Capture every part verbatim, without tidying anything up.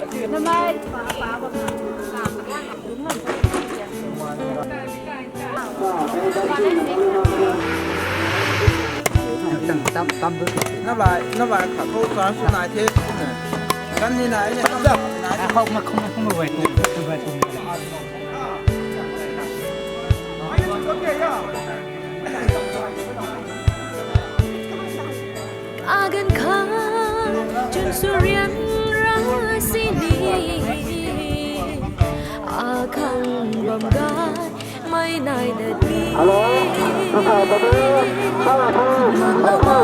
Nap lai, nap lai khat thu ka sw nai the. Kan ni nai ne, nap lai nai. Agan khang chun surian ra sini, akhang bam gai mai nai dat ni. Hello, hello, hello, hello, hello.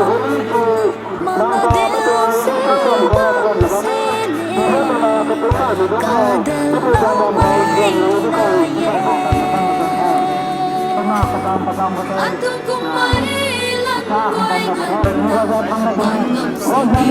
Mama deu se ba se ne, ka dal ba mai nai ye. Atuang kum mai lan guay ngan, bam ngam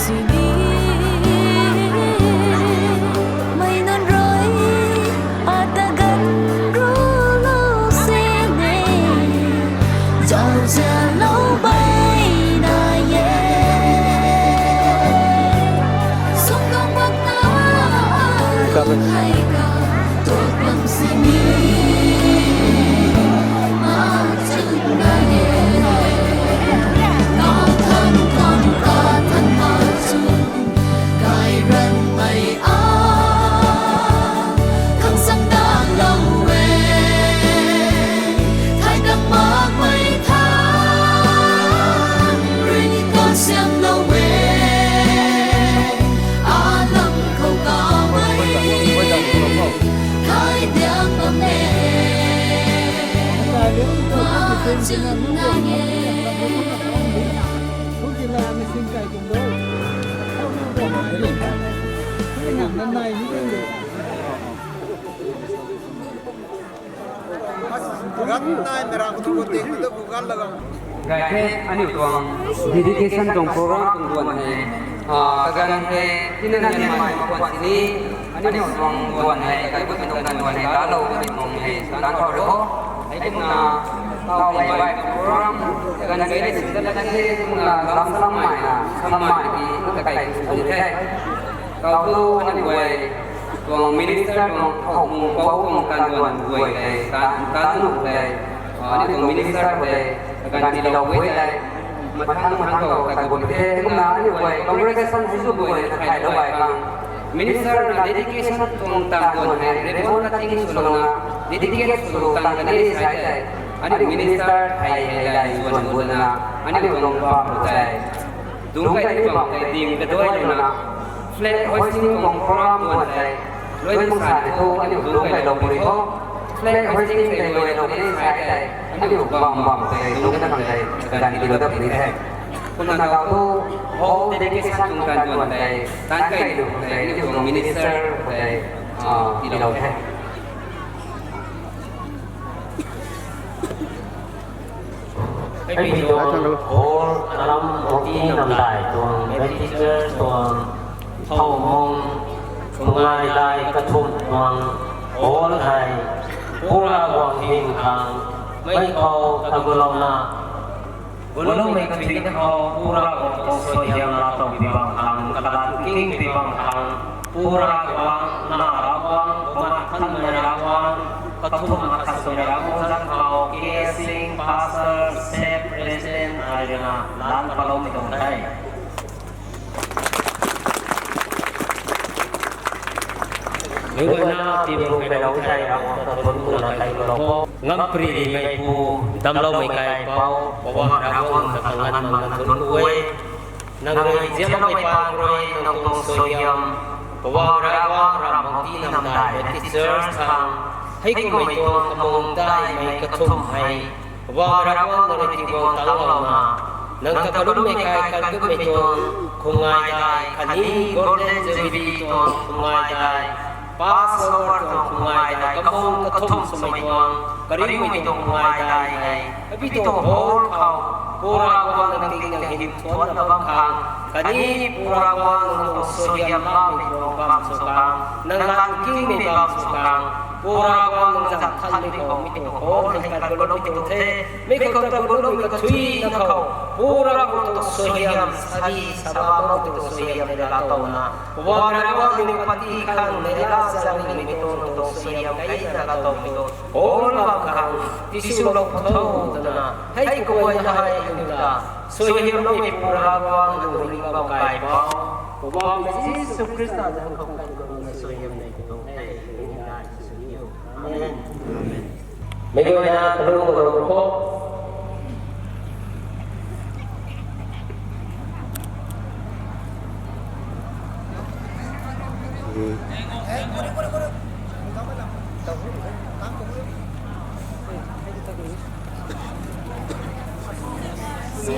sini. Mei nunc rui ata ganv rulou sini, zauzianlou baina ye. Sumdong bak ta, hei ka, tu bam sini. Gay the aniu tuang dedication tuang program tuang duan hei. Ah, kaganv hei tina ni mai kuan sini aniu tuang duan hei kai bu tuang duan hei talou tuang hei tan thau ri ho. Hei kumna tau hei bai program kaganv hei ni sini kumna lam salam mai na salam mai ki kai tuang hei. Tau tu aniu guay tuang minister tuang thau mung pou tuang kan duan guay tei, kan, kan nu tei, ah, aniu tuang minister tei, kan tilou guay tei, mathang mathang khou kai guay tei, kumna aniu guay congregation hei zu guay na thailou bai khang. Minister na dedication tuang tan duan hei, ribbon cutting swlouna, dedicate swlou tan kan ni sai tei, aniu minister thei hei lai zuan guay na, aniu tuang bam tei. Dungc kai ni bam tei ding kaduai luna, flag hoisting tuang program guan tei, luai mung sa ni thu, aniu dungc kai lou puni tho, flag hoisting tei luai lou puni sai tei, aniu bam bam tei, dungc kai na khang tei, kaganv tilou dat puni the. Kumna tau thu, hall dedication tuang kan duan tei, tan kai lou tei, aniu tuang minister tei, ah, tilou the. Hei mi tuang hall alam hall ti namdai tuang Baptist Church tuang thau mung, thungai dai kathumh tuang hall hei, pura guang hing khang, mei khou kagulouna, guloumei kathuina khou pura guang tuang suaihiam la tuang pi bang khang, kalan king pi bang khang, pura guang, na Ravguangc, bumat thanmei Ravguangc, kathumh na khat swmei Ravguangc zat khou, K S Singh, Pastor, Staff, President, ai rui na, lan paloumei tuang the. Meic guayna tiibung kailou thei Ravguangc ta thuanc kuna kailou o. Ngampri rimei pu, damcloumei kaipouc, Poubauhmei Ravguangc ta kanganv makna thuanc ku e. Nang rui nzianloumei paan rui nang tuang suaihiam, Poubauhmei Ravguangc, ram hou tii namdai Baptist Church khang, hei kummei tuang kamung daihmei kathumh hei, Poubauhmei Ravguangc nang rui tiiguang tangclouna, nang ta kalummei kai kalgutmei tuang khumngai dai khatni Golden Jubilee tuang khumngai dai, Passover tuang khumngai dai, kamung kathumh swmei tuang kariumei tuang khumngai dai hei, api tuang hall khou, Pu Ravguangc nang ting nang hym thuanna bam khang, khatni Pu Ravguangc nang tuang suaihiam lamei tuang bam sw khang, nang lat kingmei bam sw khang, Pu Ravguangc nang zam thanmei khou mi tuang hall hei kalgutloumei tuang the. Mi khou ta kalgutloumei kathuina khou, Pu Ravguangc tuang suaihiam, sadi sabam tuang suaihiam hei laa towna, Poubauhmei Ravguangc, aniw party khang neihla zaeng ringmei tuang tuang suaihiam kaina laa towmei tuang hall bam khang tiswlou tho twna, hei kaguayna hei aniw ta suaihiamloumei Pu Ravguangc, nang ringh bam kaipouc, Poubauhmei Jisu Khrista zanc khou kalummei suaihiam nei tuang the. Amen. Meic guayna kalum kalum kho.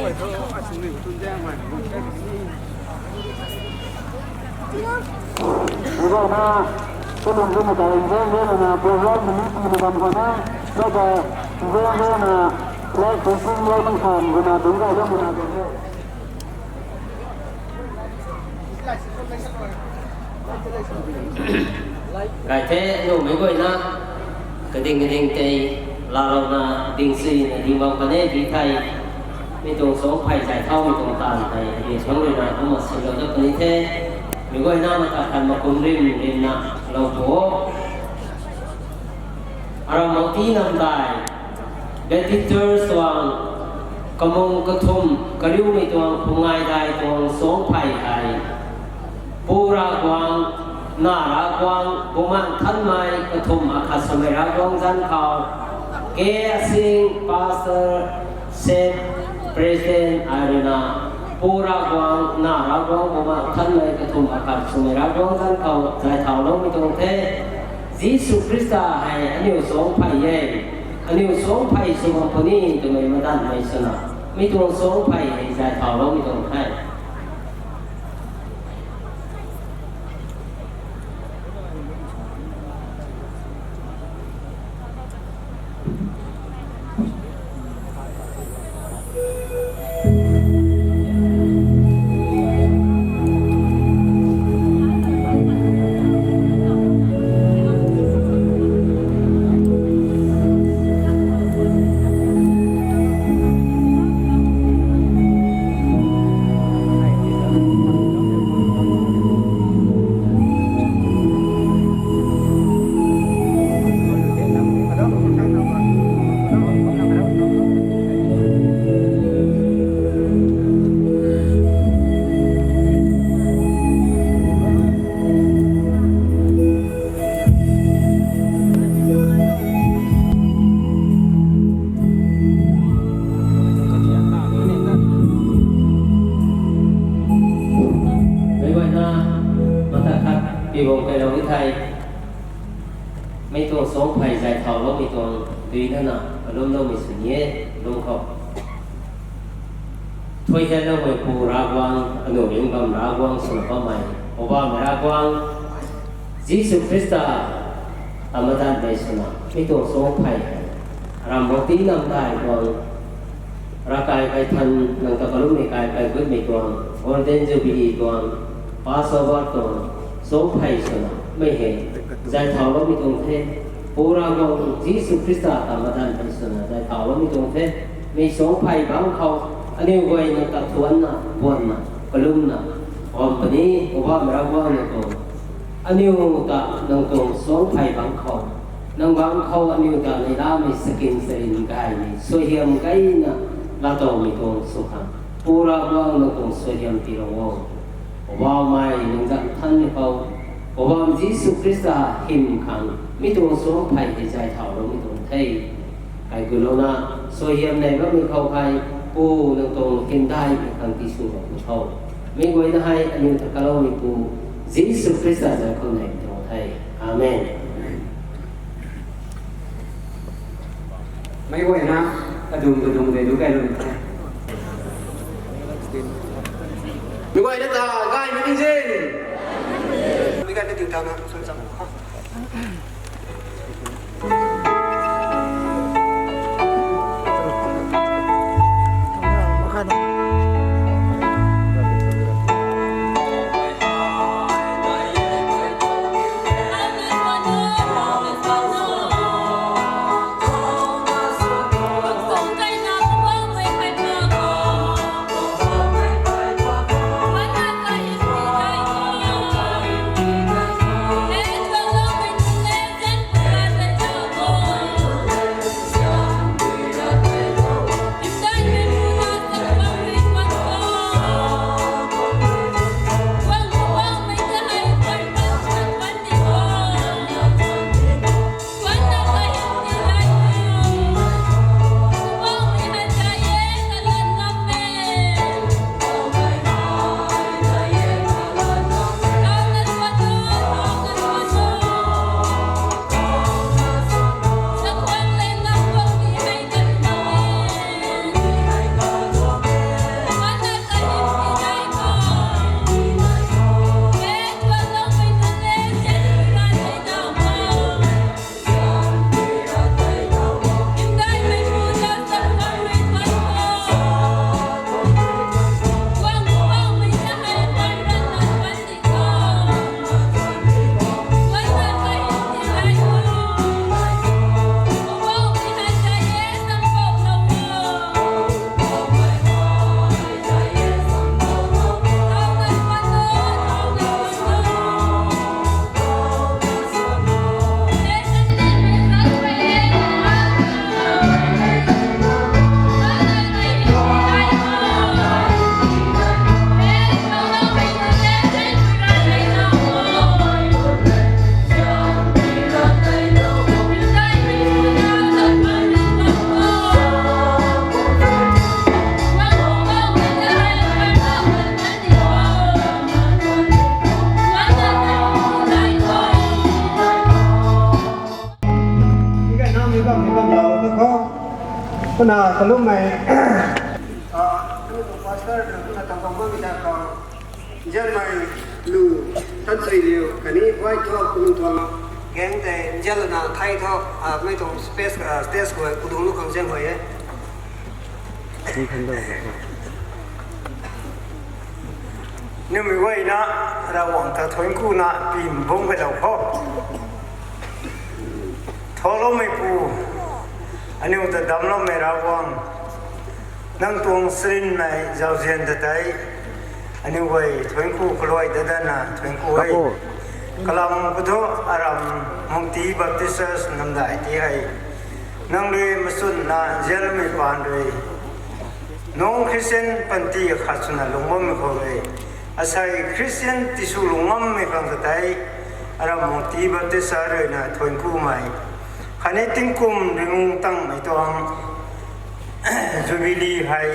Meic guayna kalum kalum kho na, program ni tii na bam khou na, kata nzian na flag hoisting lou nang khan guna dungc gay lou guna dungc. Gay the, numei guayna, kading kading tei laalouna ding suina ding bam kan e di thei, mi tuang suangphey zay thaumei tuang taanv hei adi suang ruina kumna silou dat puni the. Mi guayna mata khat makum rim rimna lou pu o. Aram mou tii namdai Baptist Church tuang kamung kathumh kariumei tuang khumngai dai tuang suangphey hei, Pu Ravguangc, Nac Ravguangc, Bumaengh Nthanmei kathumh akhat swmei Ravguangc zanc khou, K. Asing, Pastor, Sep, President ai ruina, Pu Ravguangc, Nac Ravguangc, Bumaengh Nthanmei kathumh akhat swmei Ravguangc zanc khou zay thauloumei tuang the. Jisu Khrista hei aniu suangphey e. Aniu suangphey sw bam puni twmei madanmei swna, mi tuang suangphey hei zay thauloumei tuang the. Meic guayna mata khat tiibung kailou ni thei, mi tuang suangphey zay thauloumei tuang dui nana kalumloumei sw ni e, lung khou. Thuihianloumei Pu Ravguangc, aniu ringh bam Ravguangc swna bammei, Poubauhmei Ravguangc, Jisu Khrista ta madanmei swna mi tuang suangphey, aram mou tii namdai tuang, ravkai kaithan nang ta kalummei kai kaigutmei tuang, Golden Jubilee tuang, Passover tuang suangphey swna mei hei zay thauloumei tuang the. Pu Ravguangc Jisu Khrista ta madanmei swna zay thauloumei tuang the. Mi suangphey bangc khou, aniu guay nang ta thuanna, puanna, kalumna bam puni, Poubauhmei Ravguangc nang tuang, aniu ta nang tuang suangphey bangc khou, nang bangc khou aniu ta neihlamei sakin sarin gaymei suaihiam gayna laatowmei tuang sw khang, Pu Ravguangc nang tuang suaihiam tiilou o. Poubauhmei, nang zam thanmei khou, Poubauhmei Jisu Khrista hym khang mi tuang suangc phey hei zay thau loumei tuang the. Ai gulouna, suaihiam nei bammei khou hei, Pu nang tuang hymdaihmei khang tiswlou pu tho. Mi guayna hei aniu ta kaloumei Pu, Jisu Khrista zanc khou nei tuang the. Amen. Meic guayna, adum adum de lu kai lu the. Mi guayna ta, gaymei tingzin. Mi guayna tingtana, sun sam. Kumna kalummei, ah, pastor, kumna tangkam bam ta khou, nzianmei lu, tat sui liu, khatni guay thu, kung tuang, gang tei, nzian lana, thai thu, ah, mei tuang space, ah, stage khou, kudung lu khang nzian guay e. Nimei guayna, Ravguangc ta thuanc kuna, pim bum kai lou kho. Tholoumei Pu, aniu ta damcloumei Ravguangc, nang tuang sarinmei zauzian ta tei, aniu guay thuanc ku kaluai dat datna thuanc ku e. Kalam khou thu aram Mungti Baptist Church namdai ti hei, nang rui machunna nzianmei paan rui, non-Christian panty khat swna lungc bammei khou rui, asei Christian tisw lungc ngammei khang ta tei, aram Mungti Baptist Church ruina thuanc kumei, khatni tingkum ringmung tangmei tuang Jubilee hei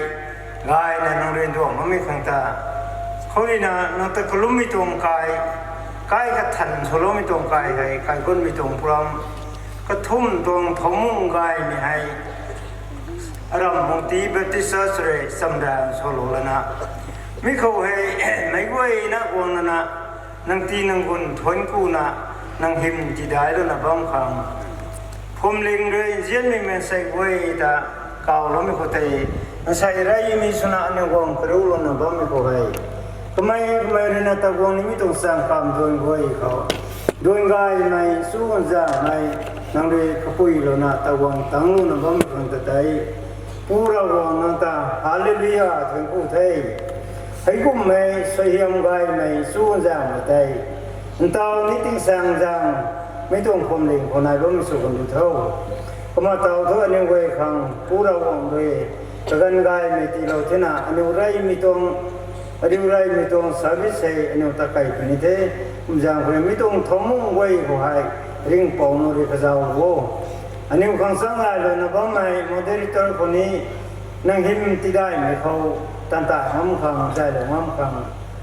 gayna nang rui nduang bammei khang ta, khou ruina nang ta kalummei tuang kai, kai kathan swloumei tuang kai hei, kaikhunmei tuang program, kathumh tuang thoumung gaymei hei, aram Mungti Baptist Church rui chamdan swlou lana, mi khou hei, meic guayna guang lana, nang ti nang gun thuanc kuna, nang hym tidailouna bam khang, phuamling rui nzianmei maansei guay ta kawloumei khou tei, maansei reymei swna aniu guang karulouna bammei khou hei, kamei kamei ruina ta guang nimei tuang chang kam duan guay khou, duan gaymei, chuzaenghmei, nang rui kapuilouna ta guang tangclouna bammei khang ta tei, Pu Ravguangc nang ta, Hallelujah, thuanc ku the. Heikumhmei suaihiam gaymei chuzaenghmei tei, ntaw ni tingsaengzaeng, mei tuang phuamling khou nai bammei sw kan di tho. Kumna taw thu aniu guay khang Pu Ravguangc rui kaganv gaymei tiilou thena, aniu reymei tuang, aniu reymei tuang service hei aniu ta kai puni the. Kumzaeng khou rui mi tuang thowmung guay khou hei ringhpouc nu rui kazauh o. Aniu khang changlaylouna bammei moderator khou ni nang hym tidaihmei khou tantai ngam khang, zaylou ngam khang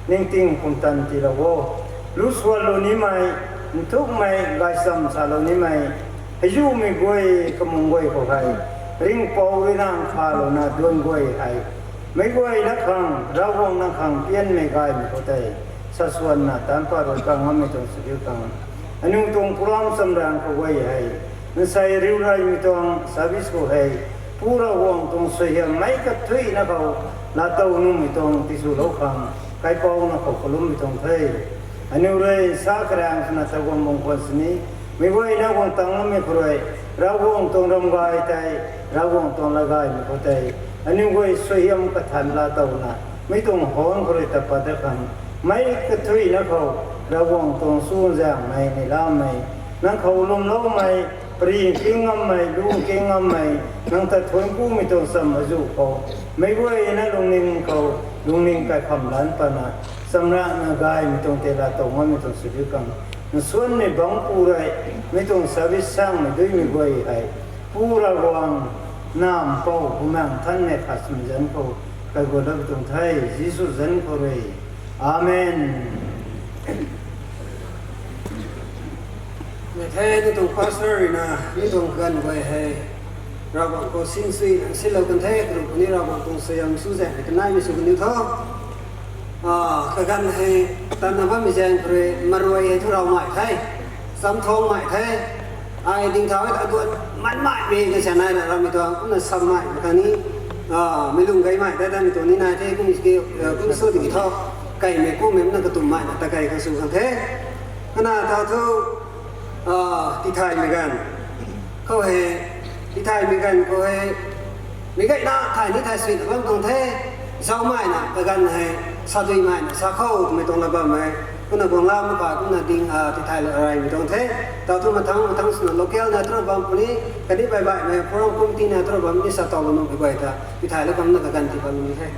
ningting pumtan tiilou o. Lu suanlou nimei, nthukmei gaychamv salou nimei, heizumei guay kamung guay khou hei ringhpouc rui nang khalouna duan guay hei meic guayna khang, Ravguangc nang khang pianmei gaymei khou tei sasuanna tanpa rui kangammei tuang sw diu khang, aniu tuang program chamraeng khou guay hei nsei riu reymei tuang service khou hei Pu Ravguangc tuang suaihiammei kathuicna khou laatow numei tuang tiswlou khang kaipouna khou kalummei tuang the. Aniu rui sa karaeng swna taguang bang khwan sini, meic guayna guang tangloumei khou rui Ravguangc tuang ramgay tei, Ravguangc tuang latgaymei khou tei aniu guay suaihiam kathan laatowna mi tuang hon khou rui tapat dat khang, meic kathuicna khou Ravguangc tuang chuzaenghmei, neihlamei, nang khou lwmloumei, pary king ngammei, lu king ngammei, nang ta thuanc kumei tuang cham azuh khou meic guayna lungning khou lungning kaikham lan patna chamrana gaymei tuang tei laatow ngammei tuang sw diu khang, nsuanmei bangc pu rui mi tuang service sangmei duimei guay hei Pu Ravguangc, Nac Mpouh, Bumaengh Nthanmei khat swmei zanc khou kaigualou tuang the, Jisu zanc khou rui. Amen. Mei the, mi tuang pastor rui na mi tuang kaganv guay hei Ravguangc khou sinsui silou kan the, karuh puni Ravguangc tuang suaihiam chuzaenghmei kanaimei sw kaniw tho. Kaganv hei tanna bammei zaeng khou rui maruai hei thu raumei the, chamthangmei the. Ai dingthau hei ta duan manmeimei kasian naina rammei tuang kumna sammei khang ni, mei lung gaymei tei tanmei tuang ni nai the, kum ki, kum sw tiki tho, kaimei kummei na katummeina ta kai khang sw khang the. Kana ta thu, tithaymei ganv khou hei, tithaymei ganv khou hei, meic gayna thay ni thay suina bam tuang the, zaumeina kaganv hei, saduimeina sa khou twmei tuang la bammei, kumna guangla maka kumna ding, tithaylou reymei tuang the. Ta thu mathang mathang swna local na tru bam puni, kani baihbaihmei program committee na tru bam ni sa tawlou nuhmei guay ta tithaylou kamna kaganv ti bam ni the.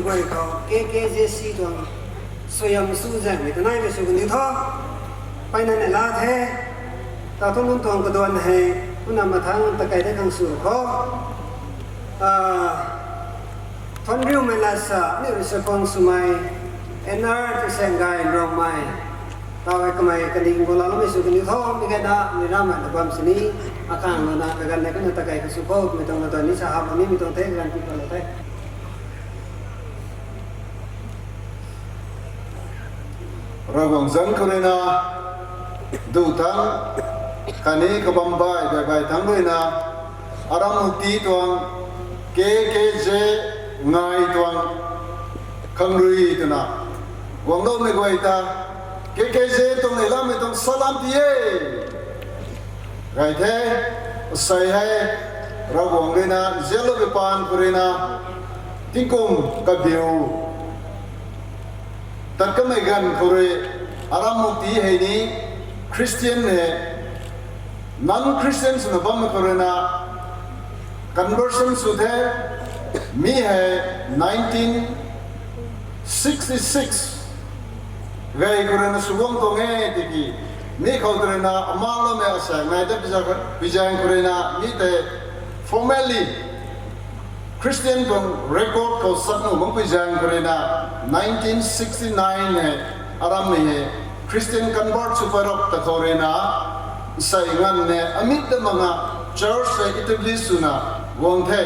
Guay khou K K J C tuang suaihiam su zaengmei ta naimei sw kaniw tho. Mpeyna neihla the. Tathumc nunc tuang kaduan hei, kumna mathangc ta kei de khang sw khou. Ah, Thuanriumei Latsa, aniu rui sakhwang swmei, N R Tusaenggay Nrongmei. Taw hei kamei kaning gulaloumei sw kaniw tho, mi kena, mi ramei na bam sini, akhang lana kaganv nei kumna ta kei khang sw khou, mei tuang na tuan ni sa hap ni mi tuang the, kaganv pi khou lou the. Ravguangc zanc khou rui na, du thangc, khatni kabam baih, baih, baih thangc rui na, Aram Mukti tuang, K K J ngai tuang, khang rui twna, guangloumei guay ta, K K J tuang neihlammei tuang salam ti e. Gay the, asei hei, Ravguangc rui na, nzianloumei paan khou rui na, tingkum kabiu tat kamei ganv khou rui, Aram Mukti hei ni, Christian hei, non-Christian swna bammei khou rui na, conversion sw the, mi hei nineteen sixty-six gay khou rui na sw guang tuang e tiki, mi khou rui na amangloumei asaekc nai ta pizaeng khou rui na mi tei formally Christian tuang record khou sat nuh makpui zaeng khou rui na, nineteen sixty-nine hei, Arammei hei, Christian convert sw pat rap ta khou rui na, nsei nganv ne, amit ta manga, church hei establish swna, guang the.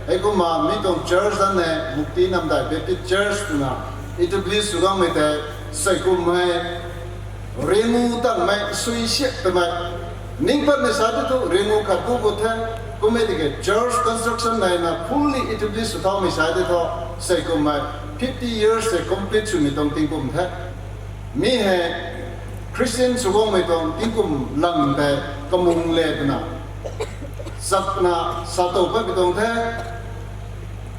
Heikumna mi tuang church dan ne, Mukti Namdai Baptist Church twna, establish sw gaymei tei, sei kum hei, riangu tanmei, sui siak tamei. Ning patmei sa tei thu, riangu khat bu gut the, kummei tiki church construction naina fully establish sw thaumei sa tei thu, sei kum hei, fifty years hei complete swmei tuang tingkum the. Mi hei, Christian sw guangmei tuang tingkum lang tei kamung le twna, chakna sa tow patmei tuang the.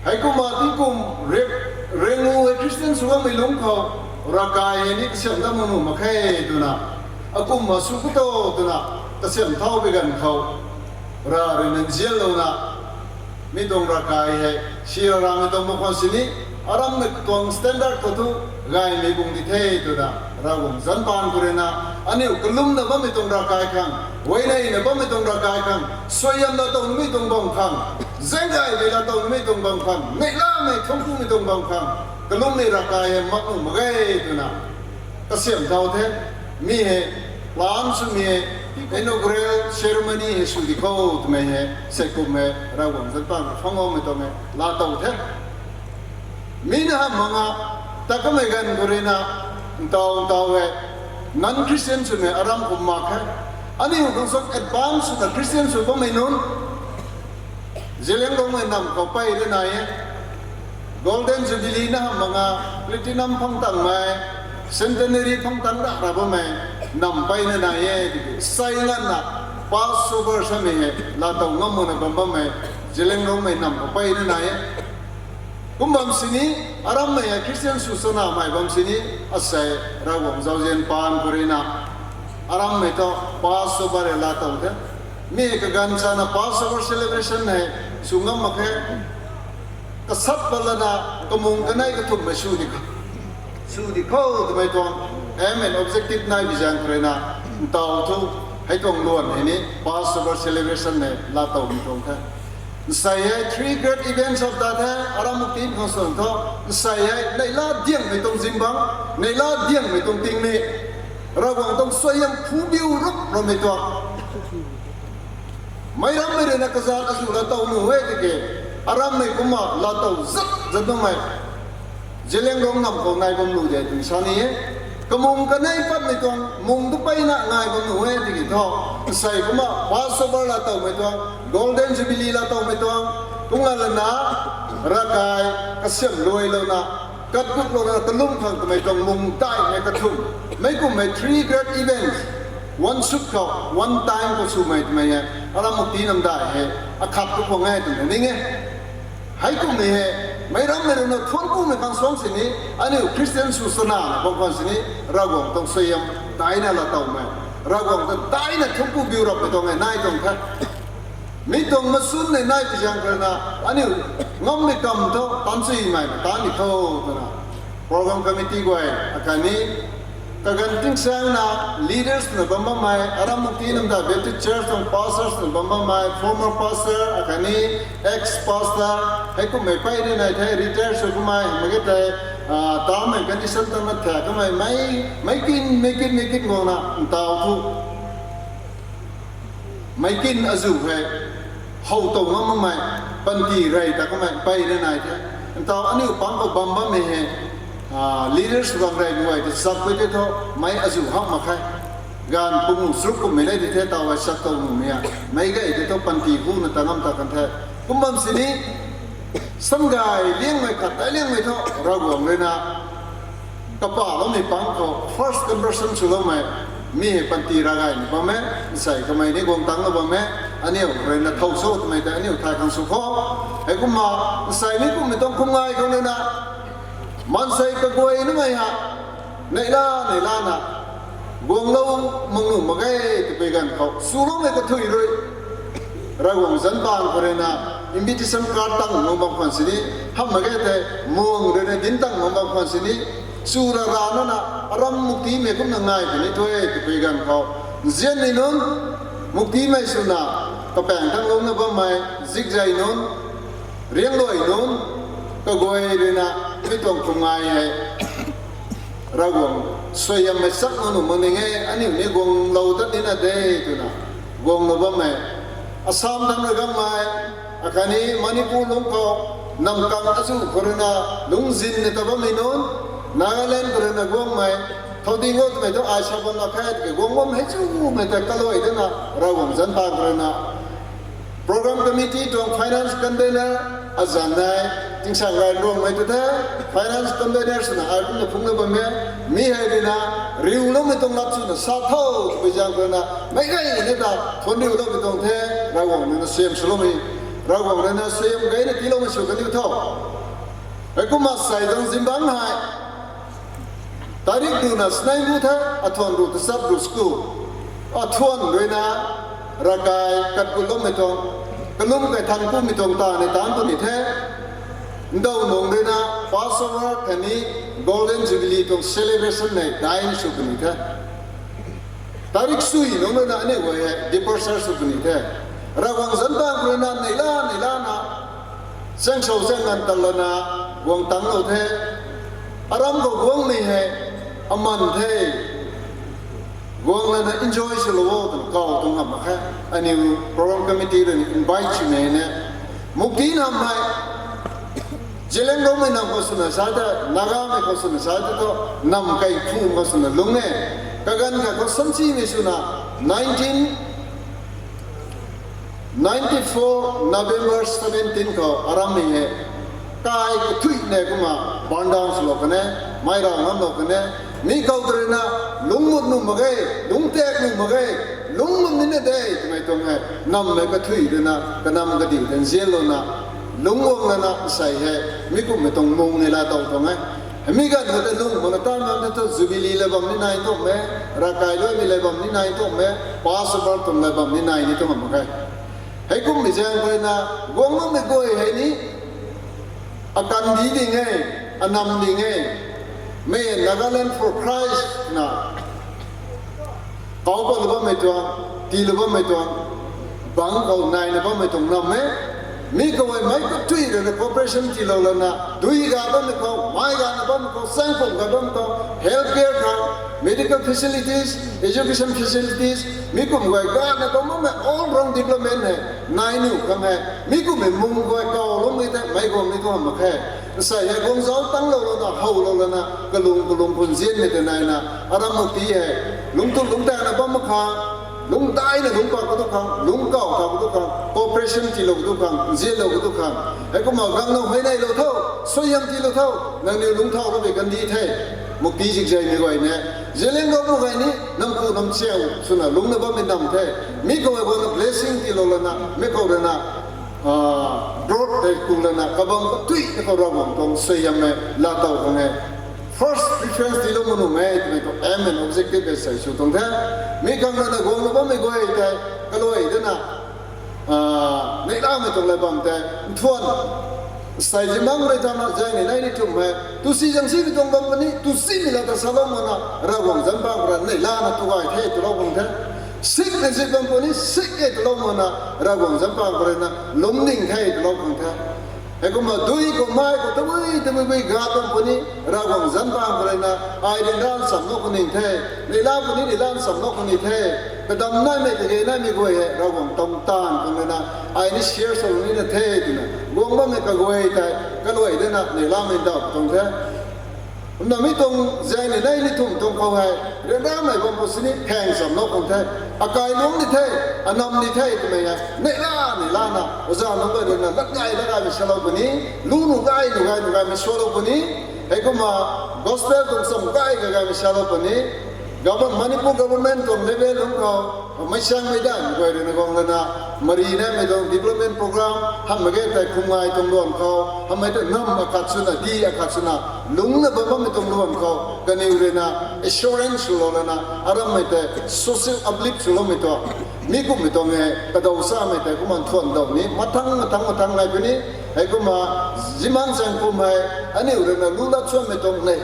Heikumna tingkum riangu hei Christian sw guangmei lungc khou, ravkai hei ni kasiamh dat mak nuh mak khe twna, akumna sw ku to twna, kasiamh thau pui ganv khou, Rav rui na nzianlouna, mi tuang ravkai hei, si raramei tuang mak khwan sini, Arammei tuang standard khou thu, gaymei bung di the twna, Ravguangc zanc paan khou rui na, aniu kalumna bammei tuang ravkai khang, huayneyna bammei tuang ravkai khang, suaihiam laa tow nimei tuang bam khang, zaeng gay rui laa tow nimei tuang bam khang, neihlamei thuanckumei tuang bam khang, kalummei ravkai hei mak nuh mak ge twna, kasiamh thau the, mi hei, plan swmei hei, inaugural ceremony hei sw di khou twmei hei, sei kum hei, Ravguangc zanc paan khou phang guangmei tuang hei, laa tow the. Mi na hamh manga, ta kamei ganv khou rui na, ntaw ntaw e, non-Christian swmei Aram kum mak khe. Aniu khang sw advance swna Christian sw bammei nunc, Zeliangrongmei nam khou pey rui nai e. Golden Jubilee na hamh manga, Platinum phang tangmei, Centenary phang tang ra ra bammei, nam peyna nai e, tiki sei nganvna, Passover samei hei, laa tow ngam makna bam bammei, Zeliangrongmei nam khou pey rui nai e. Kum bam sini, Arammei hei Christian sw chanamei bam sini, asei, Ravguangc zauzian paan khou rui na, Arammei thu Passover hei laa tow the. Mi kaganv chana Passover celebration hei sw ngam mak khe. Kasat pat lana kamung kanei kathumhmei sw di khou, sw di khou twmei tuang aim and objective nai bi zaeng khou rui na, ntaw thu, hei tuang luan hei ni Passover celebration hei laa towmei tuang the. Nsei hei three great events of that hei, Aram Mukti khang sw thu, nsei hei neihla diangmei tuang zingbangc, neihla diangmei tuang tingmik, Ravguangc tuang suaihiam phubiu rup ramei tuang. Meic rammei rui na kazat azuh laa tow nuh e tiki, Arammei kumna laa tow zat zat bammei, Zeliangrong nam khou nai bam nuh de twna sa ni e. Kamung kanei patmei tuang, mung tu peyna nai bam nuh e tiki thu, nsei kumna Passover laa towmei tuang, Golden Jubilee laa towmei tuang, kumna lana, ravkai, kasiamh luailouna, kat kuklouna kalum khang twmei tuang mung daihmei kathumh, meic kummei three great events, one shot khou, one time khou swmei twmei hei, Aram Mukti Namdai hei, akhat tu khwang e twna ning e. Heikummei hei, meic rammei rui na thuanckumei khang suang sini, aniu Christian sw chanana bam khwan sini, Ravguangc tuang suaihiam daina laa towmei, Ravguangc ta daina thuancku biu rapmei tuang e nai tuang the. Mi tuang masun nei nai pi zaeng khou rui na, aniu ngammei kam thu taanchuimei na taan ni tho twna, program committee guay akhatni kaganv tingsaengna leaders na bam bammei, aram Mukti Namdai Baptist Church tuang pastors na bam bammei, former pastor akhatni ex pastor, heikumhmei pey rui nai the, retire sw kummei mak ge tei, taamei condition tangna tha kamei mei, meic kin meic kin meic kin guangna ntaw thu meic kin azuh hei how tow ngam makmei, panty rey ta kamei pey rui nai the. Ntaw aniu pang khou bam bammei hei, leaders bang rey guay ta chak pui tei thu, meic azuh hak mak khe. Gaanv pung sruk kummei le di the, taw hei chak tow nuhmei a, meic gay tei thu panty huna ta ngam ta kan the. Kum bam sini, samgay liangmei khat tei liangmei thu Ravguangc rui na kapahloumei pang khou first conversion swloumei, mi hei panty ravgay ni bam e, nsei kamei ni guang tangclou bam e, aniu rui na thow cho twmei tei aniu thay khang sw kho. Heikumna, nsei mi kummei tuang kumngai khang rui na, maansei kaguay namei ha, neihla neihlana guanglou mak nuh mak ge twpui ganv khou swloumei kathuic rui, Ravguangc zanc bang khou rui na invitation card tang mak bam khwan sini, hamh mak ge tei muang rui na dinc tang mak bam khwan sini, chu rara nana aram Muktimei kumna ngai puni twe twpui ganv khou, nzian ni nunc, Muktimei swna kapaeng thanglouna bammei zikzei nunc, riangluai nunc, kaguay rui na mi tuang kumngai hei Ravguangc suaihiammei chak nuh mak ning e, aniu ni guanglou tat nina de twna guanglou bammei, Assam thangc rui gammei, akhatni Manipur lungc khou, namkang azuh khou rui na lungzin ni ta bammei nunc, Nagaland khou rui na guangmei, thow ding o twmei thu ai sa bam mak khe, tiki guang bam hei chumei tei kaluai dana Ravguangc zanc bang khou rui na program committee tuang finance convener, azanc nei, Tingsaeng Rai Ruangmei tu the, finance convener swna ai kumna phungcna bam e, mi hei rui na, riuloumei tuang lat swna sa tho, twpui zaeng khou rui na, meic gay ni ta, thuanc riuloumei tuang the, Ravguangc rui na suaihiam swloumei, Ravguangc rui na suaihiam gayna tiiloumei sw kaniw tho. Heikumna sei tuang zingbangc hei, tarik runa snei bu the, athuan ru tachat ru school. Athuan rui na, ravkai katputloumei tuang, kalum kai than kumei tuang ta ni taanc puni the. Ndau nung rui na, Passover khatni Golden Jubilee tuang celebration nei dai ni sw puni the. Tarik sui nung rui na aniu guay hei departure sw puni the. Ravguangc zanc bang khou rui na neihla neihlana, chaeng sou chaeng nganv tat lana, guang tangclou the. Aram khou guangmei hei, aman the. Guang lana enjoy swlou o twna kaw tuang hamh mak khe. Aniu program committee rui na invite swmei ne. Mukti nam hei, Zeliangrongmei nam khou swna sa the, Nagamei khou swna sa the thu, nam kai phu khou swna lungc e. Kaganv khat khou samsimei swna, nineteen ninety-four November seventeen khou arammei hei, kai kathuic ne kumna burn down swlou kan e, mei raw ngamlou kan e, mi khou tw rui na, lungc mut nuh mak ge, lungc tak nuh mak ge, lungc mut nina de twmei tuang hei, nammei kathuic rui na, kanam kadih ta nzianlouna, lungc guang lana sei hei, mi kumhmei tuang mung ni la tow tuang e. Mi ganv khou tei lungc makna tan bam the thu Jubilee la bam ni nai tuang e, ravkai luaimei la bam ni nai tuang e, Passover tuang la bam ni nai ni tuang mak khe. Heikummei zaeng khou rui na, guang makmei guay hei ni, akandih ding e, anam ding e, mei Nagaland for Christ na, kau patlou bammei tuang, tiilou bammei tuang, bangc khou naina bammei tuang nam e. Mi khou hei meic kathuic rui na cooperation tiilou lana, dui ga bammei khou, mei gana bammei khou, saengpum ga bammei khou, health care khou, medical facilities, education facilities, mi kum guay gana bam bammei all round development hei, nai nuh khang hei, mi kummei mung guay kawloumei tei, meic guang ni tuang mak khe. Sei hei guangzauc tanglou lana, howlou lana, kalung kalung khou nzianmei tei naina, aram Mukti hei, lungc tu lungc taanna bam mak khang, lungc taina lungc pak ka tu khang, lungc kaw ka tu khang, cooperation tiilou ka tu khang, nzianlou ka tu khang. Heikumna gangna huayneylou tho, suaihiam tiilou tho, nangniw lungc thau kammei kandih the. Mukti zikzeimei guay ne, Zeliangrong pu guay ni, nampu namchiang swna lungcna bammei nam the. Mi khou hei guangna blessing tiilou lana, mi khou rui na, growth tei ku lana, kabam kathuic na khou Ravguangc tuang suaihiammei la tow khang e. First preference tiilou mak nuh e twmei tuang aim and objective hei sei sw tuang the. Mi khang rui na guangna bammei guay tei, kaluai dana, neihlamei tuang lay bam tei nthuan. Sai zimang rui tana zaeng ni nai ni thum hei tu si zang simei tuang bam puni, tu simei la ta salou mana Ravguangc zanc pang khou rui neihlana tu gay the twlou bam the. Sik na zi bam puni, sik e twlou mana Ravguangc zanc pang khou rui na lum ding the twlou bam the. Heikumna dui khou mai khou tabui tabui bui ga bam puni, Ravguangc zanc pang khou rui na ai ryanra nchamlou khou ni the, neihla puni neihla nchamlou khou ni the. Kadam naimei kage naimei guay hei Ravguangc tuang taanv khang rui na ai ni share sw ni na the twna guang bammei kaguay tei kaluai dana neihlamei daw tuang the. Kumna mi tuang zaeng ni nai ni thum tuang khou hei ryanramei bam khou sini khaeng nchamlou khang the. Akai lung ni the, anam ni the twmei hei neihla neihlana oza nunc guay rui na lat gay lat gaymei salou puni, lu nu gay nu gay nu gaymei salou puni. Heikumna gospel tuang cham gay kagaymei salou puni. Government, Manipur government tuang level lung khou meic sangmei danv guay rui na guang lana mari naimei tuang development program hamh mak ge tei khum ngai tuang luan khou hamhmei tei nam akhat swna di akhat swna lungcna bam bammei tuang luan khou kaniw rui na assurance swlou lana arammei tei social uplift swloumei tuang mi kumhmei tuang e. Kadaw samei tei kumna nthuan daw ni mathang mathang mathang nai puni. Heikumna zimang zaeng pum hei aniu rui na lu lat suanmei tuang nei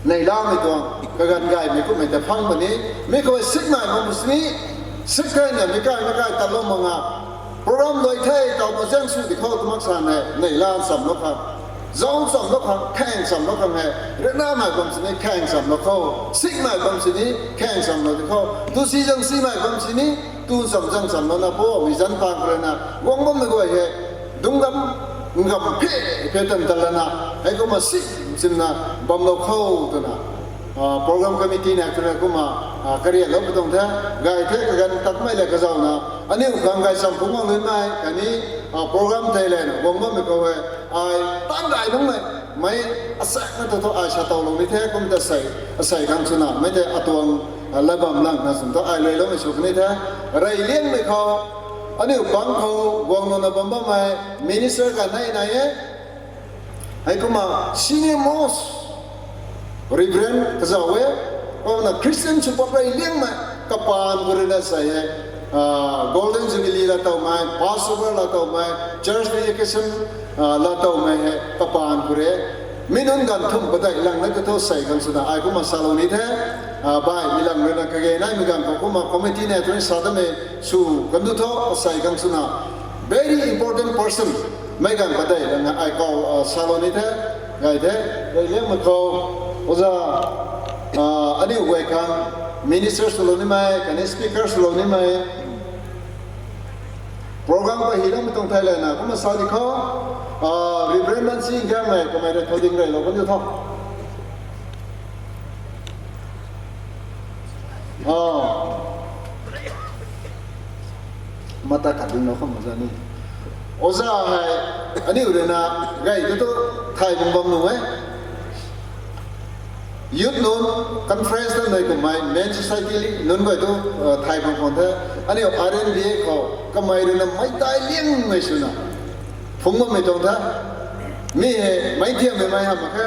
neihlamei tuang kaganv gaymei kummei ta phang puni. Mi khou sikmei bam sini, sik thei na mi kai mi kai tatlou mak nga program luai the taw pu zaeng sw di khou tu mak sa ne, neihla nchamlou khang, zauc nchamlou khang, khaeng nchamlou khang hei ryanramei bam sini khaeng nchamlou khou, sikmei bam sini khaeng nchamlou di khou, tu si zang simei bam sini tu nchamc zang nchamlou na Poubauhmei zanc pang khou rui na guang bammei guay hei dungc gam ngam phe phe tan tan lana heikumna si simna bamlou khou twna program committee na twna kumna karianlou pu tuang the. Gay the kaganv takmei le kazauna aniu khang gaychamv phungc guang lunmei khatni program thei lana guang bammei khou hei ai tan gay nungmei mei asaekna thu thu ai sa towlou ni the kum ta sei, asei khang swna mei tei atuang lat bam lang na swn thu ai luailoumei sw kani the. Reyliangmei khou aniu pang khou guanglouna bam bammei minister kanei nai e. Heikumna senior most Reverend kazauh e, kumna Christian sw pap reyliangmei kapaan khou rui na sei hei golden jubilee laa towmei, Passover laa towmei, church dedication laa towmei hei kapaan khou rui mi nunc ganv thumh padeih lang na kathu sei khang swna ai kumna salou ni the. Baihmei lang rui na kage naimei ganv khou kumna committee na tuni sa damei sw kan du tho asei khang swna very important person mei ganv padeih lang ai kau salou ni the. Gay the, reyliangmei khou oza aniu guay khang minister swlou nimei khatni speaker swlou nimei program khou hyloumei tuang thei lana kumna sa di khou Reverend Mansi Ngamei kamei rui thou ding reylou kan du tho. Mata khat ding lou kham za ni. Oza hei aniu rui na gay tu tu thay bam bam nu e. Youth nunc conference ta nei kummei Men Society nunc guay tu thay bam khwan the. Aniu R N B A khou kamei rui na meic tai liangmei swna phungc bammei tuang the. Mi hei meic thiammei mei hamh mak khe.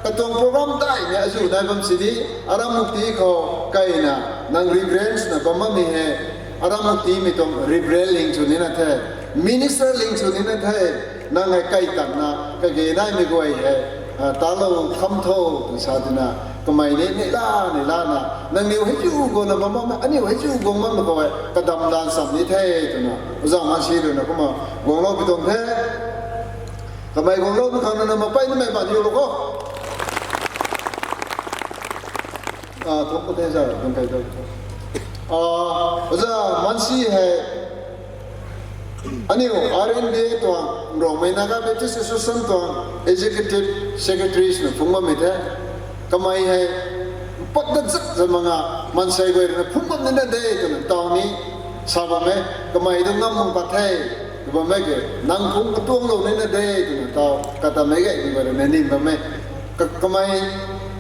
Katuang program daihmei azuh nai bam sini aram mukti khou kaina nang reverend swna bam bammei hei aram muktimei tuang reverend ling sw nina the, minister ling sw nina the. Nang hei kai tanna kage naimei guay hei talou kham tho twna sa tina kamei ni neihla neihla na nangniw hei chu guangna bam bammei aniu hei chu guang bammei khou hei kadam dan sam ni the twna oza Mansi rui na kumna guanglou pi tuang the. Kamei guanglou pi khang na mapei nimei ban hiulou kho. Thuk pute za dun kai doi. Oza Mansi hei aniu R N B A tuang, Rongmei Naga Baptist Association tuang Executive Secretary swna phungc bammei the. Kamei hei pat dat zat zat mak nga maansei guay rui na phungc bam nina de twna taw ni sa bam e. Kamei tu ngam mak pat the tw bammei ke nang phungc katuanglou nina de twna taw katamei gay ni guay rui na nim bam e. Kamei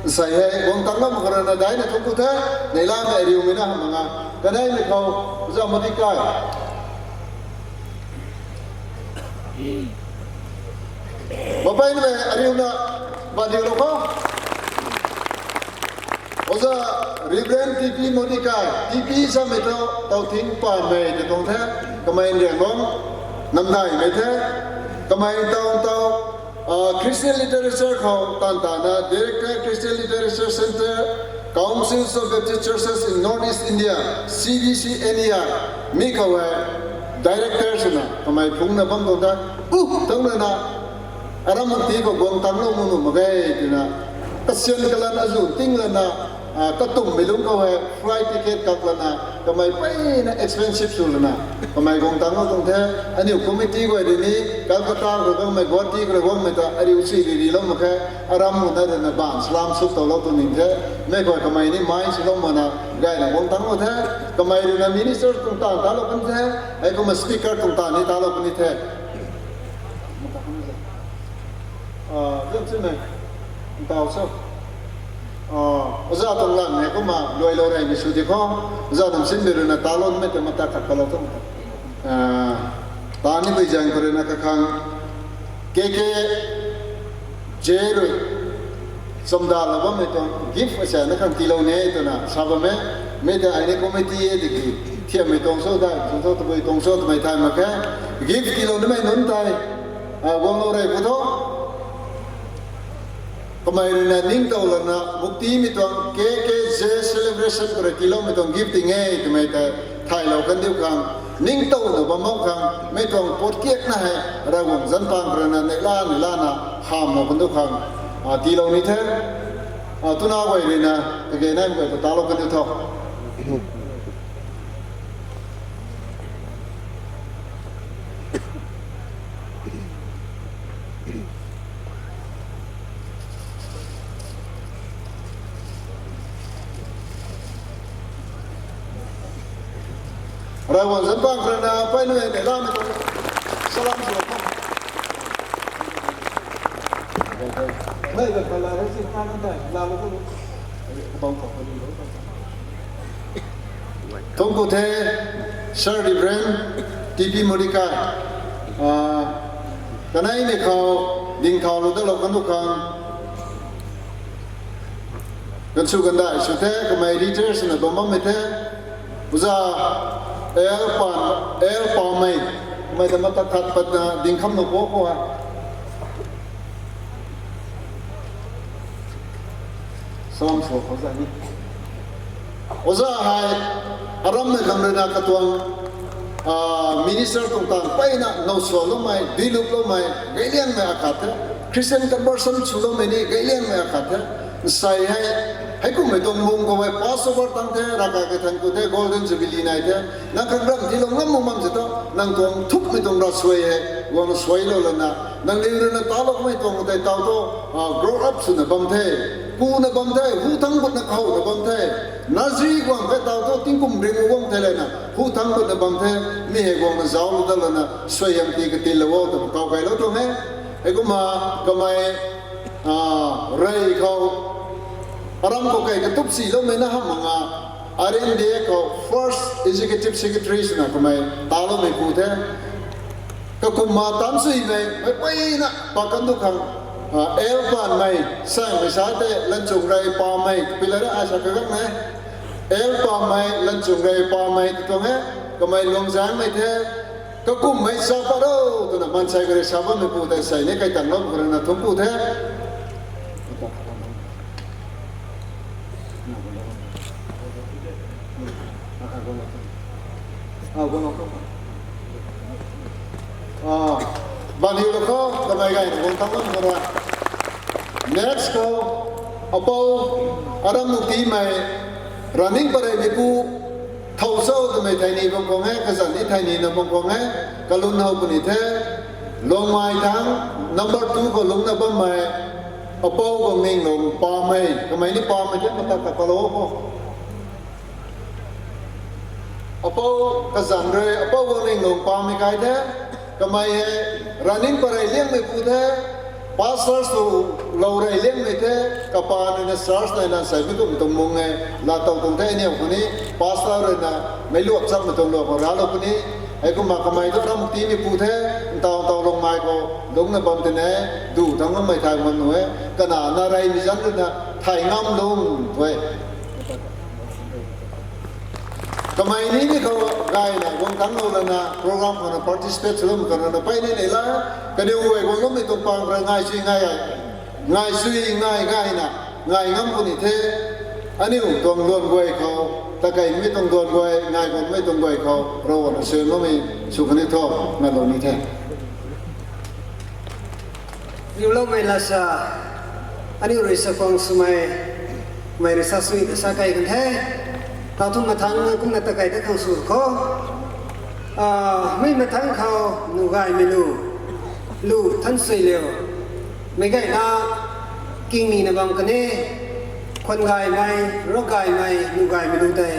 sei hei guang tang ngam khou rui na daina thuk ku the. Neihlamei ariumei na hamh mak nga kaneimei khou oza Matikai mapei nimei ariuna ban hiulou kho. Oza Reverend T P Modikai, T P samei thu, tau thing panmei tei tuang the, kamei Nrianglong, namdaihmei the, kamei tau tau, ah, Christian Literature khou tan tana, Director Christian Literature Centre, Councils of Baptist Churches in North East India, C B C N E I, mi khou hei, Director swna, kamei phungna bam tuang the, uh, tang lana, aram mukti khou guang tang lou mu nuh mak ge twna, kasian kalan azu ting lana, ah, katumhmei lungc khou hei flight ticket kak lana, kamei peyna expensive sw lana, kamei guang tang lou tuang the, aniu committee guay rui ni, Calcutta khou guangmei, Guwahati khou guangmei ta, ariu si ri ri lou mak khe, aram muna rui na ban salam suk tou lou tuang ning the, mei khou kamei ni mai si lou mana, gayna guang tang lou the, kamei rui na minister tuang tan ta lou kan the, hei kumna speaker tuang tan ni ta lou kan ni the. Ah, zam simei. Ntau so. Ah, oza tuang lan hei kumna luailou rey ni sw di khou. Oza nam sin bi rui na ta lou mei ta mata khat ka lou tuang. Ah, ta ni bui zang khou rui na kakhang. K K J rui. Chamda lou bammei tuang gift asa na khang tiilou ne twna sa bam e. Mei ta ai ni committee e tiki. Thiammei tuang so dai, tuang so tabui tuang so twmei thay mak khe. Gift tiilou nimei nunc tei. Ah, guanglou rey pu tho. Kamei rui na ningtow lana muktimei tuang K K J celebration khou rui tiiloumei tuang gift ting e twmei tei thaylou kan diu khang, ningtowna bam bam khang, mei tuang potkiakna hei, Ravguangc zanc pang khou rui na neihla neihla na hamlou kan diu khang, ah, tiilou ni the, ah, twna guay rui na, kage naimei guay ta talou kan diu tho. Ravguangc zanc pang khou rui na, peyna neihla mei tuang salam sw khou. Mei ta pala rui si kan tei, laalou khou. Bam khou khou ni lou. Thuanc ku the, Sir Reverend T P Modikai. Ah, kaneimei khou, dingthaulou dalou kan diu khang. Kan sw kan dai sw the, kamei retire swna bam bammei the. Oza, L Pan, L Pamei. Kamei ta mata khat patna ding kham na po khou ha. Salam sw khou zan ni. Oza hei, aram mei khang rui na katuang, ah, minister tuang tan peyna now sualoumei, duilup loumei, gayliangmei akhat the. Christian conversion swloumei ni gayliangmei akhat the. Nsei hei, heikumhmei tuang mung khou hei Passover tang the, ravkai kathan ku the, Golden Jubilee nai the. Nang khang ram tiilou ngam mak bam se thu, nang tuang thukmei tuang ravsuai hei, guangna suailou lana, nangniw rui na taloumei tuang tei tau thu, ah, grow up swna bam the, kuna bam the, hu thangc gutna khouna bam the, nursery guang the tau thu, tingkum ring guang the lana, hu thangc gutna bam the, mi hei guangna zauclou dat lana, suaihiam ti katinlou o twna kau kailou tuang e. Heikumna, kamei, ah, rey khou, aram khou kei katupsiloumei na hamh mak nga, R N D A khou First Executive Secretary swna kamei taloumei pu the. Kakumna tansuimei, meic peyna pakan tu khang, ah, L Panmei, Saengmei sa tei, Lanchungrei Pamei, pilai ra ai sa kagang e. L Pamei, Lanchungrei Pamei, tw tuang e, kamei Luangzaengmei the, kakumhmei sa pat o, twna maansei khou rui sa bammei pu tei sei ni kai tangloumei khou rui na thuanc ku the. Ah, baniw lou khou, kamei gayna guang tangloumei khou rui. Next khou, apou, aram muktimei, Raningpareimeipu, Thowchau twmei theini bam khwang e, kazanc ni theini na bam khwang e, kalun how puni the, Luangmei thangc, number two khou lungcna bammei, apou Guangninglung Pamei, kamei ni Pamei the, matak ta kalou khou. Apou kazanc rui, apou Guangninglung Pamei kai the, kamei hei, Raningparei Liangmeipu the, pastor swlou rey liangmei the, kapaanv rui na church nai na sei mi kum tuang mung e, laatow tuang the aniw khou ni, pastor rui na, meic luak chakmei tuang luak khou raclou puni, heikumna kamei thu ram timeipu the, ntaw ntaw Luangmei khou, lungcna bam tine, du thangc ngammei thay ngam nu e, kana na reymei zanc rui na, thay ngam lung, twe. Kamei ni ni khou gayna guang tangclou lana program khou na participate swlou khou na peyni nei la, kaniw guay guang loumei tuang pang khou ngai sui ngai ai, ngai sui ngai gayna ngai ngam puni the. Aniu tuang duan guay khou, takeimei tuang duan guay, ngai guangmei tuang guay khou Ravguangc na suaihiamloumei sw kani tho, ngalou ni the. Riuloumei lasa, aniu rui sa kuang swmei, mei rui sa sui ta sa kei kan the. Kau thum mathangc kumna takei ta khang sw khou, mei mathangc khou nuh gaymei lu, lu than sui liu, meic gayna king nina bam kan e. Khwan gaymei, rak gaymei, nuh gaymei lu tei,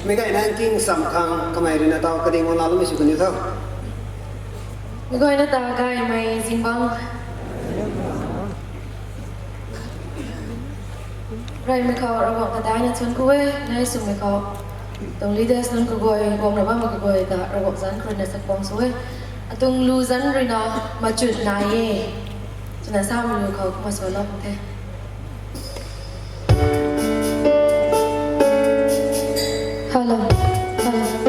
meic gayna king sam khang kamei rui na taw kading guang laloumei sw kaniw tho. Meic gayna ta gaymei zingbangc, reymei khou Ravguangc ta daina thuanc ku e, nai swmei khou tuang leaders nunc kaguay, guangna bammei kaguay ta Ravguangc zanc khou rui na sa kuang sw e. Atuang lu zanc rui na machut nai e twna samei lu khou kumna swlou kan the. Hello, hello.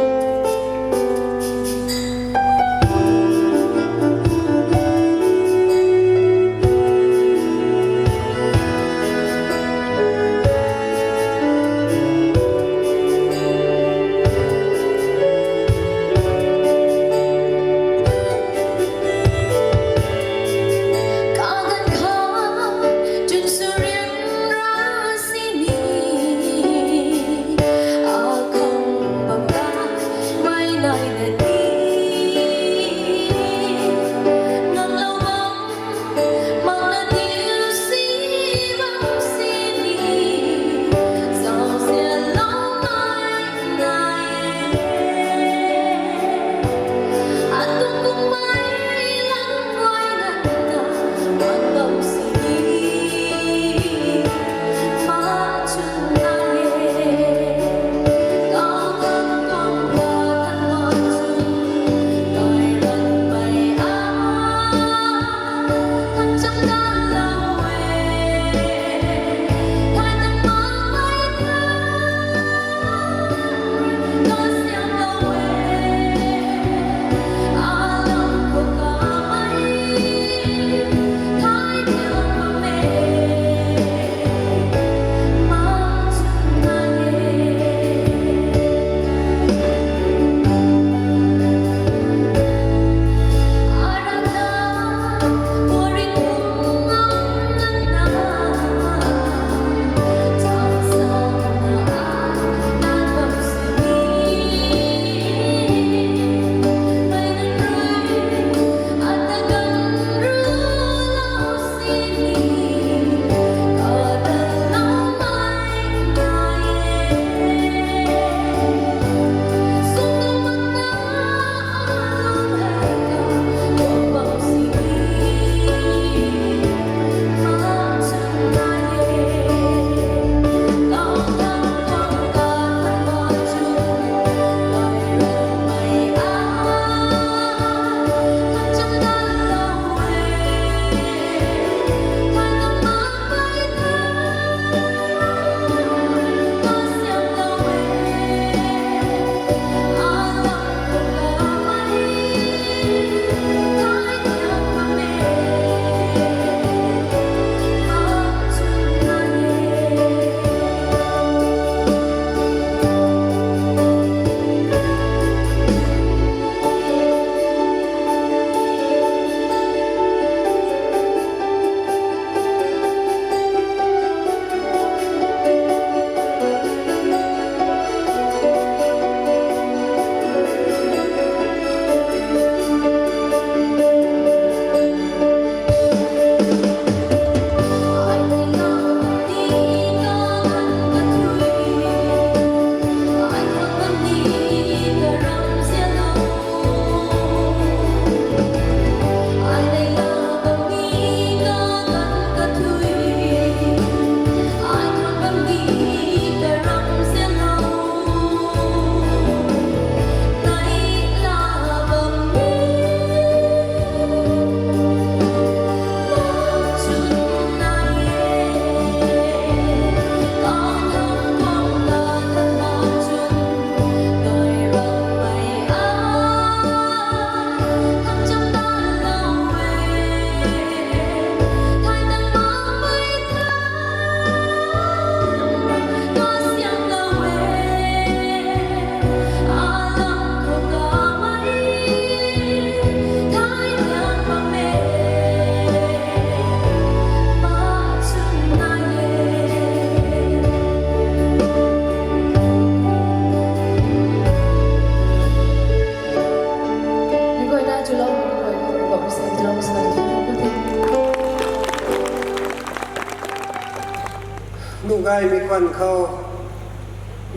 Gaymei khwan khou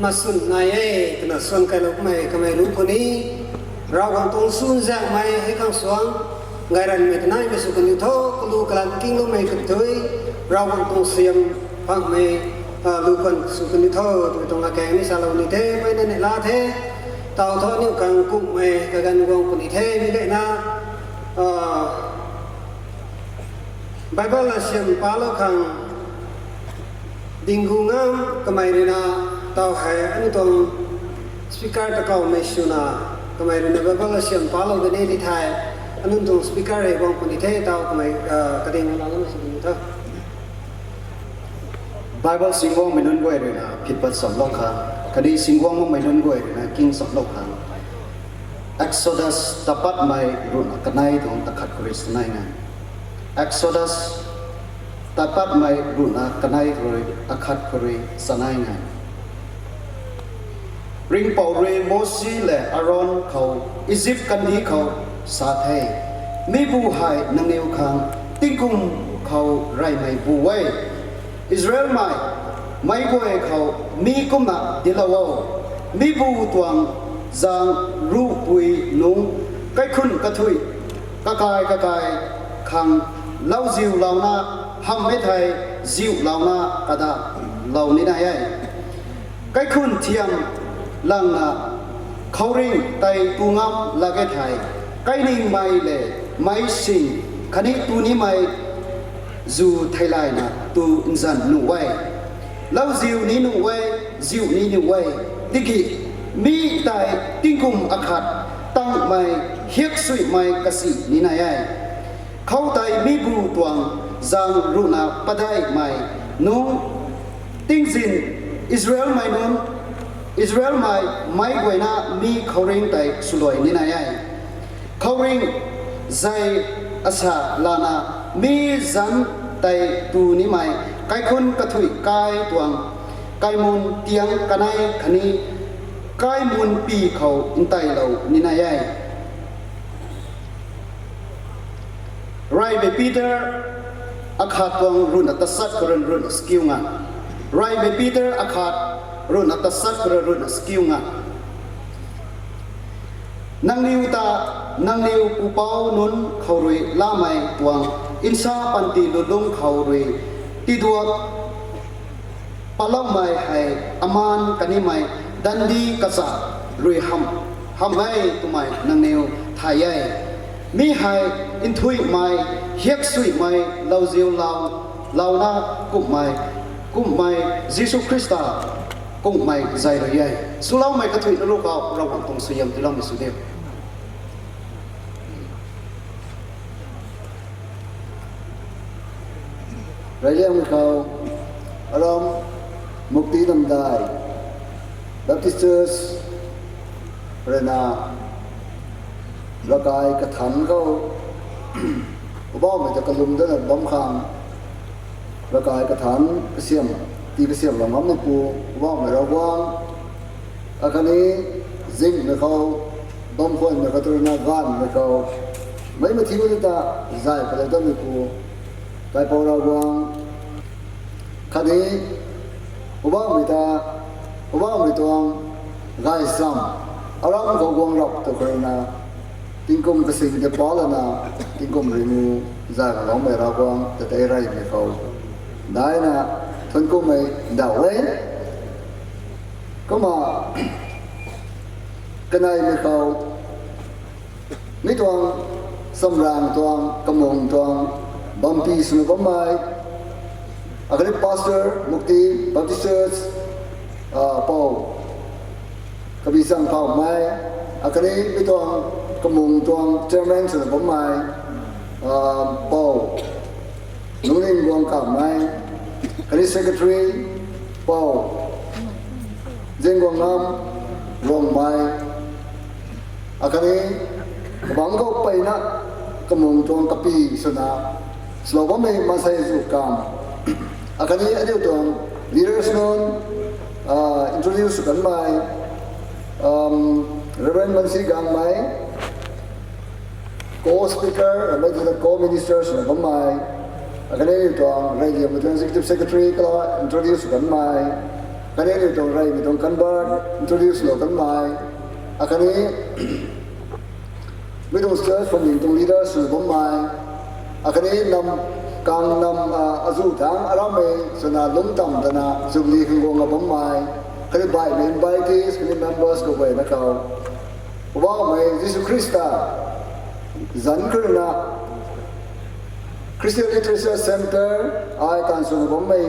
maswn nai e twna suan kailou kummei kamei ruc puni. Ravguangc tuang sunzaenghmei hei khang suang, gayranmei tanaimei sw kaniw tho, kalu kalan kingloumei kathui, Ravguangc tuang suaihiam phangmei lu khwan sw kaniw tho twmei tuang akeng ni salou ni the, mei na neihla the. Taw thu aniu khang kumhmei kaganv guang puni the, mi gayna Bible asiam palou khang dinggu ngam kamei ruina, taw hei aniu tuang speaker ta kawmei swna, kamei ruina Bible asiam palou da ni di thei, aniu tuang speaker hei guang puni the, taw kamei kading lana mei sw di tho. Bible singguangmei nunc guay ruina phitpat samlou khang, khatni singguang makmei nunc guay ruina king samlou khang. Exodus tapatmei ruhna kanei tuang akhat khou rui sanei ngan. Exodus tapatmei ruhna kanei khou rui akhat khou rui sanei ngan. Ringhpouc rui Mosi lev Aron khou Izip kandih khou sa the, Mi bu hei nangniw khang tingkum khou reymei bu e. Israelmei, meic guay khou mi kumna dilou o. Mi bu tuang zaeng ruhpui nungc kaikhun kathuic kakai kakai khang lauziulouna, hamhmei thei ziulouna kadalou nina e. Kaikhun thiam langna khouringh tei tu ngam lak e thei, kainingmei lev meic sing khatni tu nimei zu theilayna tu nzan nuh e. Lauziu ni nuh e, ziu ni nuh e. Tiki mi tei tingkum akhat tangmei hiaksuimei kasi nina e. Khoutei mi bu tuang zaeng ruhna padeihmei nungc tingzin Israelmei nunc, Israelmei meic guayna mi khouringh tei swluai nina e. Khouringh zei asa lana mi zanc tei tu nimei kaikhun kathuic kai tuang kaimun tiang kanei khatni kaimun py khou nteilou nina e. Reymei Peter akhat tuang ruhna tachat khou rui ruhna sakiu ngan. Reymei Peter akhat ruhna tachat khou rui ruhna sakiu ngan. Nangniw ta, nangniw pupouc nunc khou rui lamei tuang nsa panty lwnlung khou rui tiduak patloumei hei amaan kanimei dandi kacha rui hamh, hamh e twmei nangniw thay e. Mi hei nthuihmei, hiaksuihmei, lauziu lau, launa kumhmei, kumhmei Jisu Khrista kumhmei zay rui e. Swloumei kathuic na ru khou Ravguangc tuang suaihiam tiiloumei sw diu. Reyliangmei khou, aram Mukti Namdai Baptist Church ruina ravkai kathanc khou Poubauhmei ta kalum dana bam khang, ravkai kathanc kasiam, tii kasiamlou ngammeipu Poubauhmei Ravguangc, akhatni zinghmei khou, bam khwanmei khou, tw ruina gaanvmei khou, meic mathiu ta zay palou tatmeipu Kaipouc Ravguangc, khatni Poubauhmei ta, Poubauhmei tuang gaychamv, aram khou guang rap tu khou ruina, tingkum kasing tei palana, tingkum ringu zay kaloumei Ravguangc ta tei reymei khou daina, thuanc kummei ndauh e. Kumna kaneimei khou, mi tuang, samraeng tuang, kamung tuang, bampi swna bammei, akhatni Pastor, Mukti Baptist Church, Pou Kabichang Phauhmei, akhatni mi tuang, kamung tuang chairman swna bammei, Pou Lungning Guang Kamei, khatni secretary, Pou Zingguangngam Rongmei, akhatni kabangc khou mpeyna kamung tuang kapi swna swlou bammei maansei zu kamv, akhatni aniu tuang leaders nunc, introduce sw kanmei, Reverend Mansi Gangmei, co-speaker, ramei tuna co-minister swna bammei, Akhatni aniu tuang rey liammei tuang executive secretary kala introduce kanmei. Akhatni aniu tuang reymei tuang convert introduce lou kanmei. Akhatni mi tuang church phuamling tuang leader sw bammei. Akhatni nam kang nam azuh thangc arammei swna lungc tam tana Jubilee khang guang a bammei. Akhatni baihmei invitees, akhatni members khou guayna khou Poubauhmei Jisu Khrista zanc khou ruina Christian Literature Centre ai taanv swna bammei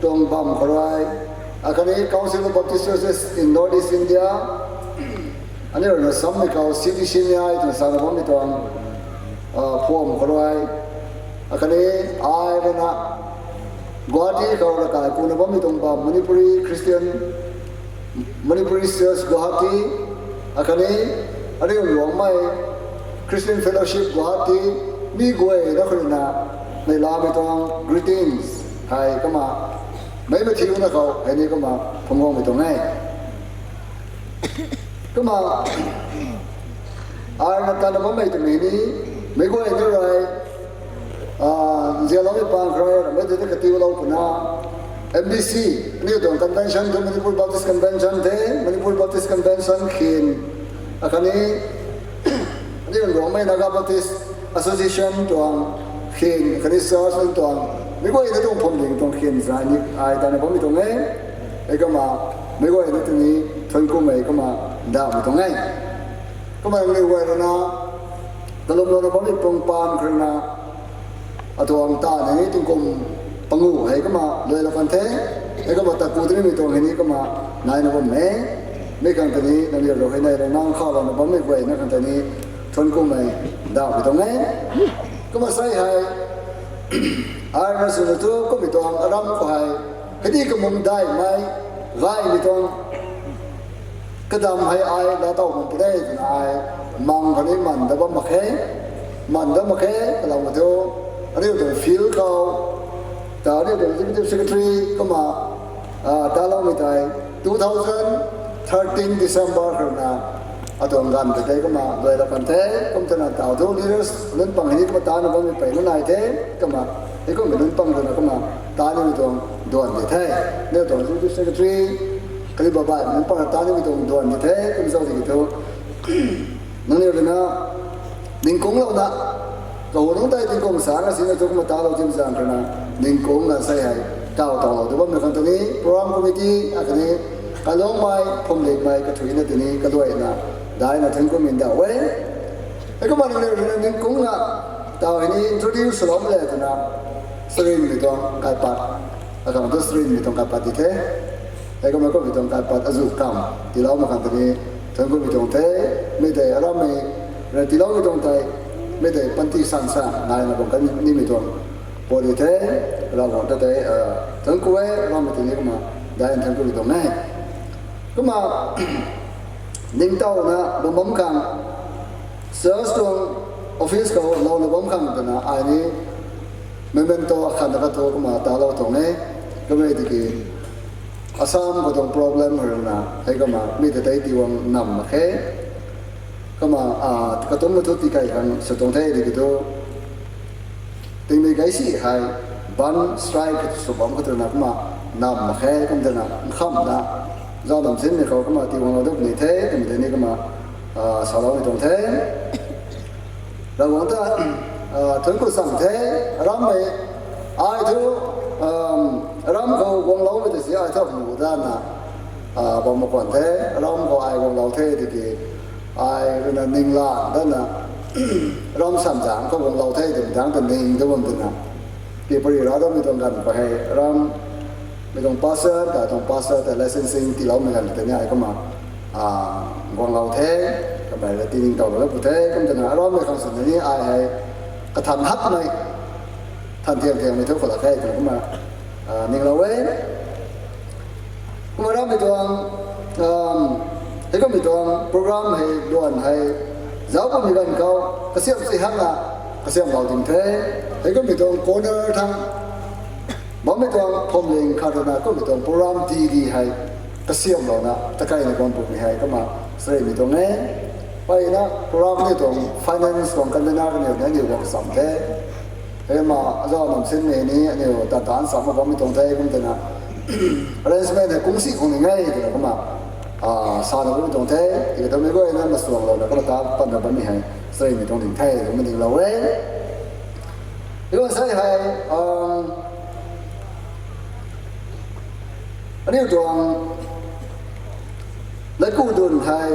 tuang bam khou rui, akhatni Council of Baptist Churches in North East India, aniu ruina sammei khou C B C N I twna sana bammei tuang phuam khou rui, akhatni ai ruina Guwahati khou rakai kuna bammei tuang bam Manipuri Christian, Manipuri Church Guwahati, akhatni aniu Ruangmei Christian Fellowship Guwahati, mi guayna khou ruina neihlamei tuang greetings hei kumna meic mathiuna khou hei ni kumna phungc guangmei tuang e. Kumna ai ruina tana bammei twmei ni meic guayna rui nzianloumei pang khou rui ramei tei ni katiulou puna M B C, aniu tuang convention the, Manipur Baptist Convention the, Manipur Baptist Convention khin, akhatni aniu Ruangmei Naga Baptist Association tuang khin, akhatni church nunc tuang, meic guayna tuang phuamling tuang khin zai ni ai tana bammei tuang e. Hei kumna meic guayna tei ni thuanc kumei kumna ndauhmei tuang e. Kumna nangniw guay ruina kalumlouna bammei pang khou ruina atuang ta ni tingkum panguh hei kumna luailou kan the. Hei kumna taku tei nimei tuang hei ni kumna naina bam e. Mi khang tei ni nangniw rui hei neilou nang khalouna bammei guayna khang tei ni thuanc kumei ndauhmei tuang e. Kumna sei hei ai ruina swna tu kummei tuang aram khou hei hei ni kamung daihmei gaymei tuang kadam hei ai laa tow bam puni twna ai mang khou ni man dat bam mak khe, man dat mak khe, kalou mak thu aniu tuang field khou ta aniu tuang executive secretary kumna taloumei tei two thousand thirteen December khou ruina atuang ganv tei kumna luailou kan the. Kum twna taw thu leaders nunc pang hei ni kumna tana bammei peyna nai the. Kumna hei kummei nunc pang ruina kumna ta nimei tuang duan di the. Aniu tuang executive secretary khatni babai nunc pang ta nimei tuang duan di the. Kum zauc tiki thu nangniw ruina ningkunglouna kahu nunc tei tingkum sana sina thu kumna talou timei zaeng ruina ningkungna sei hei taw tawlou tu bammei khang tei ni program committee akhatni kalungmei phuamlingmei kathuicna tei ni kaluaina daihna thuanc kumei ndauh e. Hei kumna nangniw ruina ningkungna taw hei ni introduce swloumei le twna sarinmei tuang kaipat, akhang thu sarinmei tuang kaipat di the. Hei kumna kummei tuang kaipat azuh kamv tiiloumei khang tei ni thuanc kumei tuang the. Mi tei arammei ruina tiiloumei tuang tei, mi tei panty sansa naina bam kan nimei tuang pary the. Ravguangc ta tei thuanc ku e, arammei tei ni kumna daihna thuanc kumei tuang e. Kumna ningtowna bam bam khang, church tuang office khou louna bam khang twna ai ni memento akhat na kathu kumna talou tuang e. Kummei tiki Assam khou tuang problem hei ruina hei kumna mi ta tei tiiguang nam mak khe. Kumna katummei thu tikei khang sw tuang the tiki thu tingmei gaysi hei ban strike sw bam khou twna kumna nam mak khe. Kum twna nkhamhna zauc nam sinmei khou kumna tiiguanglou dat puni the twmei tei ni kumna saloumei tuang the. Ravguangc ta thuanc ku chang the. Arammei ai thu aram khou guangloumei tei si ai thu mu dana bam mak khwan the. Aram khou ai guanglou the tiki ai ruina ningla dana ram samzang khou guanglou the twmei tangc ta ning dat bam twna, tipari ra datmei tuang ganv khou hei ram mei tuang pastor ta tuang pastor ta licensing tiiloumei ganv tei ni ai kumna guanglou the. Kamei la tiningtowlou la pu the. Kum twna arammei khang swna ni ai hei kathan hakmei, than thiang thiangmei thu khou lak khe twna kumna ninglou e. Kumna arammei tuang hei kummei tuang program hei luan hei zauc kummei ganv khou kasiamh si hakna kasiamhlou ding the. Hei kummei tuang corner thang bammei tuang phuamling khat ruina kummei tuang program di di hei kasiamhlouna takeina bam pumei hei kumna sarinmei tuang e. Peyna program ni tuang finance tuang convener kaniw ni aniw guang kacham the. Hei ma azau nam sinmei ni aniu tan tan sa ma bammei tuang the kum twna arrangement hei kungsi khang ni nge twna kumna sana bammei tuang the. Tiki tamei guay na masuanglouna kumna ta panna bammei hei saimei tuang ding the kumna dinglou e. Tiki sei hei aniu tuang latku dun hei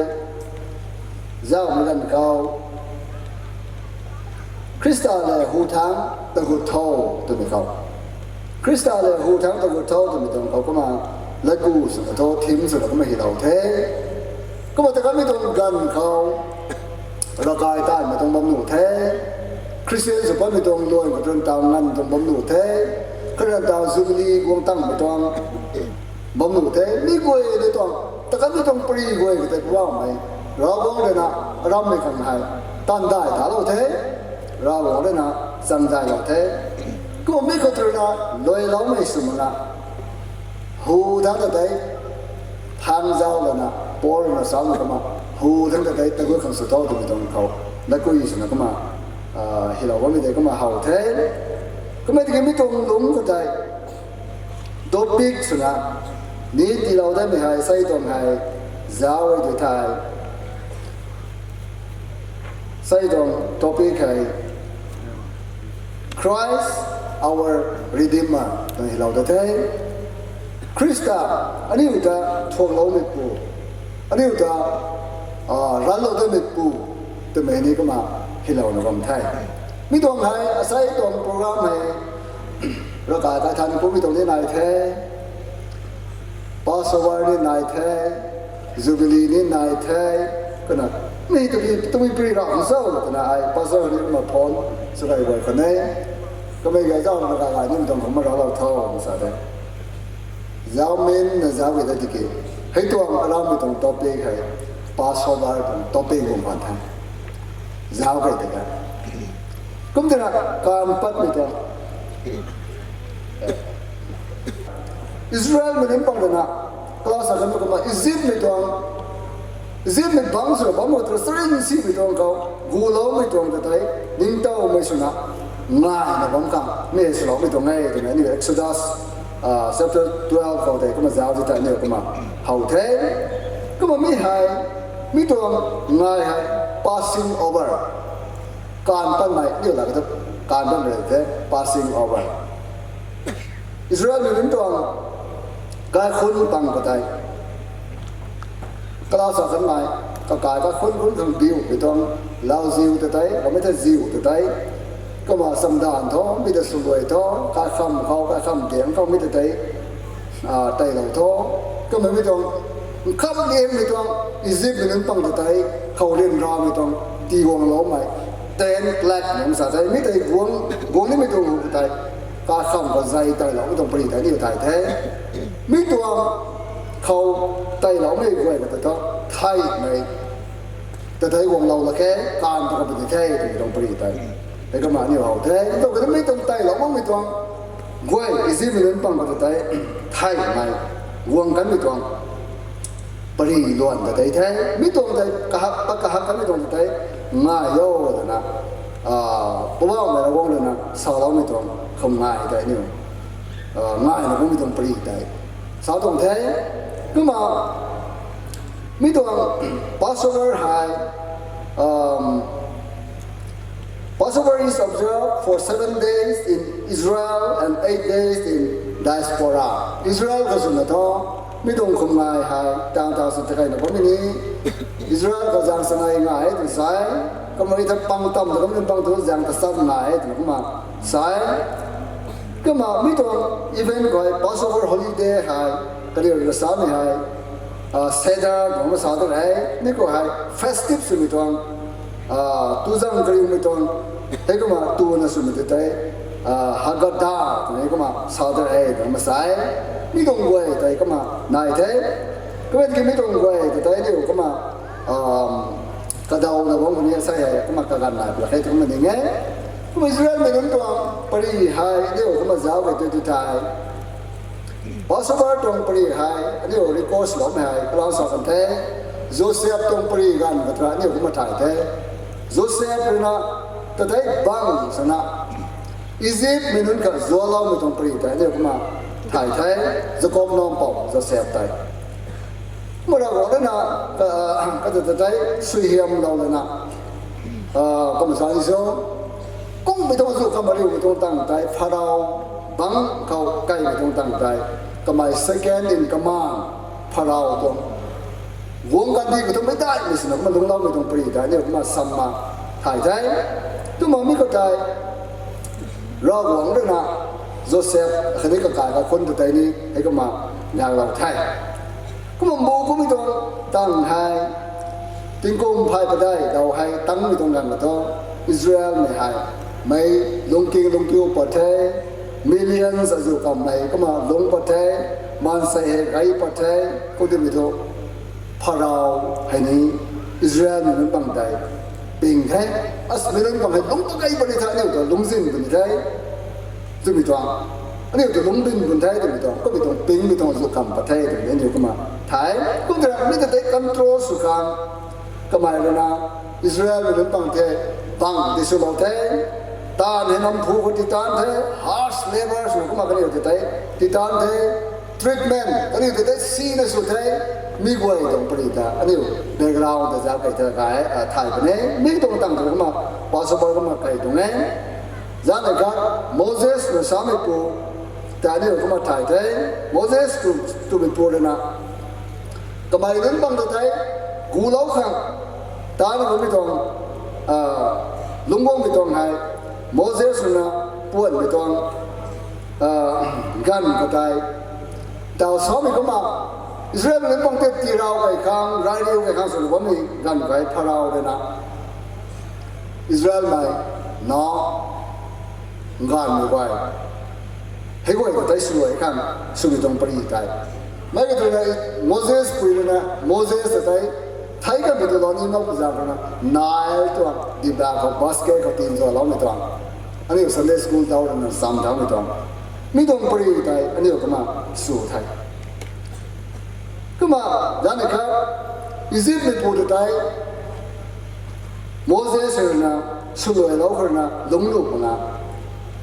zaumei ganv khou Khrista lev hu thangc tagut tho twmei khou, Khrista lev hu thangc tagut tho twmei tuang khou kumna latku swna tho theme swna kumna hylou the. Kumna ta kanmei tuang ganv khou ravkai tanmei tuang bam nuh the. Khristian sw patmei tuang luan khou tun taw nganv tuang bam nuh the. Kharan taw Jubilee guang tangmei tuang bam nuh the. Mi guay de tuang ta kanmei tuang pari guay ka tei Poubauhmei Ravguangc rui na arammei khang hei tandai talou the. Ravguangc rui na changzaylou the. Kumna mi khou rui na luailoumei sw makna hu thangc ta tei thangc zauc lana Paul rui na samei kumna hu thangc ta tei tagut khang sw tho twmei tuang khou latku swna kumna hylou bammei tei kumna how the. Kumna tiki mi tuang lungc khou tei topic swna ni tiilou datmei hei sei tuang hei zauc e tw thei, sei tuang topic hei Christ, our Redeemer twna hylou da the. Khrista, aniu ta thuakloumeipu, aniu ta ranlou datmeipu twmei ni kumna hylouna bam the. Mi tuang hei asei tuang program hei ravkai kai than pumei tuang ni nai the. Passover ni nai the, Jubilee ni nai the, kumna mi tabui pari ra khang cho twna ai pastor ni kumna phone swkai guay khou ne. Kamei ga zauc na ravkai nimei tuang khang ma raclou tho sa the. Zauc min na zauc e ta tiki hei tuang arammei tuang topic hei Passover tuang topic bam pan the. Zauc key tei ka kum twna kaanv patmei tuang Israelmei nunc pang rui na, kala sa kanmei kumna Egyptmei tuang, Egyptmei bangc swna bam khou tei charin simei tuang khou guloumei tuang ta tei ningtowmei swna ngayna bam khang mi hei swloumei tuang e twna aniu Exodus chapter twelve khou tei kumna zauc ti tei aniu kumna how the. Kumna mi hei mi tuang ngai hei passing over, kaanv patmei aniu la ka tu, kaanv patmei the passing over. Israelmei nunc tuang kaikhunc pang khou tei kala sa kanmei, kakai kaikhunc khunc khang biumei tuang, lauziu ta tei, kamei ta ziu ta tei, kumna chamdanv tho, mi ta swluai tho, kaikham khou, kaikham diang khou mi ta tei teilou tho. Kumna mi tuang nkham lianmei tuang Egyptmei nunc pang ta tei khou ryanramei tuang tiguangloumei ten plague nunc sa tei mi tei guang, guang nimei tuang hu tei kaikham khou zei teiloumei tuang pari tei aniu thay the. Mi tuang khou teiloumei guay ka ta thu theihmei ta tei guanglou lak khe, kaanv ta ka puni the twmei tuang pari tei hei kumna aniu how the. Ntau ka mi tuang teilou makmei tuang guay Egyptmei nunc pang ka ta tei theihmei guang kanmei tuang pari luan ta tei the. Mi tuang tei kahak, pa kahak kanmei tuang ta tei ngai o twna Poubauhmei Ravguangc rui na saloumei tuang khum ngai tei aniu ngayna bammei tuang pari tei sa tuang the. Kumna mi tuang Passover hei Passover is observed for seven days in Israel and eight days in diaspora. Israel khou swna thu mi tuang khum ngai hei tang ta sw ta kayna bammei ni, Israel khou zaeng sanei ngai e twna sa e. Kumna mi ta pang tam ta kamei pang tu zaeng ta chat ngai e twna kumna sa e. Kumna mi tuang event khou hei Passover holiday hei kariu rui samei hei Seder twna sa ta re, mi khou hei festive swmei tuang, tuzang kariumei tuang, heikumna tuna swmei ta tei Haggadah twna heikumna sa ta re twna kumna sa e. Mi tuang guay tei kumna nai the. Kumna tiki mi tuang guay ta tei aniu kumna kadawna bam khou ni asei hei kumna kaganv nai pla khe twna kumna ning e. Kumna Israelmei nunc tuang pari hei aniu kumna zauc key tu tu thei Passover tuang pari hei aniu record loumei hei kalam sa kan the. Joseph tuang pari ganv khou tei aniu kumna thay the. Joseph rui na ta tei bang swna Izipmei nunc kha zualoumei tuang pari tei aniu kumna thay the, Jakob nac pou Josep tei. Kumna Ravguangc rui na, ka, kata ta tei suaihiamlou lana, a, kumna sa ni so, kummei tuang zu kamariumei tuang tang tei, Pharaoh bangc khou kaimei tuang tang tei, kamei second in command, Pharaoh tuang guangc kandih khou thu meic daihmei swna kumna lungcloumei tuang pari tei aniu kumna samna thay the. Twmei mi khou tei, Ravguangc rui na Josep khatni kakai kakhun ta tei ni hei kumna nganglou the. Kumna bu kummei tuang tang hei, tingkum phay padeih daw hei tangmei tuang ganv khou thu, Israelmei hei, mei lungking lungkiu pat the, millions azu kammei kumna lungc pat the, maansei hei gay pat the, kumtimei thu Pharaoh hei ni Israelmei nunc bang tei ping the. As, mei nunc bang hei lungc ta gay puni the, aniu ta lungczin puni the twmei tuang, aniu ta lungcbin puni the twmei tuang, kummei tuang pingmei tuang zu kam pat the twmei aniu kumna thay. Kum tei mi ta tei control sw khang, kamei rui na Israelmei nunc bang the, bang tiswlou the, taanv hei nam phu khou titan the, harsh labour swna kumna kaniw ta tei titan the, treatment kaniw ta tei sina sw the, mi guay tuang pari ta aniu background ta zauc kei ta kai, a, thay puni, mi tuang tang tu kumna possible kumna kai tuang e. Zanc khat Moses rui sameipu ta aniu kumna thay the, Moses tw, twmeipu rui na kamei nunc bang ta tei gulou khang, tana bammei tuang, a, lungcguangmei tuang hei, Moses rui na puanmei tuang, a, ganv khou tei, taw samei kumna, Israelmei nunc bang tei tiirau kai khang, rai riu kai khang swna bammei ganv khou hei Pharaoh rui na Israelmei na nganvmei guay, hei guay ta tei swluai khang swmei tuang pari tei, mei ka tuna Moses pui rui na Moses ta tei thei kanmei tu lou ni makpui zaeng rui na, Nile tuang dibak khou basket khou tinzualoumei tuang, aniu Sunday school zauc rui na cham thaumei tuang, mi tuang pari tei aniu kumna sw the. Kumna, zanc khat Izipmeipu ta tei Moses rui na swluailou khou rui na lungclu makna,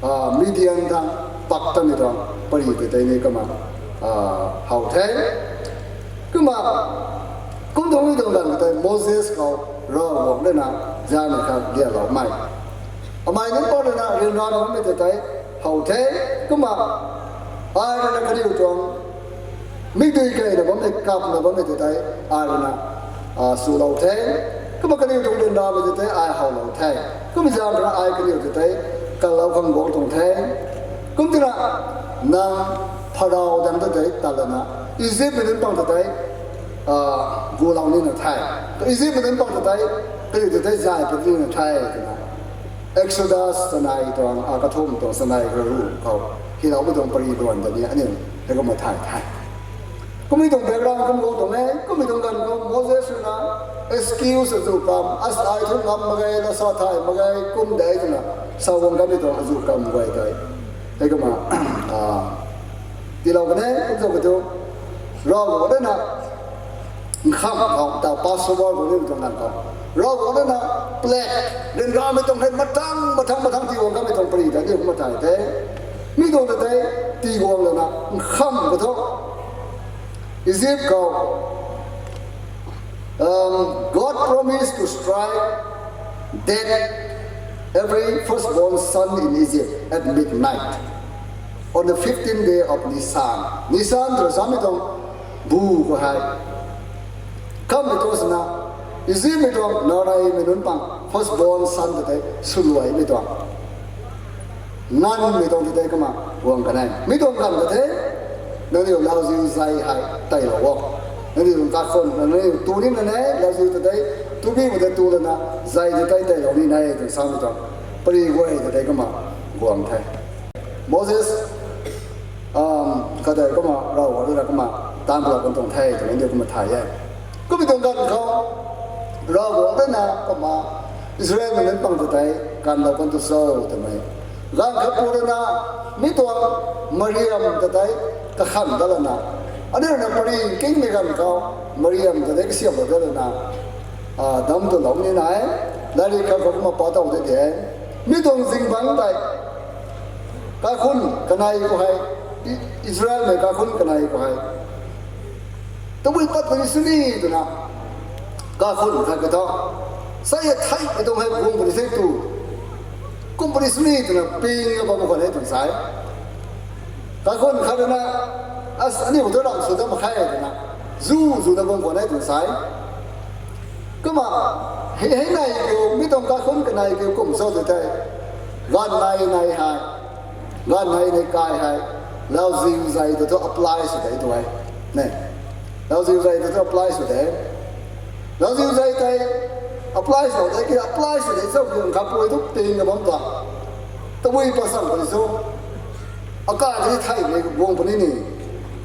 a, Midian ta pak tamei tuang pari ta tei ni kumna, a, how the. Kumna, kum tuang mi tuang ganv khou tei Moses khou Ravguangc rui na zanc khat lialoumei, amei nunc pat rui na ryanrana bammei ta tei how the. Kumna, ai rui na kaniw tuang mikdui keyna bammei, kapna bammei ta tei ai rui na, a, swlou the. Kumna kaniw tuang ryanramei ta tei ai howlou the. Kumna zanc rui na ai kaniw ta tei kanlou khang guang tuang the. Kum tina, nang Pharaoh dang ta tei tat lana Izipmei nunc bang ta tei, a, gulou nina the. Izipmei nunc bang ta tei, kaniw ta tei zay pat nina the twna Exodus sanei tuang, a, kathumh tuang sanei kha ruh khou hyloumei tuang pari luan ta ni aniu hei kumna thay the. Kummei tuang background kum guang tuang e, kummei tuang ganv khou Moses rui na excuse azu kam, as ai thu ngam mak ge, lasa thay mak ge, kum de twna sa guang kamei tuang azu kam guay tei hei kumna, a, tiilou kan e. Kum zau ka thu, Ravguangc rui na nkham khou, ta Passover khou ni tuang ganv khou, Ravguangc rui na plague, ryanramei tuang hei mathang mathang mathang tii guang kamei tuang pari ta aniu kumna thay the. Mi tuang ta tei tii guang lana nkham khou thu, Egypt khou, um, God promised to strike dead every firstborn son in Egypt at midnight on the fifteenth day of Nisan. Nisan tw samei tuang bu khou hei, kammei tuang swna, Egyptmei tuang nareymei nunc pang firstborn son ta tei swluaimei tuang, nganvmei tuang ta tei kumna guang kan e. Mi tuang ganv ta the, nangniw lauziu zei hei teilou o. Nangniw tuang kakhun, nangniw tu nina ne, lauziu ta tei, tubimei ta tu lana, zei ta tei teilou nina e twna samei tuang pari guay ta tei kumna guang the. Moses, um, khat tei kumna Ravguangc rui na kumna taanvlou kan tuang the twmei aniu kumna thay e. Kummei tuang ganv khou Ravguangc rui na kumna Israelmei nunc pang ta tei kanlou kan tu cho twmei, ganv khat pu rui na mi tuang Mariam ta tei kakhan dat lana, aniu rui na pari kingmei ganv khou Mariam ta tei kasiamhlou dat lana, a, dam twlou nina e. Lairik khat khou kumna pa tow de de, mi tuang zingbangc tei Kaikhun kanei khou hei, I- Israelmei kaikhun kanei khou hei, tabui pat puni sini twna kaikhun khat ka tho. Sa e thei e tuang hei guang puni the tu. Kum puni sini twna ping a bam khwan e twna sa e. Kaikhun khat rui na, as aniu tu ram sw ta mak khe twna, zu zu na bam khwan e twna sa e. Kumna, hei hei nai kiu, mi tuang kaikhun kanei kiu kum cho tw thei, ganv nai nai hei, ganv nai nai kai hei, lauziu zei ta thu apply sw de tu e. Ne, lauziu zei ta thu apply sw de. Lauziu zei tei apply sw de, ki apply sw de, cho ki kha pui tu ping na bam ta. Tabui pa sang puni cho. Akai tei theimei guang puni ni,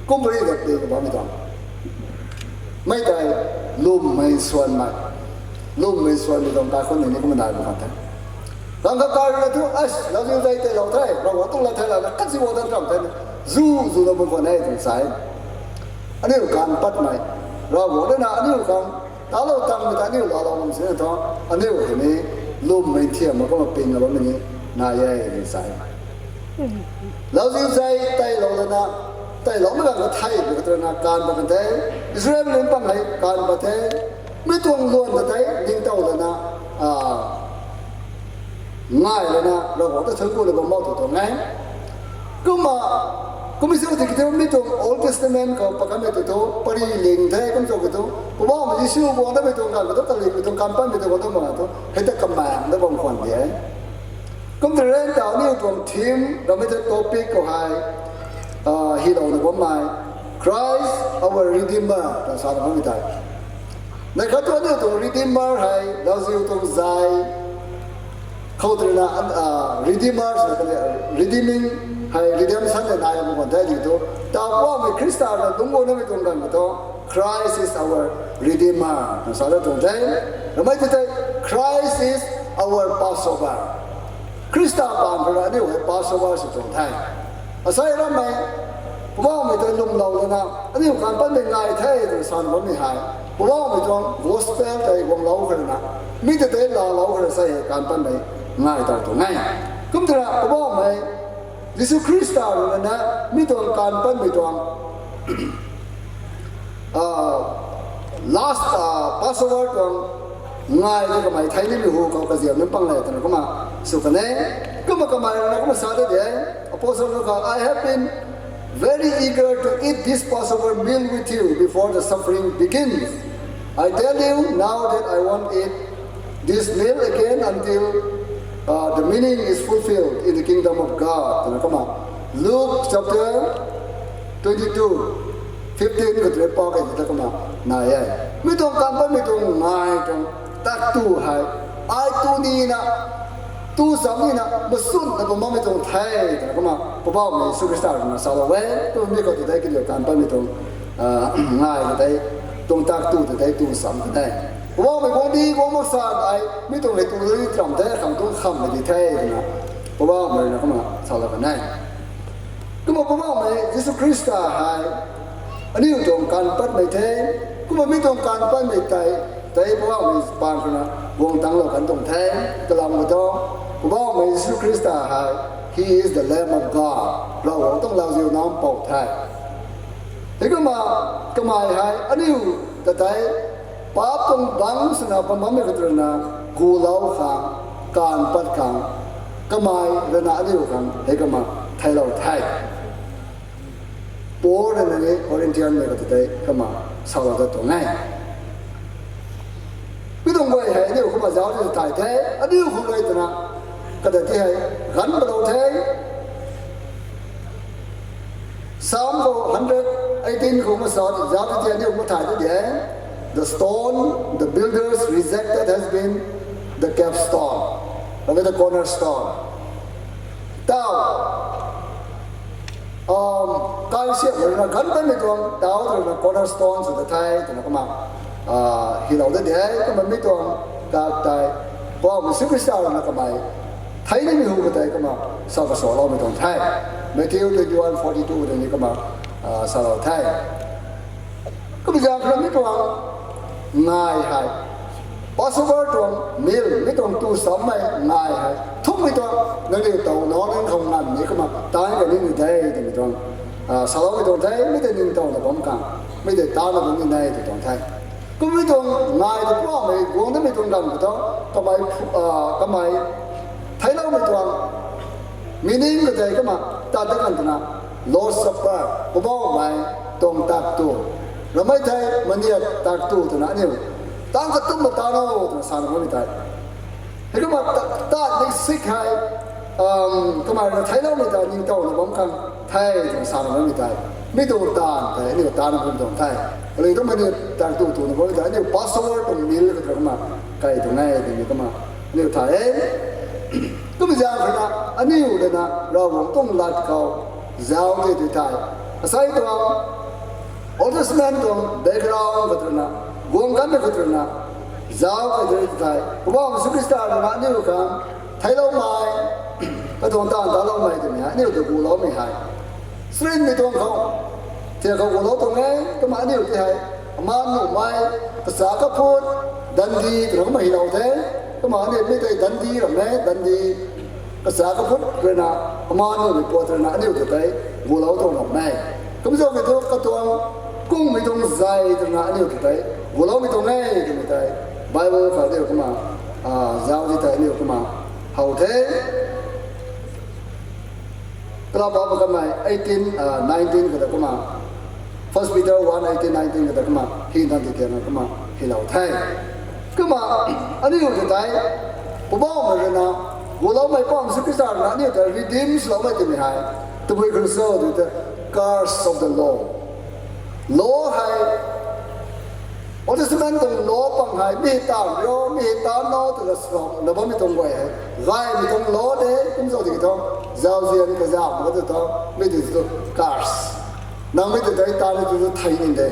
kum puni ta ping na bammei ta. Mei tei, lwmmei nsuanmei. Lwmmei nsuanmei tuang kaikhun ni ni kumna nai bam khat the. Ganv kha kai rui na thu, as, lauziu zei teilou the, Ravguangc tuang lat thei lana, khat si guang tan ram the, zu zu na bam khwan e twna sa e. Aniu ganv patmei, Ravguangc rui na aniu khang talou tangmei ta aniu laalou bam sini thu, aniu hei ni lwmmei nthiam mak kumna ping na bammei ni nai e twna sa e. Lauziu zei teilou lana, teiloumei ganv kha theimei khat rui na kaanv pat kan the, Israel nunc pang hei kaanv pat the, mi tuang luan ta tei ningtow lana, a, ngai lana, Ravguangc ta thuanc ku la bam bou tu tuang e. Kumna, kum sw tiki thu mi tuang Old Testament khou pat kanmei tu thu, pary ling the, kum cho ki thu, Poubauhmei Jisu guang datmei tuang ganv kha thu, kalingmei tuang kaanv patmei tuang ganv thu, hei ta kamaeng da bam khwan de. Kum tei rui na aniu tuang theme, ramei ta topic khou hei, a, hilouna bammei, Christ our Redeemer, twna sa na bammei tei. Nai khat thu aniu tuang Redeemer hei, lauziu tuang zei, khou tei rui na, a, Redeemer, redeeming, hei redemption le nai bam khwan the tiki thu, ta Poubauhmei Khrista rui lungc guang namei tuang ganv kha thu, Christ is our Redeemer twna sa da tuang the. Ramei tei tei, Christ is our Passover. Khrista paan khou rui aniu hei Passover sw tuang the. Asei rammei, Poubauhmei ta lwmlou lana, aniu kaanv patmei ngai the twna sa na bammei hei, Poubauhmei tuang gospel tei guanglou khou rui na, mi ta tei laalou khou rui asei hei kaanv patmei ngai tow tuang e. Kum tei rui na Poubauhmei Jisu Khrista rui na, mi tuang kaanv patmei tuang, a, last, a, Passover tuang ngai tei kamei thei nimei hu khou kaziam nunc pang le twna kumna sw kan e. Kumna kamei rui na kumna sa de de, Apostle rui kha, I have been very eager to eat this Passover meal with you before the suffering begins. I tell you now that I won't eat this meal again until, uh, the meaning is fulfilled in the kingdom of God. Twna kumna Luke chapter twenty-two, fifteen khou tei pa kei ta kumna nai e. Mi tuang kaanv patmei tuang ngai tuang tak tu hei, ai tu nina, tu sam nina, masutna bam bammei tuang the twna kumna Poubauhmei Jisu Khrista rui na salou e. Kum mi khou tei tei kaniw kaanv patmei tuang, a, ngai ta tei, tuang tak tu ta tei tu sam kan e. Poubauhmei guangcdic guang mak sa ai, mi tuang hei tu ni tram the, khang tuang khammei di the twna Poubauhmei rui na kumna salou kan e. Kumna Poubauhmei Jisu Khrista hei aniu tuang kaanv patmei the. Kumna mi tuang kaanv patmei tei, tei Poubauhmei paan khou na guang tanglou kan tuang the. Kalam khou thu, Poubauhmei Jisu Khrista hei, He is the Lamb of God. Ravguangc tuang lauziu nam pou the. Hei kumna kamei hei aniu ta tei paap tuang bangc swna bam bammei khat rui na gulou khang, kaanv pat khang, kamei rui na aniu khang hei kumna theilou the. Paul rui na ni Corinthianmei kata tei kumna salou ta tuang e. Mi tuang guay hei aniu kumna zauc ti thay the, aniu khang rui twna kata ti hei ganv palou the. Psalm khou hundred eighteen khou kumna sa zauc ti aniu kumna thay tu de. The stone the builders rejected has been the capstone, the cornerstone. Tau, um, kaisiamhmei rui na ganv patmei tuang tau rui na cornerstone sw ta the twna kumna, a, hilou de de, kumna mi tuang kak tei Poubauhmei Jisu Khrista rui na kamei thei nimei hu kata tei kumna sa kasaloumei tuang the. Matthew twenty-one forty-two tei ni kumna, a, salou the. Kumna zaeng khou mi tuang ngai hei, Passover tuang meal, mi tuang tu sammei ngai hei thukmei tuang nangniw tow nac nang khou nganvmei kumna taanc kani ni de twmei tuang, a, saloumei tuang the, mi tei ningtowna bam khang, mi tei taanna bam ni de tw tuang the. Kummei tuang ngai ta Poubauhmei guang datmei tuang ganv khou thu, kamei, a, kamei theicloumei tuang meaning khou tei kumna tat dat kan twna, Lord's Supper, Poubauhmei tuang tat tu, ramei thei maniat tat tu twna aniu tang katumna tat o twna sana bammei tei. Heikumna ta, tat ni sik hei, kamei rui theicloumei ta ningtowna bam khang the twna sana bammei tei, mi tuang taanv tei aniu taanna bam tuang the. Kalei thu maniat tat tu twna bammei tei aniu Passover tuang meal khou tei kumna kai tuang e twmei kumna aniu thay e. Kumna zaeng khou na aniu rui na Ravguangc tuang lat khou zauc tei tei thei, asei tuang Old Testament tuang background khou tei rui na, guang kanmei khou tei rui na, zauc key tei tei thei, Poubauhmei Jisu Khrista rui na aniu khang theicloumei, katuang taanv taloumei twmei hei aniu ta guloumei hei, Israelmei tuang khou thiak khou gulou tuang e. Kumna aniu tei hei, amaan nuhmei, kasa kaphut, dandi twna kumna hylou the. Kumna aniu mi tei dandi ram e, dandi, kasa kaphut rui na, amaan nuhmei puat rui na aniu ta tei gulou tuang ram e. Kumna zaeng khou thu katuang kungmei tuang zei twna aniu ta tei guloumei tuang e twmei tei Bible khou aniu kumna, a, zauc di tei aniu kumna how the. Kalam pa kanmei eighteen, a, nineteen khou ta kumna, First Peter one eighteen, nineteen khou ta kumna hei tan tei tiana kumna hylou the. Kumna aniu ta tei Poubauhmei rui na, guloumei Poubauhmei Jisu Khrista rui na aniu ta redeem swloumei twmei hei tabui khou cho tw tei, curse of the law. Law hei, Old Testament tuang law pang hei mi hei taanv rio, mi hei taanv no twna swlouna bammei tuang guay hei, gaymei tuang law de. Kum cho tiki thu, zauzian kazauh mak tu thu, mi tei tu curse. Nang mi ta tei taanv tu tu thei ni de.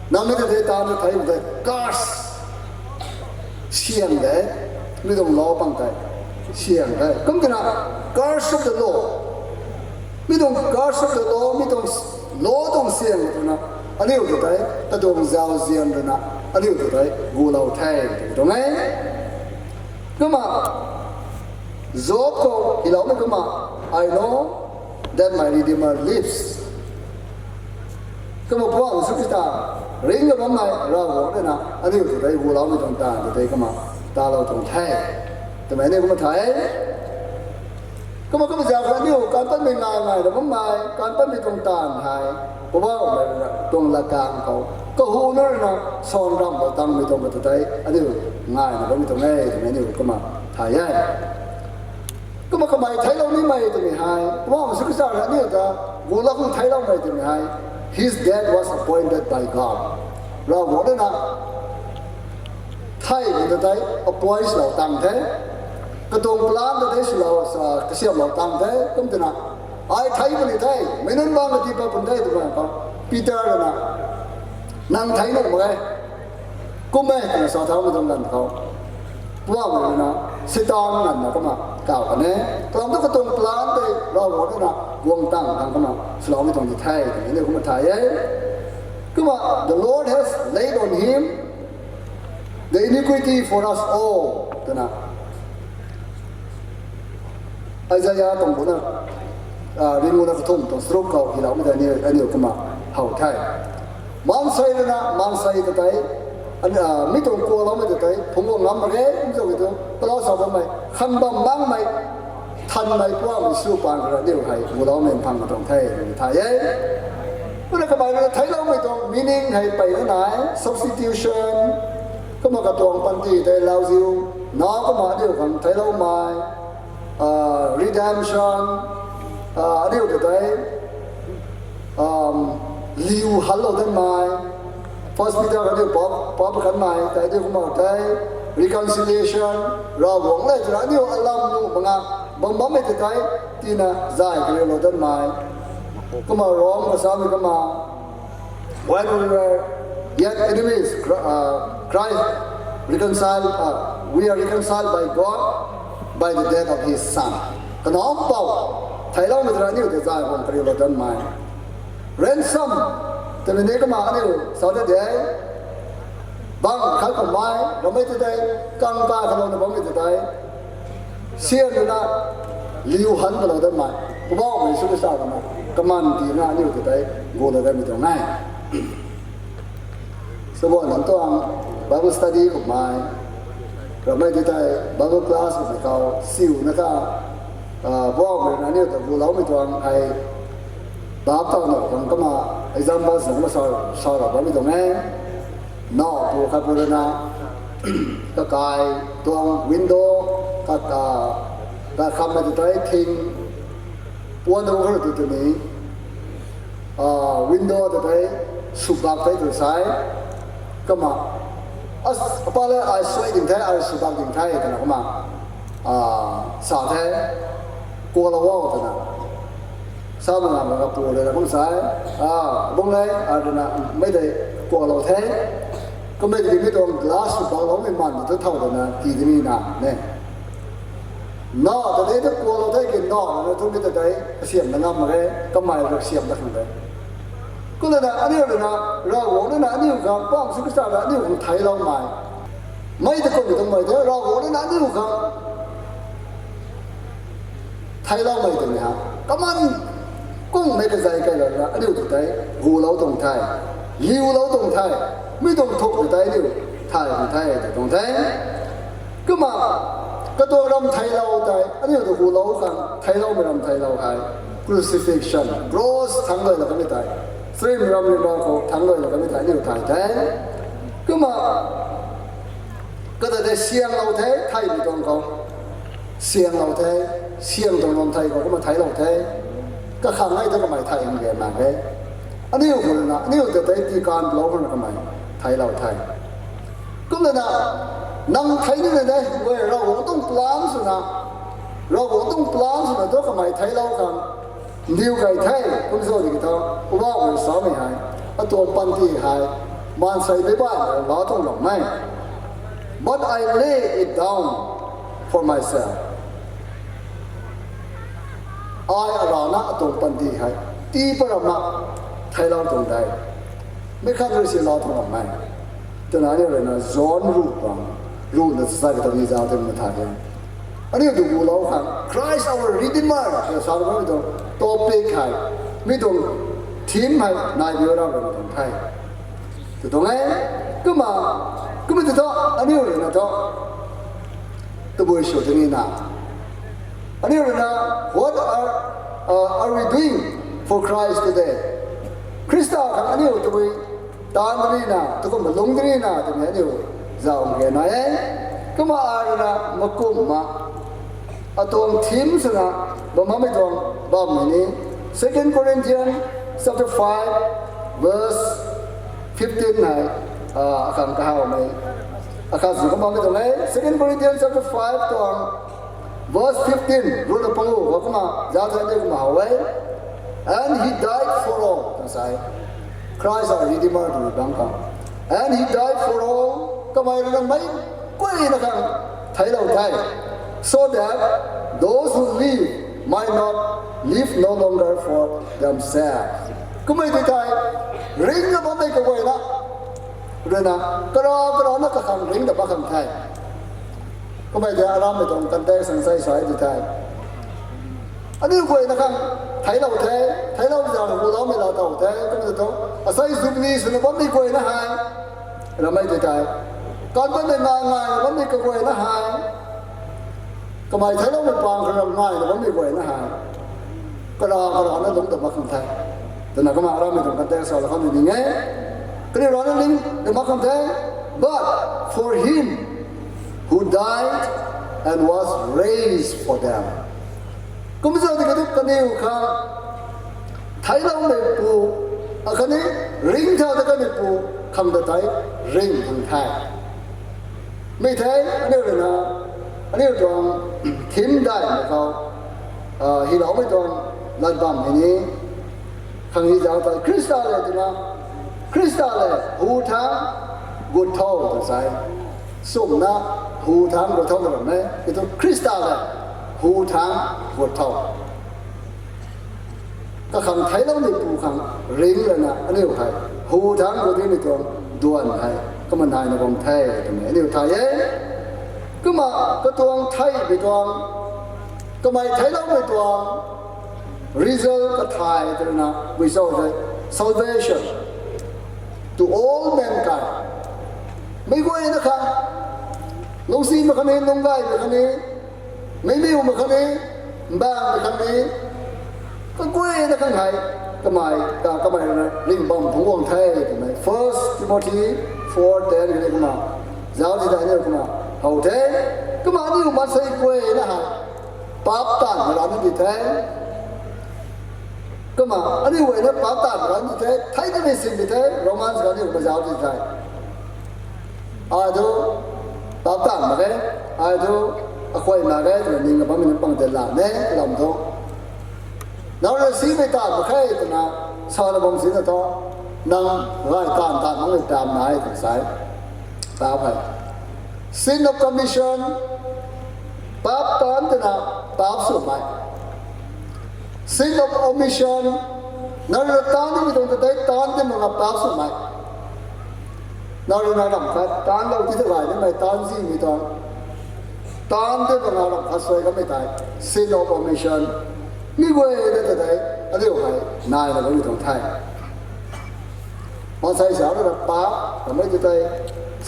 Nang mi ta tei taanv tu thei ni de. Curse. Siang de. Mi tuang law pang tei siang de. Kum tina, curse of the law. Mi tuang curse of the law, mi tuang law tuang siang twna aniu ta tei, katuang zauzian rui na aniu ta tei gulou the tw tuang e. Kumna Job khou hyloumei kumna, I know that my Redeemer lives. Kumna Poubauhmei Jisu Khrista ringcna bammei Ravguangc rui na aniu ta tei guloumei tuang taanv ta tei kumna talou tuang the twmei aniu kumna thay e. Kumna kumna zaeng khou aniu kan patmei ngai ngai ra bammei, kan patmei tuang taanv hei, Poubauhmei rui na tuang latkaeng khou kahuna rui na sawn ramhlou tangmei tuang ta tei aniu ngaina bammei tuang e twmei aniu kumna thay e. Kumna kamei theiclou nimei twmei hei, Poubauhmei Jisu Khrista rui aniu ta gulou khang theicloumei twmei hei, His death was appointed by God. Ravguangc rui na theimei ta tei appoint swlou tang the. Katuang plan ta tei swlou sa kasiamhlou tang the. Kum tina, ai thei puni the, meic nunc bang kati pat puni the twmei khou, Peter rui na, nang thei nuh mak e, kum e twna sa thaumei tuang ganv khou, Poubauhmei rui na Seitaan nganvna kumna kaw kan e. Kalam thu katuang plan tei Ravguangc rui na guang tang tang kumna swloumei tuang di the twmei aniu kumna thay e. Kumna, the Lord has laid on him the iniquity for us all twna Isaia tuang buna, a, ringuna kathumh tuang charuk khou hyloumei tei aniu, aniu kumna how the. Maansei rui na, maansei ta tei, an, a, mi tuang kuakloumei ta tei phungc guang ngam mak ge, kum cho ki thu, talou sa bammei, khan bam makmei, thanmei Poubauhmei Jisu paan khou rui aniu hei guloumei phang tuang the twmei thay e. Kumna kamei rui na theicloumei tuang meaning hei mpeyna nai, substitution, kumna katuang panty tei lauziu, na kumna aniu khang theicloumei, a, redemption, a, aniu ta tei, liu hanlou danmei, First Peter kaniw pa, pa pakanmei tei aniu kumna tei, reconciliation, Ravguangc le twna aniu alam nuh mak nga bam bammei ta tei, tina zay kariulou danmei. Kumna Rom kasamei kumna, when we were yet enemies, Chri-, uh, Christ reconciled, uh, we are reconciled by God by the death of his Son. Kanac mpouh theicloumei twna aniu ta zay guang kariulou danmei. Ransom twmei ni kumna aniu sa ta de, Bang khat khou mai, ramei tei tei, kang ta khalouna bammei tei tei, sian rui na, liu han kalou dat mei, Poubauhmei Jisu Khrista rui na, kaman tina aniu tei tei, gu lou datmei tuang e. Sabuan nang tuang Bible study khou mai, ramei tei tei, Bible class khou mai khou, siu na ta, Poubauhmei rui na aniu ta guloumei tuang hei, bap tau na khang kumna, examples na kumna sa, sa ra bammei tuang e. Naw pu khat pu rui na, kakai tuang window, kaka, kakhammei tei tei thing, puan tu khou tu tu ni, window tei tei, sw bak tei tu sai, kumna, as, apa le ai suai ding the, ai sw bak ding the, twna kumna, sa the, kuaklou o twna. Sa mak na kapu rui na kum sa e, bung le, a rui na, mei tei kuaklou the. Kummei tiki mi tuang glass sw bakloumei man tu thow twna ti dini na ne. Naw ta tei tu kuaklou the ki naw na tu mi ta tei kasiamh na ngam mak e, kamei rui kasiamh ta khang de. Kumna aniu rui na, Ravguangc rui na aniu khang, Poubauhmei Jisu Khrista rui na aniu khang theicloumei, mei ta kummei tuang mei tei Ravguangc rui na aniu khang theicloumei twmei ha, kaman kummei kazei kailouna aniu tei tei gulou tuang the, liulou tuang the, mi tuang thuk tei tei aniu thay tuang the, tw tuang the. Kumna, katuang ram theiclou tei aniu ta gulou khang theicloumei ram theiclou hei, crucifixion, cross thangc luailou kamei tei, stream ram ri bau khou thangc luailou kamei tei aniu thay the. Kumna, kata tei sianglou the, theihmei tuang khou sianglou the, siang tuang ram thei khou kumna theiclou the. Kakhang hei tu kamei thei hang ge mak e. Aniu khou rui na, aniu ta tei tii kanv lou khang na kamei theiclou the. Kumna, nang thei ni na de, guay Ravguangc tuang plan swna, Ravguangc tuang plan swna tu kamei theiclou khang ndiu key the, kum sw tiki thu, Poubauhmei samei hei, atuang panty hei, maansei mei baihmei la tuang lam e. But I lay it down for myself. Ai arana atuang panty hei, tii pat ramna theiclou tuang de. Mei khat rui si la tuang lam e. Twna aniu rui na John ruh bang, ruhna sa kata ni zauc tei ma thay e. Aniu tu gulou khang, Christ our Redeemer, twna sa bammei tuang topic hei, mi tuang theme hei nai biu ra bam tuang the. Tw tuang e, kumna, kumna tei thu, aniu rui na thu, tabui sw tini na. Aniu rui na, what are, are we doing for Christ today? Khrista khang aniu tabui taanv tini na, takumna lungc tini na twmei aniu zauc mak ge nai e. Kumna ai rui na makumna, atuang theme swna bam bammei tuang bammei ni, Second Corinthians chapter five, verse fifteen hei, akhang kahawmei, akhat sw kum bammei tuang e, Second Corinthians chapter five tuang, verse fifteen, ruhna pangu khou kumna zauc the, aniu kumna how e. And he died for all, twna sa e. Christ our Redeemer twmei bang khou. And he died for all, kamei rui na mei guayna khang theiclou the, so that those who live might not live no longer for themselves. Kummei tei tei, ringcna bammei kaguayna rui na, kara karana kakhang ringcna bam khang the. Kummei tei arammei tuang context khang sai sai tei tei, aniu guayna khang theiclou the, theiclou zang guloumei la tow the, kummei tei thu, asei Jubilee swna bammei guayna hei, ramei tei tei, kan bammei ngai ngaina bammei kaguayna hei, kamei theicloumei pang khou ram ngaina bammei guayna hei, kara karana lungc ta mak khang the. Twna kumna arammei tuang context sa la khang ni ning e. Kaniw rana lungc ta mak khang the, but for him who died and was raised for them. Kum sw tiki thu kaniw khang theicloumeipu, akhatni ringcthau ta kaneipu khang ta tei ringc khang the. Mi the, aniu rui na, aniu tuang theme daihmei khou, hyloumei tuang lat bam hei ni, khang hi zauc tei Khrista le twna, Khrista le hu thangc gut tho tw sa e. Sumna hu thangc gut tho tw bam e, kiu thu Khrista le hu thangc gut tho. Kakhang theicloumeipu khang ringc lana aniu hei hu thangc gut nimei tuang duan hei kumna naina bam the twmei aniu thay e. Kumna katuang theihmei tuang, kamei theicloumei tuang result kathay twna gui cho tei, salvation to all mankind. Meic guayna khang, lungcsimei khatni lungcgaymei khatni, meimiumei khatni, mbaanvmei khatni, kaguayna khang hei, kamei ta kamei ruina ringhbam phungc guang the twmei First Timothy four ten khatni kumna zauc ti tei aniu kumna how the. Kumna aniu maansei guayna hei paap taanv ram ni di the. Kumna aniu guayna paap taanv ram ni the, thei nimei sin di the, Romans khou aniu kumna zauc ti the. Ai thu paap taanv mak ge, ai thu akhuay mak ge twna ningna bammei nunc pang tei lam e, lam thu. Nang rui simei taanv mak khe twna sana bam sina thu, nang gay taanv taanv makmei taanv nai twna sa e. Paap hei, sin of commission, paap taanv twna paap swmei. Sin of omission, nang rui taanv nimei tuang ta tei taanv ti makna paap swmei. Nang rui na ramh khat taanclou ti ta gay nimei taanc zimei tuang, taanv ti makna ramh khat suai kamei tei sin of omission. Mi guay ta tei aniu hei naina bammei tuang the. Maansei sa rui na paap kamei ti tei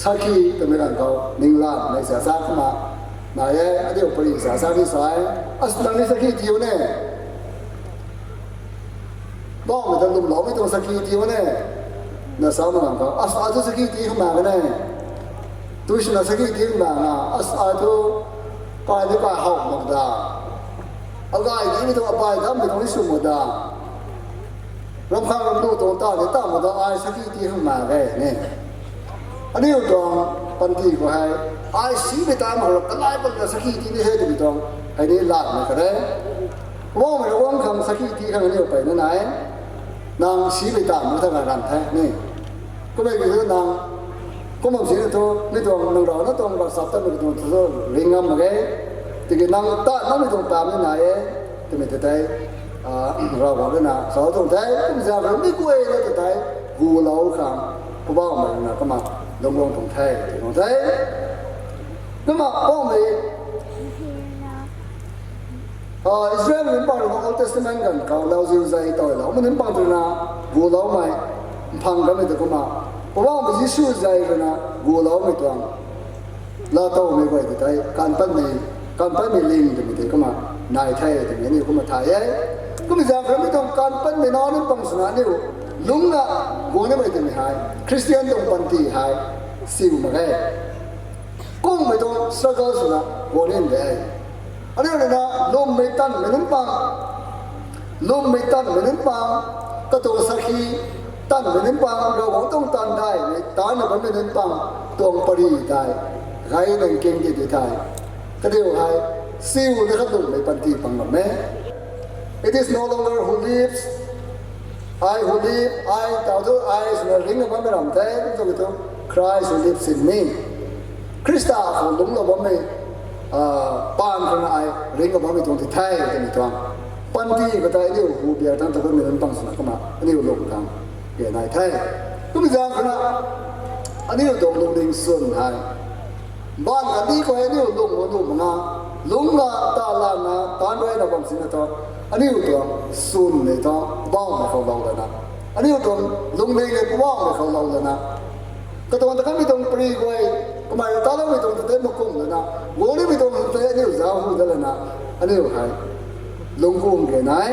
sakhi twmei ganv khou ninglanmei sa sa kumna nai e, aniu pari sa sa ni sa e. As nang ni sakhi tiu ne. Bauhmei ta lwmloumei tuang sakhi tiu ne, na sa mak ganv khou, as ai thu sakhi ti khang mak ge ne. Tui swna sakhi ti khang mak na, as ai thu kai ni kai how mak da. Agay nimei tuang apai dammei tuang ni sw mak da. Ramkhang ramlu tuang ta ni ta mak da, ai sakhi ti khang mak ge ne. Aniu tuang panty khou hei, ai simei taanv khou rui kalai patna sakhi ti ni he twmei tuang hei ni latmei khat e. Poubauhmei rui guang khang sakhi ti khang aniu mpeyna nai. Nang simei taanv mak tha ganv ranv the ni. Kummei ki thu nang, kum bam sina thu mi tuang nang rana tuang ravchaptatmei tuang thu ring ngam mak ge. Tiki nang ta nangmei tuang taanv ni nai e twmei ta tei, Ravguangc rui na sa tuang the. Kum zaeng khou mi guayna ta tei gulou khang Poubauhmei rui na kumna lungc guang tuang the, tuang the. Kumna Poubauhmei, Israelmei nunc pang rui na Old Testament ganv khou lauziu zei tawloumei nunc pang rui na guloumei mphang kamei ta kumna Poubauhmei Jisu zei rui na guloumei tuang laatowmei guay ta tei, kan patmei, kan patmei ling twmei tei kumna nai the twmei aniu kumna thay e. Kummei zaeng khou mi tuang kan patmei nac nunc pang swna aniu lungcna guang nimei twmei hei Christian tuang panty hei siu mak ge. Kummei tuang struggle swna guang ni de. Aniu rui na lwmmei tanmei nunc pang, lwmmei tanmei nunc pang, katuang sakhi tanmei nunc pang, Ravguangc tuang taanv daihmei taanna bammei nunc pang tuang pary tei gay nang king ti ti thei, kaniw hei siu na kha lwmmei panty pang ram e. It is no longer who lives, I who live, ai tau thu ai swna ringna bammei ram the, kum tu Christ who lives in me. Khrista khou lungclou bammei paan khou na ai ringna bammei tuang ti the twmei tuang panty khou tei aniu hu biak tang ta bammei nunc pang swna kumna aniu lung khang ge nai the. Kummei zaeng khou na aniu tuang lungning swn hei, mbaanv kandih khou hei aniu lung mak nuh mak na, lungcna, talanna, taanc ruina bam sina thu, aniu tuang swn nei thu Poubauhmei khou lou lana, aniu tuang lungning hei Poubauhmei khou lou lana, katuang ta kanmei tuang pary guay, kamei rui taloumei tuang ta tei makum lana, guang nimei tuang ta tei aniu zauc hu dat lana, aniu hei lungc guang ge nai.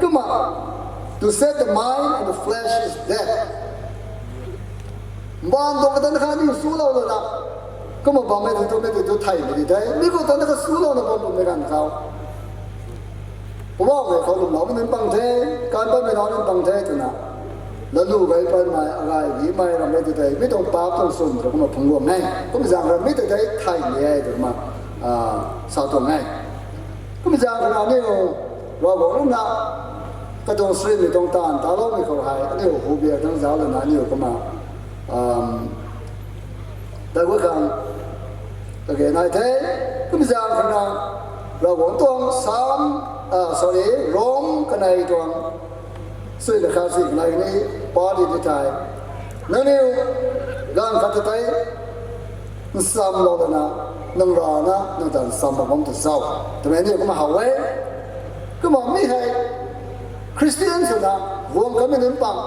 Kumna, to set the mind on the flesh is death. Mbaanv tuang kata na kha aniu sulou lana, kumna bammei tu tumei tu theimei di the, mi khou ta na kha sulouna bam bammei ganv khou, Poubauhmei khou lwmloumei nunc pang the, kan patmei nac nunc pang the twna, lalu gay patmei, agay gimei rammei tu tei mi tuang paap tuang swn rui kumna phungc guang e. Kummei zaeng rui mi tei tei theimei e twna sa tuang e. Kummei zaeng khou na aniu Ravguangc rui na katuang srimei tuang taanv taloumei khou hei aniu hu biak tang zauc lana aniu kumna tei gu khang kage nai the. Kummei zaeng khou na Ravguangc tuang Sam, sorry, Rom kanei tuang suina khat si kanei ni pa di di thei, nangniw Ganv khat ta tei, nsamlou lana, nang rana nang ta nsam mak bam tu zau, twmei aniu kumna how e. Kumna mi hei Khristian swna guang kanmei nunc pang,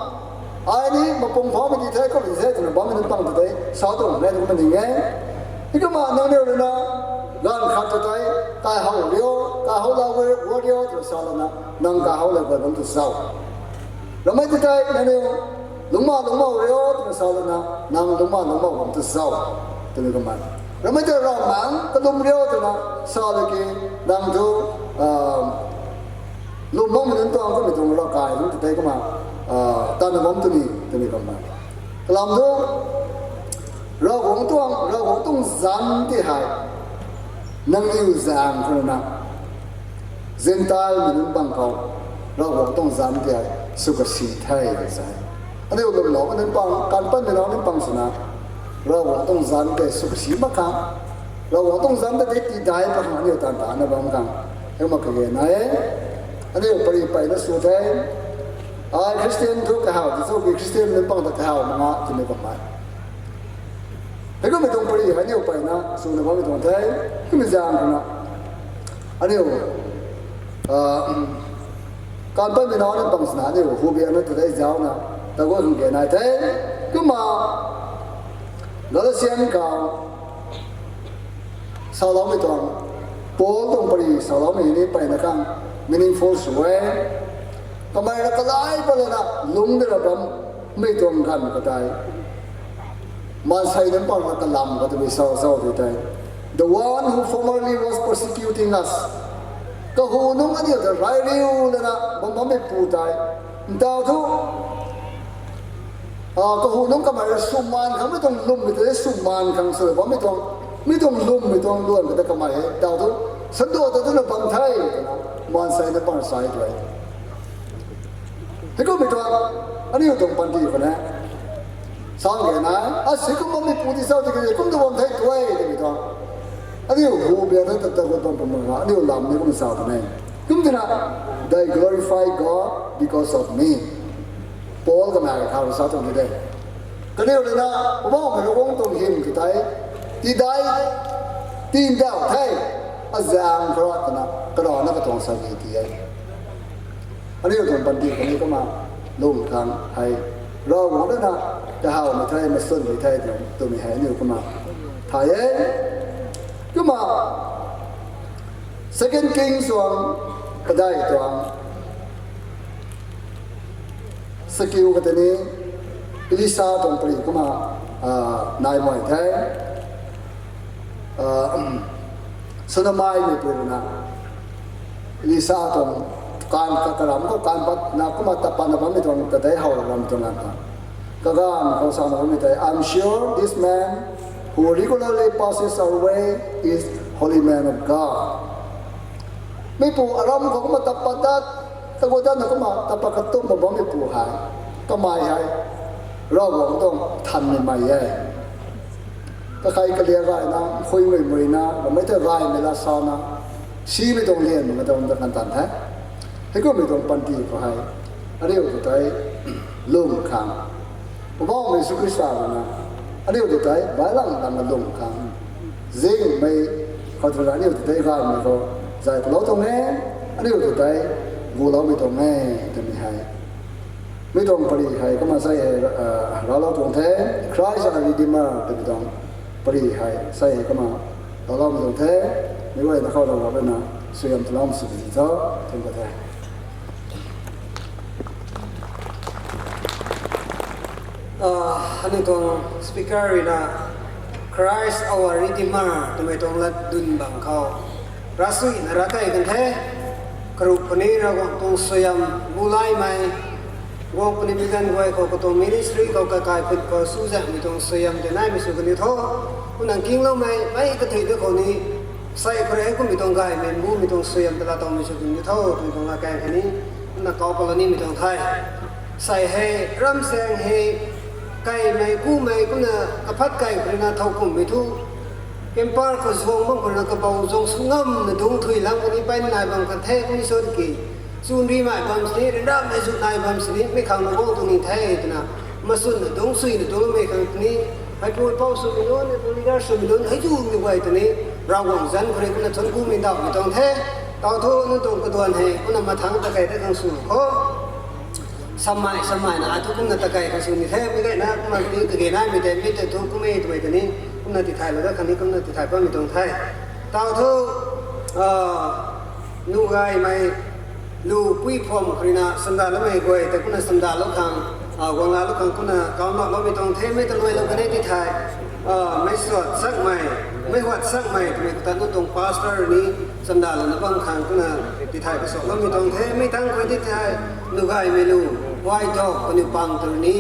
ai ni mapung phaumei di the, kummei di the twna bammei nunc pang ta tei sa tuang e, kumna ning e. Heikumna nangniw rui na ganv khat ta tei, kaihow rio, kaihow la guay guay rio twna sa lana, nang kaihow la guay bam tu zau. Ramei ti tei nangniw lungcma lungcmou rio twna sa lana, nang lungcma lungcmou bam tu zau, twmei kumna. Ramei tei ravmaengc kalum rio twna sa laki, nang tu lwm makmei nunc tuang kummei tuang ravkai nunc ta tei kumna tanna bam tu ni, twmei kumna. Kalam tu, Ravguangc tuang, Ravguangc tuang zanc ti hei nangniw zaeng khou rui na, Gentile mei nunc pang khou Ravguangc tuang zanc ti hei sw kasi the, sa e. Aniu lwmlou nunc pang, kan patmei nunc pang swna, Ravguangc tuang zanc tei sw kasi mak khang, Ravguangc tuang zanc ta tei tidai pat khang aniu taanv tana bam khang, heikumna kage nai e. Aniu pary peyna sw the. Ai Khristian thu kahaw ti cho ki, Khristian nunc pang ta kahaw mak nga twmei kumna. Heikummei tuang pary hei aniu peyna swna bammei tuang the. Kummei zaeng khou na, aniu kan patmei nunc pang swna aniu hubiangna ta tei zauna, ta guay khang ge nai the. Kumna Galatian khou saloumei tuang, Paul tuang pary saloumei ni peyna khang meaningful sw e. Kamei rui kalai pat lana lungc de ra bammei tuang ganv khou tei, maansei nunc pang rui kalam khou twmei sa zau tei tei, the one who formerly was persecuting us, kahu nunc aniu ta rey riu lana bam bammeipu tei, ntaw thu kahu nunc kamei rui swmaan khang, mi tuang lwmmei tei swmaan khang sw bammei tuang, mi tuang lwmmei tuang luan khou tei kamei hei ntaw thu sando ta twna bam the, twna maansei nunc pang sa e tu e. Heikummei tuang, aniu tuang panty khou na, sa ge nai, asi kum bammeipu ti zau tiki kum tu bam the tu e twmei tuang, aniu hubiangna ta ta guay bam pum mak na, aniu lam ni kum zau tu ne. Kum tina, they glorify God because of me. Paul kamei khou sa tuang ni de. Kaniw rui na, Poubauhmei Ravguangc tuang hym ti tei, tidai, tindauh the, azaeng khou rui twna, karana katuang sa ni ti e. Aniu tuang panty khatni kumna lung khang hei, Ravguangc rui na kahawmei the, masunmei the twmei hei aniu kumna thay e. Kumna Second Kings tuang, padeih tuang, sakiu kata ni, Elisa tuang pary kumna nai mai the. Sunamai mei pary rui na, Elisa tuang kan kakaram khou kan patna kumna tat patna bammei tuang ta tei how ram tuang ganv khou, kaganv khou sana bammei tei, I'm sure this man who regularly passes our way is holy man of God. Meipu aram khou kumna tat pat dat, taguay datna kumna tat pat katumna bammeipu hei, kamei hei Ravguangc tuang thanmei mei e. Kakhei kalia gayna, khuimei muina, ramei tei gaymei la sana, simei tuang lianmei tuang ta kan tan the. Heikummei tuang panty khou hei, aniu ta tei lung khang, Poubauhmei Jisu Khrista rui na aniu ta tei baihlam lamna lung khang, zingmei khou tei aniu ta tei gaymei khou zay palou tuang e, aniu ta tei guloumei tuang e, twmei hei. Mi tuang pary hei kumna sei hei raclou tuang the, Christ our Redeemer twmei tuang pary hei sei hei kumna racloumei tuang the. Mi guayna khou Ravguangc rui na suaihiam tiiloumei sw di tho, thun ka the. Aniu tuang speaker rui na Christ our Redeemer twmei tuang lat dun bang khou ravsuina ravkai kan the. Karuh puni Ravguangc tuang suaihiam bulaimei, guang puni mi ganv guay khou katuang ministry khou kakai phut khou chuzaenghmei tuang suaihiam tei naimei sw kaniw tho. Kumna kingloumei mei kathuina khou ni, sei khou rui kummei tuang gaymei mbumei tuang suaihiam ta laatowmei sw kaniw tho twmei tuang ravkai khatni, kumna kau palou nimei tuang the. Sei hei ramsaeng hei kaimei kumei kumna kaphat kai khou rui na thow kumhmei thu, Kempar khou zuang bam khou rui na kabou zuang sw ngamna dungc thuy lam kani peyna nai bam kan the kuni sw tiki, chunrimei bam sini, ryanramei zu nai bam sini, mei khang na guang tuang ni the twna, maswnna dungc suina dungcmei khang ni, Heipu pou swmei nunc, heipu leader swmei nunc, hei zumei guay tei ni, Ravguangc zanc khou rui kumna thuanc kumei ndauhmei tuang the. Tau thu nunc tuang kaduan hei kumna mathangc ta kei ta khang sw kho. Samei, samei na, a thu kumna ta kei khang sw ni the, mi gayna kumna ti kage naimei tei, mi tei thu kummei twmei tei ni, kumna tithaylou dat khang ni, kumna tithay patmei tuang the. Tau thu, ah, nuh gaymei lu pui pham khou rui na, sandaloumei guay tei kumna sandalou khang, ah, guang lalou khang kumna kauna loumei tuang the, mei ta luailou kanei tithay, ah, mei suat sakmei, mei huat sakmei, twmei ta nunc tuang pastor ni, sandalouna bam khang kumna tithay kasaloumei tuang the, mei tang khou tithay, nuh gaymei lu, huay dok, kaniw pang tu ni,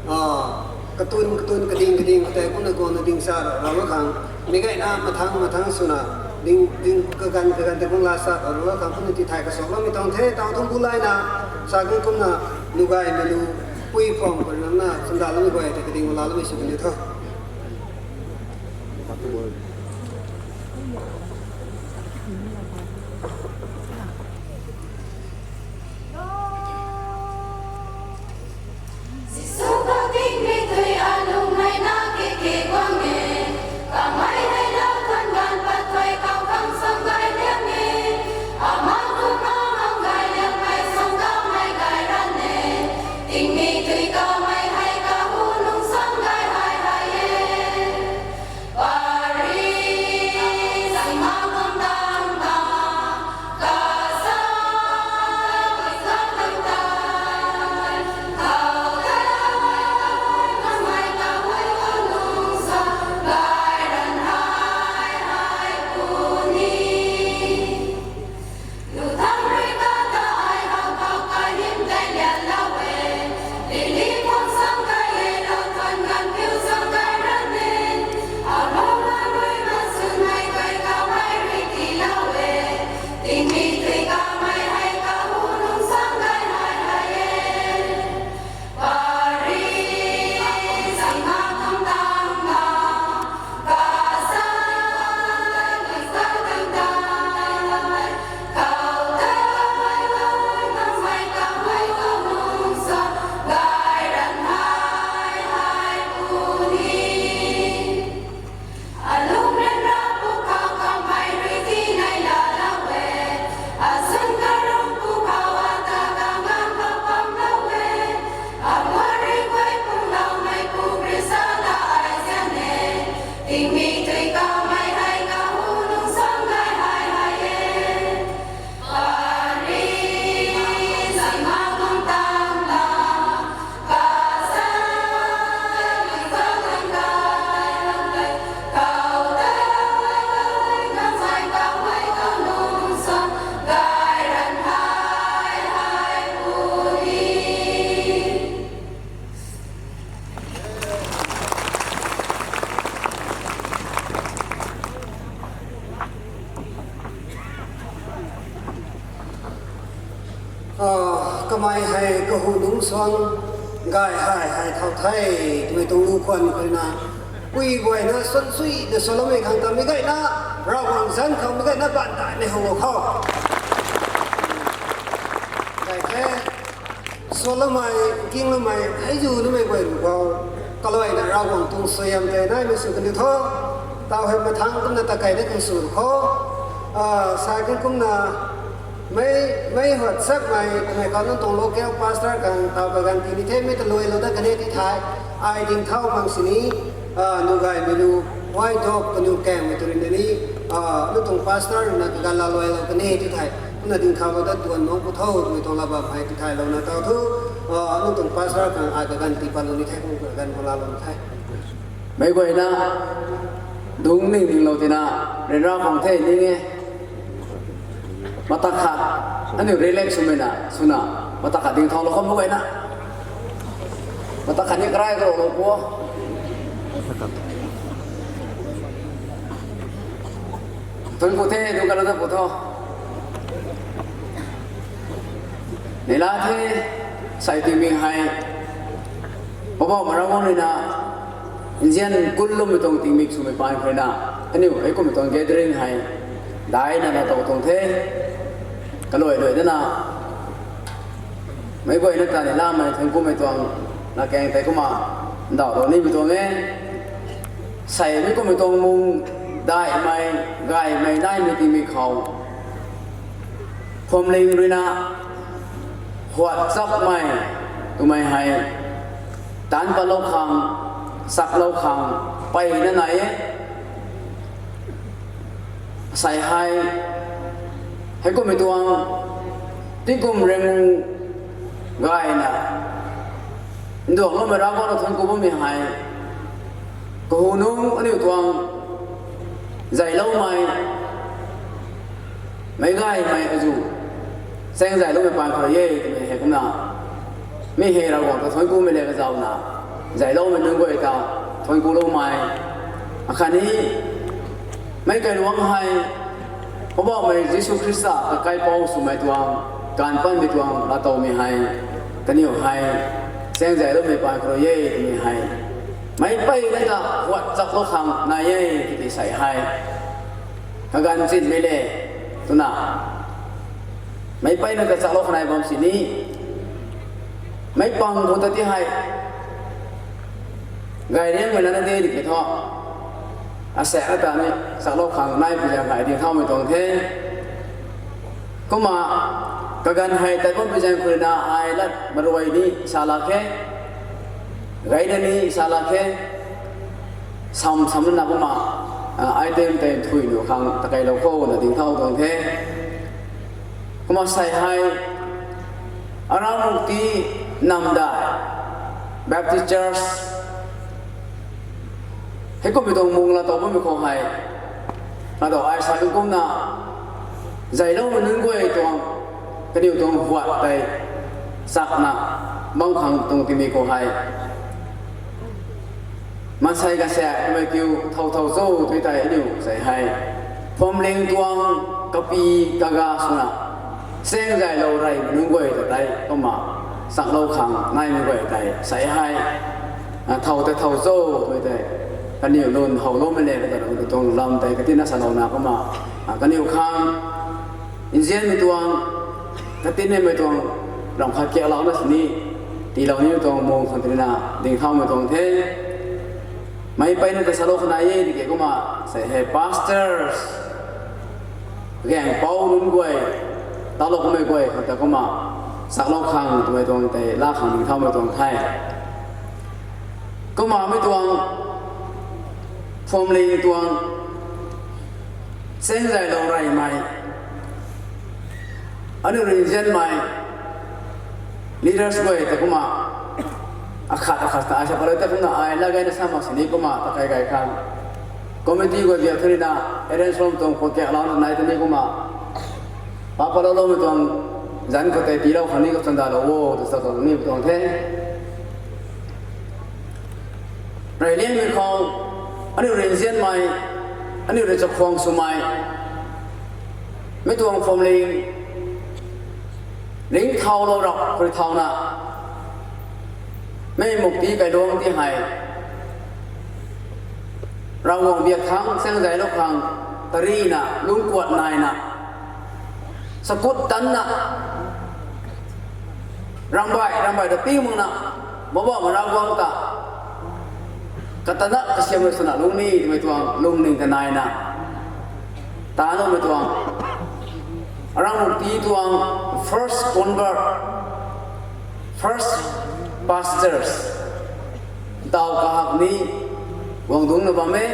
ah, katun, katun, kading, kading, tei kumna guangna ding sa ra, ra khang, mi gayna mathangc, mathangc swna, ding, ding, kaganv, kaganv tei guang la sa ra, ra khang, kumna tithay kasaloumei tuang the, tau thu bu layna, sa kum kumna, nuh gaymei lu, pui pham khou rui na, sandaloumei guay tei kading lalou mei sw kaniw tho. Ah, kamei hei kahu nungc suang gay hei hei thau the, twmei tuang lu khwan khou rui na, pui guayna suan sui na sualoumei khang ta mi gayna, Ravguangc zanc khou mi gayna baan daihmei how khou. Gay the, sualoumei, kingloumei, hei zu numei guay ru khou, kaluaina Ravguangc tuang suaihiam tei naimei sw kaniw tho, tau hei mathangc kumna ta kei na khang sw khou, ah, sa kum kumna, mei, mei huat sakmei, kamei khou nunc tuang local pastor khang tau kaganv ti ni the, mei ta luailou dat kanei tithay, ai ding thau mang sini, ah, nuh gaymei lu, huay dok kaniw kangmei tu rui na ni, ah, nunc tuang pastor rui na kaganv la luailou kanei tithay, kumna ding thaulou dat tuan nunc pu tho, twmei tuang la bam hei tithaylouna tau thu, ah, nunc tuang pastor khang ai kaganv tii patlou ni the, kum kaganv khou lalou ni the. Meic guayna, dungc ning dinglou tina, ryanra khang the ning e. Mata khat, aniu relax swmei na, swna, mata khat ding thaulou kham guayna. Mata khat ni karai karoulou pu. Tun pu the, dungc kalou ta pu tho. Neihla the, sai tingmik hei, Poubauhmei Ravguangc rui na, nzian kunloumei tuang tingmik swmei paan khou rui na, aniu hei kummei tuang gathering hei, daihna na tow tuang the, kaluai luai dana, meic guayna ta neihlamei thuanc kummei tuang, na kaeng tei kumna, ndauhlou nimei tuang e. Sei mi kummei tuang mung daihmei, gaymei, naimei tingmei khou phuamling ruina huat chakmei twmei hei taanc patlou khang, chaklou khang peyna nai e. Sei hei, heikummei tuang tingkum rengu gayna nduangloumei Ravguangc na thuanc ku bammei hei, kahunungc aniu tuang zayloumei, meic gaymei azuh, chaeng zayloumei paan khou rui e twmei hei kumna, mi hei Ravguangc ta thuanc kumei le kazauna, zayloumei nunc guay ta thuanc kuloumei, akhatni meic kailuangc hei Poubauhmei Jisu Khrista ta kaipouc swmei tuang, kaanv panmei tuang laatowmei hei, kaniw hei chaeng zayloumei paan khou rui e twmei hei, meic peyna ta huat chaklou khang nai e tiki sei hei kaganv zinmei le twna, meic peyna ta chaklou khang nai bam sini, meic pang khou ta ti hei gayriangmei lana de di ke thu, asaekc ata ni chaklou khang nai pui zaeng hei dingthaumei tuang the. Kumna kaganv hei tat bam pui zaeng khou ruina ai lat maruai ni sa lak khe, gayna ni sa lak khe, sam samna kumna, item tei nthuih nuh khang takeilou khou na dingthau tuang the. Kumna sei hei, Aramukti Namdai Baptist Church, heikummei tuang mung laatow bammei khou hei, laatow ai sa kumna, zayloumei nunc guay tuang, kaniw tuang huat tei chakna bam khang tuang tingmei khou hei, maansei kasaekc twmei kiu thow thow cho tw tei aniu sei hei, phuamling tuang kapi kaga swna, chaeng zaylou reymei nunc guay ta tei kumna chaklou khang naimei guay tei sei hei, thow tei thow cho tw tei, kaniw lun howloumei le kata tuang lam tei katina salouna kumna, kaniw khang nzianmei tuang, katinmei tuang, ramh khat kiaklouna sini tiilou nimei tuang mung khang tina dingthaumei tuang the. Meic peyna ta chaklou khang nai e tiki kumna, sei hei pastors, gaengpouc nunc guay, talou kummei guay khang ta kumna chaklou khang twmei tuang tei laa khang dingthaumei tuang the. Kumna mi tuang phuamling tuang chaeng zaylou reymei, aniu rui nzianmei leaders guay ta kumna, akhat akhat ta ai sa palou ta kumna ai lat gayna sa mak sini kumna ta kai gay khang, committee guay biak thu ruina, arrange sw tuang khou kiaklouna nai tani kumna, pa palouloumei tuang zanc khou tei tiilou khang ni kachang dalou o tw sa khou ni tuang the. Reyliangmei khou, aniu rui nzianmei, aniu rui chakhwang swmei, mi tuang phuamling ringcthaulou rap khou rui thauna, mei mukti kailuangc ti hei Ravguangc biak thangc chaeng zaylou khang tarina lungc kuat naina, sakut tanna, ramhbaih ramhbaih ta ping makna, Poubauhmei Ravguangc ta katana kasiamlou swna lungc ni twmei tuang lungning ta naina, taloumei tuang, Aramukti tuang first convert, first pastors, ntaw kahak ni guangdungcna bam e.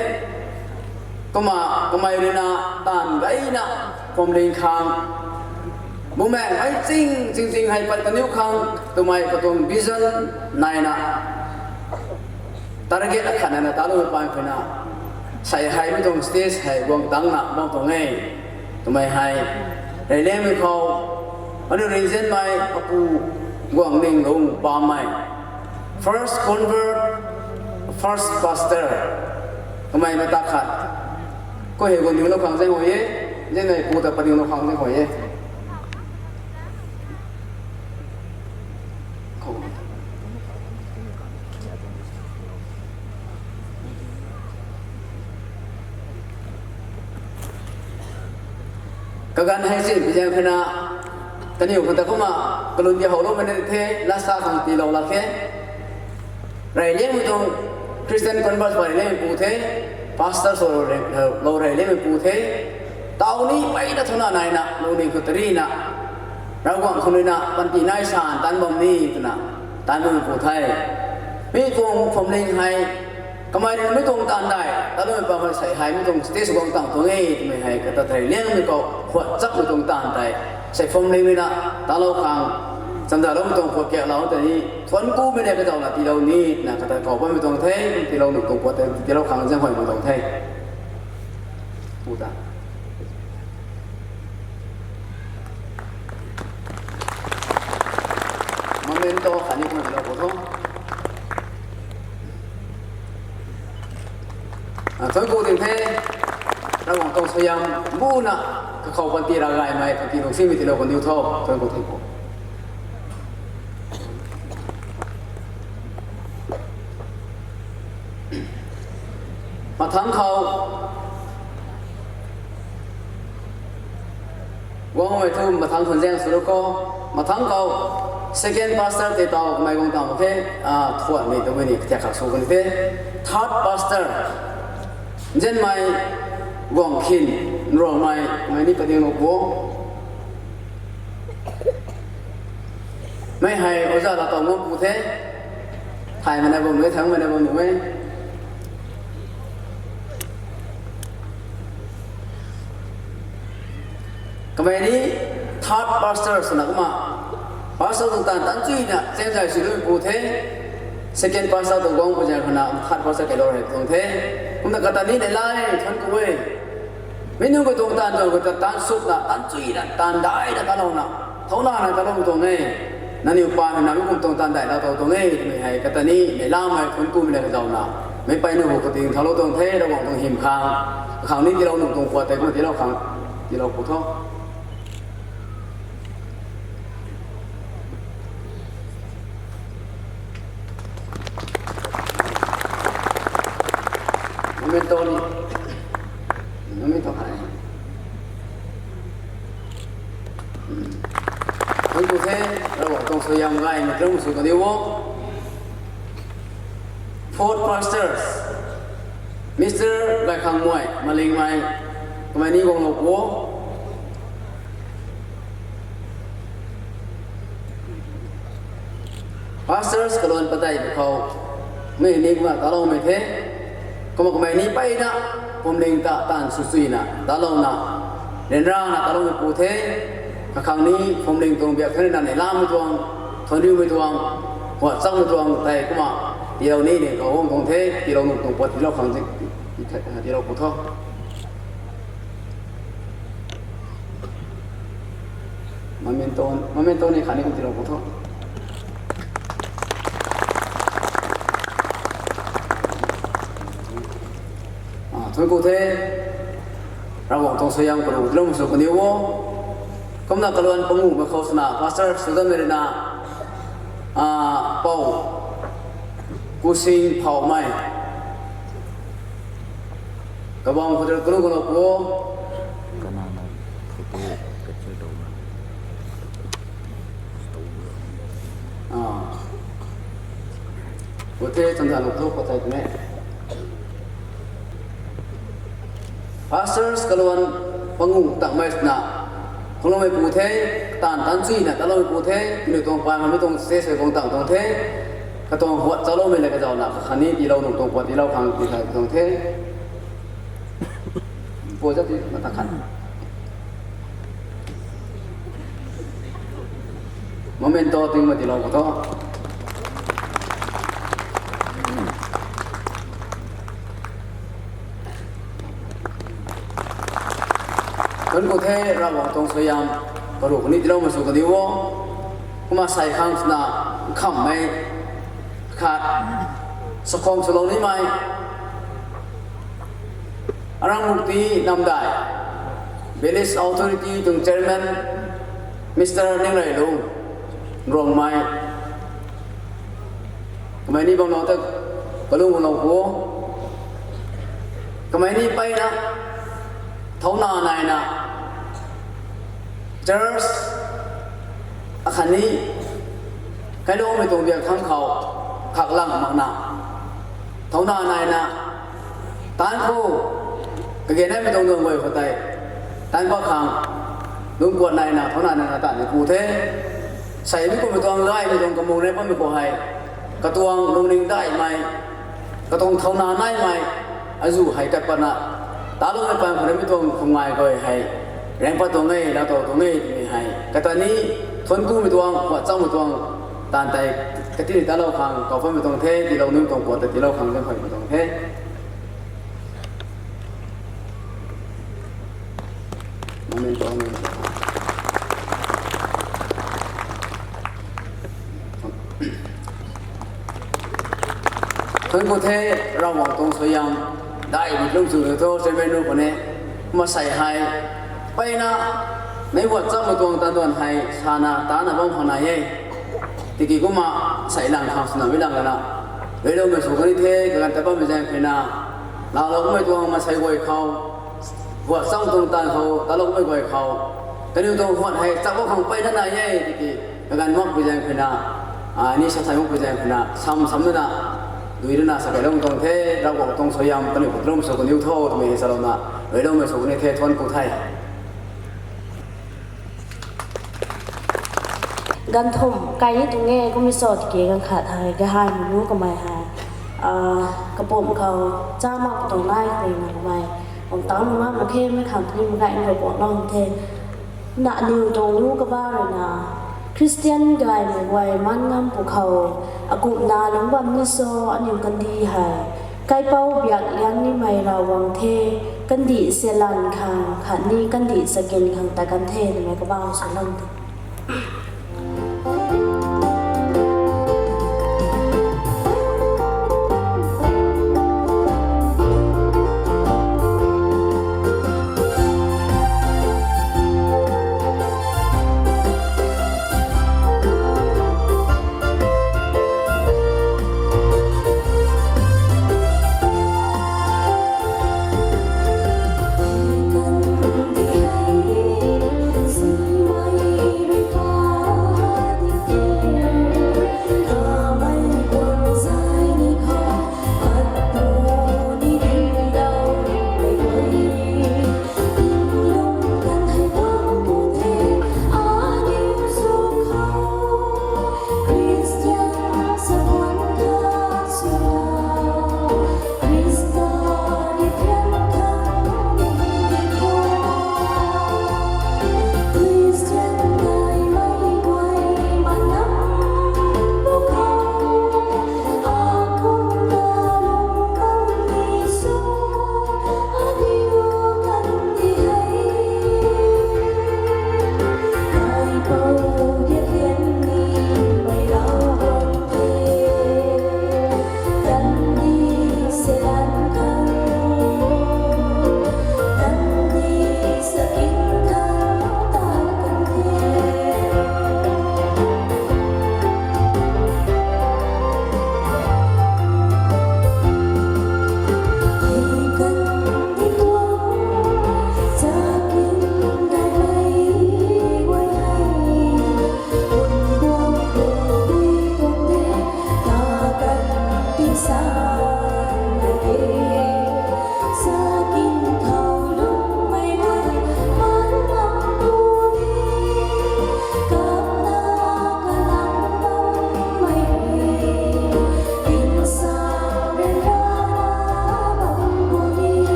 Kumna kamei ruina taanv gayna phuamling khang, bumaengmei ching ching ching hei pat kaniw khang twmei katuang vision naina, target akhat naina taloumei paan khou ruina, sei hei mi tuang stage hei guang tangcna bam tuang e. Twmei hei, reyliangmei khou, aniu rui nzianmei apu Guangninglung Pammei, first convert, first pastor, kamei mata khat, khou hei guangninglou khang zaeng huay e, nzianmei pu ta padinglou khang zaeng huay e. Kaganv hei sin pui zaeng khou ruina, kaniw khang ta kumna kalun di howloumei na the, lasa khang tiilou lak khe. Reyliangmei tuang Christian convert pari lemei pu the, pastor sw lou rei lemei pu the, tau ni peyna thuna naina, lungning khou tarina, Ravguangc khou nina, panty nai san tan bam ni twna, tan bam pu the. Mi tuang phuamling hei, kamei rui mi tuang taanv dai, taanv bam hei sei hei mi tuang stage guang tang tuang e, twmei hei, kata thei liangmei khou, khuat chakmei tuang taanv tei, sei phuamling ruina, talou khang, chamdaloumei tuang khuat kiaklou tei ni, thuanc kumei ne kazauna tiilou ni, na kata khou bammei tuang the, tiilou nuh tuang khuat tei, tiilou khang zaenghuaymei tuang the. Pu ta. Memento khatni kumna tiilou pu tho. Thuanc ku ding the, Ravguangc tuang suaihiam buna, kakhou panty ravgaymei, panty lungcsimei tiilou kandiu tho, thuanc ku the pu. Mathangc khou, guangmei thu mathangc khou zaeng sw ru kho, mathangc khou, second pastor tei taw kamei guang tang mak khe, thuanmei twmei ni kathiak khak sw kan the, third pastor, Nzianmei Guangkhin, Nruangmei, kamei ni padinglou pu. Mei hei oja la taw ngam pu the, thaymei na bam nuh e, thangmei na bam nuh e. Kamei ni third pastor swna kumna, pastor tuang taanv tan chuyna chaeng zay sw lu pu the, second pastor tuang guang pu zaeng khana third pastor keylou rei tuang the, kumna kata ni neihla e, thuanc ku e. Mi nunc khou tuang taanv tuang khou ta tan sukna, tan chuyna, taanv daina, talouna, thauna na talou tuang e. Nangniw pa na mi kum tuang taanv dai la taw tuang e, twmei hei kata ni neihlamei thuanc kumei na kazauna, meic peyna hu kating thaulou tuang the, Ravguangc tuang hym khang, kakhang ni tiilou nuh tuang khuat tei kumna tiilou khang, tiilou pu tho. Memento ni, memento khat. Thuanc ku the, Ravguangc tuang suaihiam gaymei tram sw kandiu o. Fourth pastor, Mister Gaikhangmuai Malingmei, kamei ni guanglou pu. Pastors kaluan padeih khou, mei ni kumna taloumei the, kumna kamei ni peyna, phuamling ta taanv sw chuyna talouna, ryanrana taloumei pu the, kakhang ni phuamling tuang biak thangc rui na neihlamei tuang, thuanriumei tuang, khuat chakmei tuang tei kumna, tiilou ni ni khou guang tuang the, tiilou nuh tuang pat tiilou khang zi, tiilou pu tho. Memento, memento ni khatni kum tiilou pu tho. Thuanc ku the, Ravguangc tuang suaihiam karu tiilou sw kandiu o. Kumna kaluan panguhmei khou swna pastor swdanmei rui na, Pou Kusing Phoumei, kabang khou tei kalu guanglou pu. Pu the, chamdalou thu pathei twmei. Pastors kaluan panguh takmei swna, khangloumei pu the, taanv tan chuyna taloumei pu the, kaniw tuang paan khou mi tuang stage hei guang tang tuang the, katuang khuat chakloumei le kazauna, kakhatni tiilou nuh tuang pat tiilou khang tithay tuang the. Pu zat ti mata khat. Memento ting ma tiilou khou tho. Thuanc ku the, Ravguangc tuang suaihiam karu khou ni tiilou ma sw kandiu o. Kumna sei khang swna, nkhamhmei khat, sakhwang swlou nimei, Arangmukti Namdai, Village Authority tuang Chairman, Mister Ningreilung Ruangmei, kamei ni bam lou ta kalung lou pu. Kamei ni peyna, thauna naina, church akhatni kailoumei tuang biak thangc khou khaklang makna, thauna naina, taanc khou, kage naimei tuang duan guay khou tei, taanc pat khang, lungc guat naina, thauna naina taan ni ku the. Sei mi kummei tuang gaymei tuang kamung re bammei khou hei, katuang lungning daihmei, katuang thauna naimei, azuh hei kat patna, taloumei paan khou rui mi tuang khumngai guay hei, rang pat tuang e, lau tow tuang e twmei hei, kata ni, thuanc kumei tuang, huat chaumei tuang, taanv tei, kati ni talou khang, kau patmei tuang the, tiilou nunc tuang puat tei tiilou khang, zaenghuaymei tuang the. Thuanc ku the, Ravguangc tuang suaihiam, daihmei lungc sw tho, chairman nu khou ni, masei hei, mpeyna, meic huat chaumei tuang taan duan hei, sana, tana bam khang nai e. Tiki kumna, sei lang khang swna mi lang lana, luailoumei sw kani the, kaganv ta bammei zaeng khuina, laalou kummei tuang masei guay khou, huat cham tuang taanv khou, taloumei guay khou, kaniw tuang huat hei, chap bam khang mpeyna nai e, tiki, kaganv makpui zaeng khuina, ni sa thei makpui zaeng khuina, sam sam lana, dui lana sa kailou tuang the, Ravguangc tuang suaihiam, kaniw khou lungc sw kaniw tho, twmei hei salouna, luailoumei sw kani the, thuanc ku the. Ganv thumh kai ni tuang e, kummei cho tiki ganv khat hei, gahaymei nu kamei hei, kapumc khou, cha mak tuang nai khou na kamei, bam tang nu ngam mak khe, mei khang ni mak gay nrui puanglou the. Na aniw tuang nu kaba rui na, Khristian gaymei guay man ngam pwkhou, akumhna lungc bam ni cho aniw kandih hei, kaipouc biak liang nimei Ravguangc the, kandih sialan khang khatni kandih chakin khang tat kan the twmei kabau swlou the.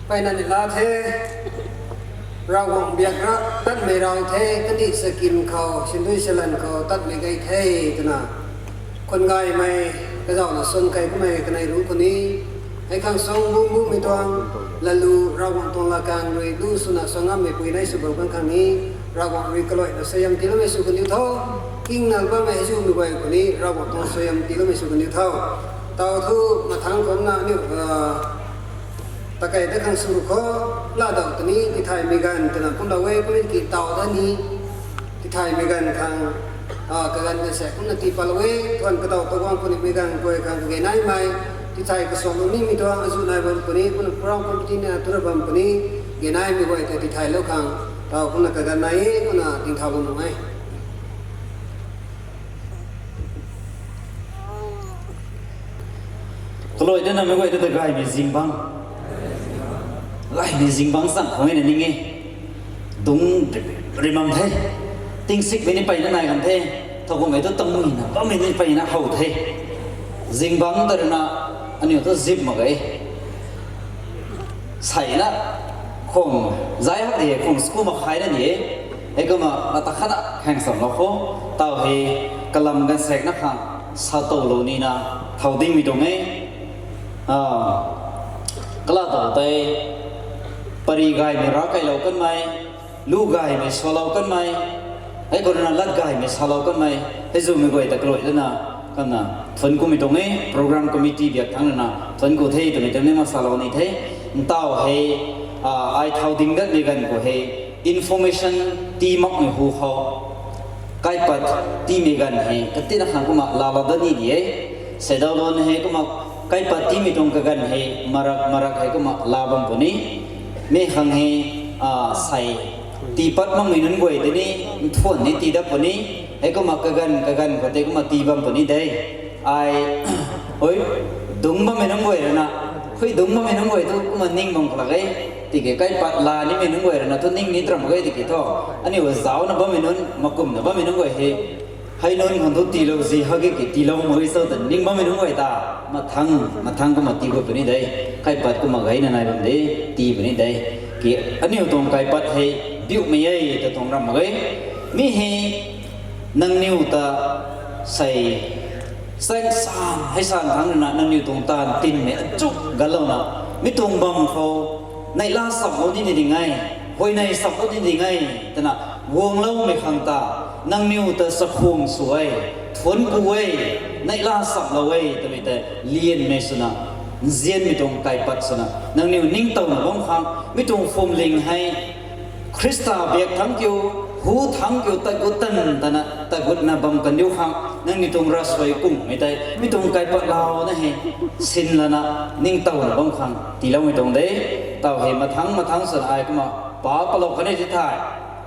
Mpeyna ni la the, Ravguangc biak rap tatmei rau the, kandih sakim khou, sindui salan khou tatmei gay the, twna. Khwan gaymei, kazauhna swn kei kummei kanei ru khou ni, hei khang song bum bummei tuang, lalu Ravguangc tuang lakang rui lu swna sw ngammei pui nei sw bam kan khang ni, Ravguangc rui kaluaina suaihiam tiiloumei sw kan diu tho, kingna bammei hei zumei guay khou ni, Ravguangc tuang suaihiam tiiloumei sw kan diu tho. Tau thu, mathangc kumna aniu, ah, takai ta khang sw khou, ladau ta ni, tithaymei ganv twna kumlou e, kummei ki tau da ni, tithaymei ganv khang, ah, kaganv ta se kumna tii patlou e, thuan kadaw ta guang puni mei ganv guay khang kage naimei, tithay kasuaklou nimei tuang azuh nai bam puni, kumna program committee na tura bam puni, ge naimei guay ta tithaylou khang, tau kumna kaganv nai e, kumna dingthaulou nuh e. Kaluai dana mei guay ta ta gaymei zingbangc. Gaymei zingbangc chang khou na ning e. Dungc rimam the. Tingsikmei ni mpeyna nai kan the. Thowkumhmei tu tangmuna bammei ni mpeyna how the. Zingbangc ta rui na aniu tu zip mak ge. Seina khwang zai hak di e, khwang school makhaina di e. Heikumna ata khatna khang samlou khou, tau hei kalam ganvsaekna khang satowlou nina thow dingmei tuang e. Ah, kala tau tei, pary gaymei ravkailou kanmei, lu gaymei salou kanmei, hei khou rui na lat gaymei salou kanmei, hei zumei guay ta kaluai dana, kumna thuanc kumei tuang e, program committee biak thangc rui na thuanc ku the twmei tuang ni mak salou ni the. Ntau hei, ah, ai thow ding datmei ganv khou hei, information tii makmei hu khou, kaipat tiimei ganv hei katina khang kumna laalou dat ni di e. Seidau lon hei kumna kaipat tiimei tuang kaganv hei marak marak hei kumna laa bam puni. Mi khang hei, ah, sei tii pat makmei nunc guay tei ni nthuan ni tii dat puni. Heikumna kaganv kaganv khou tei kumna tii bam puni de. Ai, ui, dungc bammei nunc guay rui na, hui dungc bammei nunc guay tu kumna ning bam khou lak e. Tiki kaipat laa nimei nunc guay rui na thu ning ni tram mak ge tiki thu, aniu zauna bammei nunc, makumna bammei nunc guay hei, hei nunc khang thu tiilou zi hak e ki tiilou mak ge cho ta ning bammei nunc guay ta, mathangc mathangc kumna tii gut puni de. Kaipat kumna gayna nai bam de, tii puni de. Ki aniu tuang kaipat hei biuhmei e ta tuang ram mak ge. Mi hei nangniw ta sei, sang san, hei san thangc rui na nangniw tuang taanv tinmei achuk ganlouna, mi tuang bam khou, neihla samlou ni ni ding e, huayney samlou ni ding e, twna guangloumei khang ta, nangniw ta chakhwang sw e, thuanc ku e, neihla samlou e twmei tei lianmei swna, nzianmei tuang kaipat swna nangniw ningtowna bam khang, mi tuang phuamling hei Khrista biak thangc kiu, hu thangc kiu tat gut tan tana tat gutna bam kan diu khang, nangniw tuang ravsuai kungmei tei mi tuang kaipat launa hei sinlana ningtowna bam khang tiiloumei tuang de. Tau hei mathangc mathangc swna ai kumna pa palou kan e ti thei,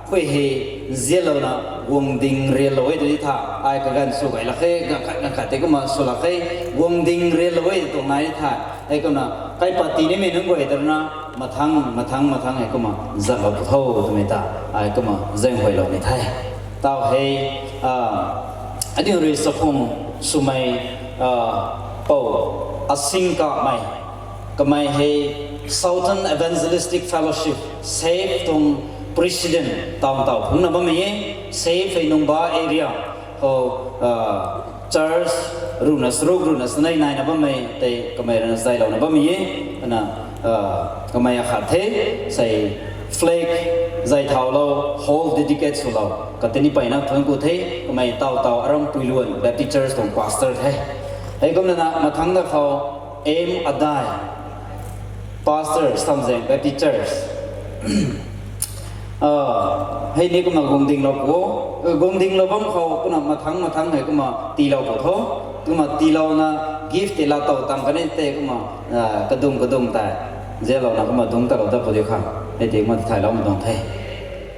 hui hei nzianlouna guang ding rianlou e ti thei, ai kaganv sw gay lak khe, ganv khat ganv khat tei kumna sw lak khe, guang ding rianlou e tuang nai ti thei, hei kumna kaipat tii nimei nunc guay ta rui na mathangc mathangc mathangc hei kumna zatlou pu tho twmei ta ai kumna zaenghuaylou ni the. Tau hei, ah, aniu rui chakhwang swmei, ah, pou, Asing Kamei, kamei hei Southern Evangelistic Fellowship, SEF tuang president taw taw phungna bammei e. SEF hei Nungba area khou, ah, church ruhna charuk ruhna chanei naina bammei tei kamei rui na zaylouna bammei e. Ana, ah, kamei akhat the, sei flag zay thaulou, hall dedicate swlou katini mpeyna thuanc ku the. Kamei taw taw Arampui Luan Baptist Church tuang pastor the. Heikumna mathangc da khou M Adai, pastor Samzaeng Baptist Church, ah, hei ni kumna guangdinglou pu, guangdinglou bam khou kumna mathangc mathangc hei kumna tiilou pu tho. Kumna tiilouna gift tei laatow tang kan e tei kumna, ah, kadung kadung tei nzianlouna kumna dungc talou dat pu diu khang hei tei kumna tithaylou mak tuang the.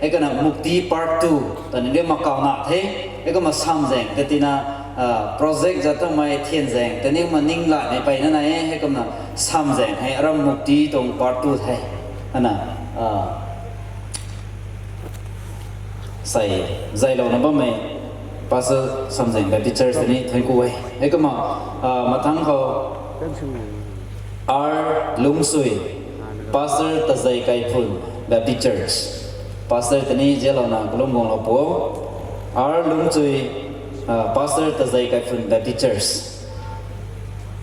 Hei kumna Mukti part two ta ni de mak kaw na the. Hei kumna Samzaeng katina, ah, project zat tamei Thianzaeng ta ni kumna ning latmei mpeyna nai e. Hei kumna Samzaeng hei Aram Mukti tuang part two the. Ana, ah, sei zaylouna bammei Pastor Samzaeng Baptist Church ta ni thuanc ku e. Hei kumna, ah, mathangc khou R Lungsui, Pastor Tazei Kaiphun, Baptist Church. Pastor tini zianlouna kalum guanglou pu. R Lungchui, uh, Pastor Tazei Kaiphun, Baptist Church.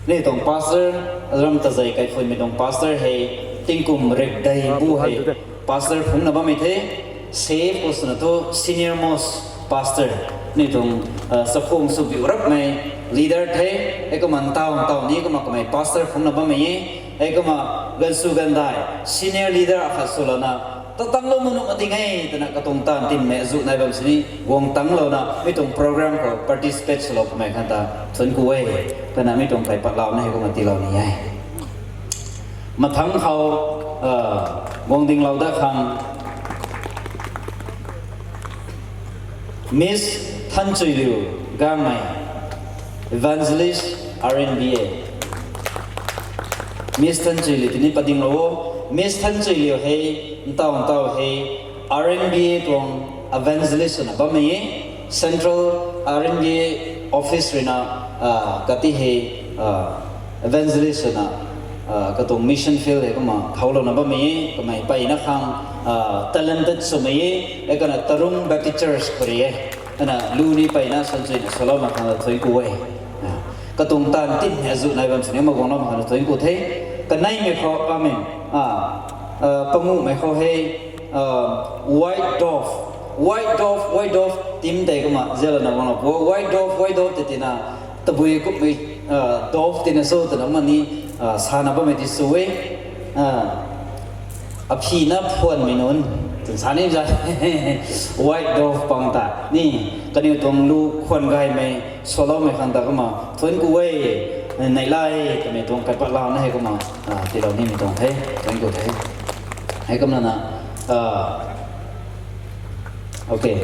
Ni tuang pastor, aram Tazei Kaiphunmei tuang pastor hei, tingkum rikdei bu hei pastor phungna bammei the. Save khou swna thu senior most pastor. Ni tuang, uh, sakhung sw biu rapmei leader the. Heikumna ntaw ntaw ni kumna kamei pastor phungna bammei e. Heikumna gansu gandai senior leader akhat swlouna, tatang lou manuk ading e twna katuang taanv tinmei azuh nai bam sini guang tanglouna mi tuang program khou participate swlou kamei khang ta thuanku e. Kana mi tuang kaipat launa heikumna tiilou ni e. Mathangc khou, uh, guang dinglou dat khang Miss Thanchuiliu Gangmei, Evangelist, R N B A. Miss Thanchuiliu tini padinglou o. Miss Thanchuiliu hei, ntaw ntaw hei, R N B A tuang evangelist swna bammei e. Central R N B A office ruina, ah, kati hei, ah, evangelist swna, ah, katuang mission field hei kumna khoulouna bammei e. Kamei mpeyna khang, ah, talented swmei e. Heikumna Tarung Baptist Church khou rui e. Ana lu ni mpeyna sanchuina swloumei khang ta thuanku e. Ah, katuang taanv tinmei azuh nai bam sini ma guangloumei khang ta thuanku the. Kaneimei khou, amen. Ah, ah, panguhmei khou hei, uh, White Dove, White Dove, White Dove team tei kumna zianlouna guanglou pu. White Dove, White Dove tei tina tabui kummei, uh, dove tina sw twna mani, uh, sana bammei ti sw e. Uh, aphina phuanmei nunc twna sa ni za. White Dove pang ta ni kaniw tuang lu khwan gaymei swloumei khang ta kumna thuanku e. Neihla e twmei tuang kaipat launa hei kumna, ah, tiilou nimei tuang the. Thuanku the. Heikumna na, ah, okay.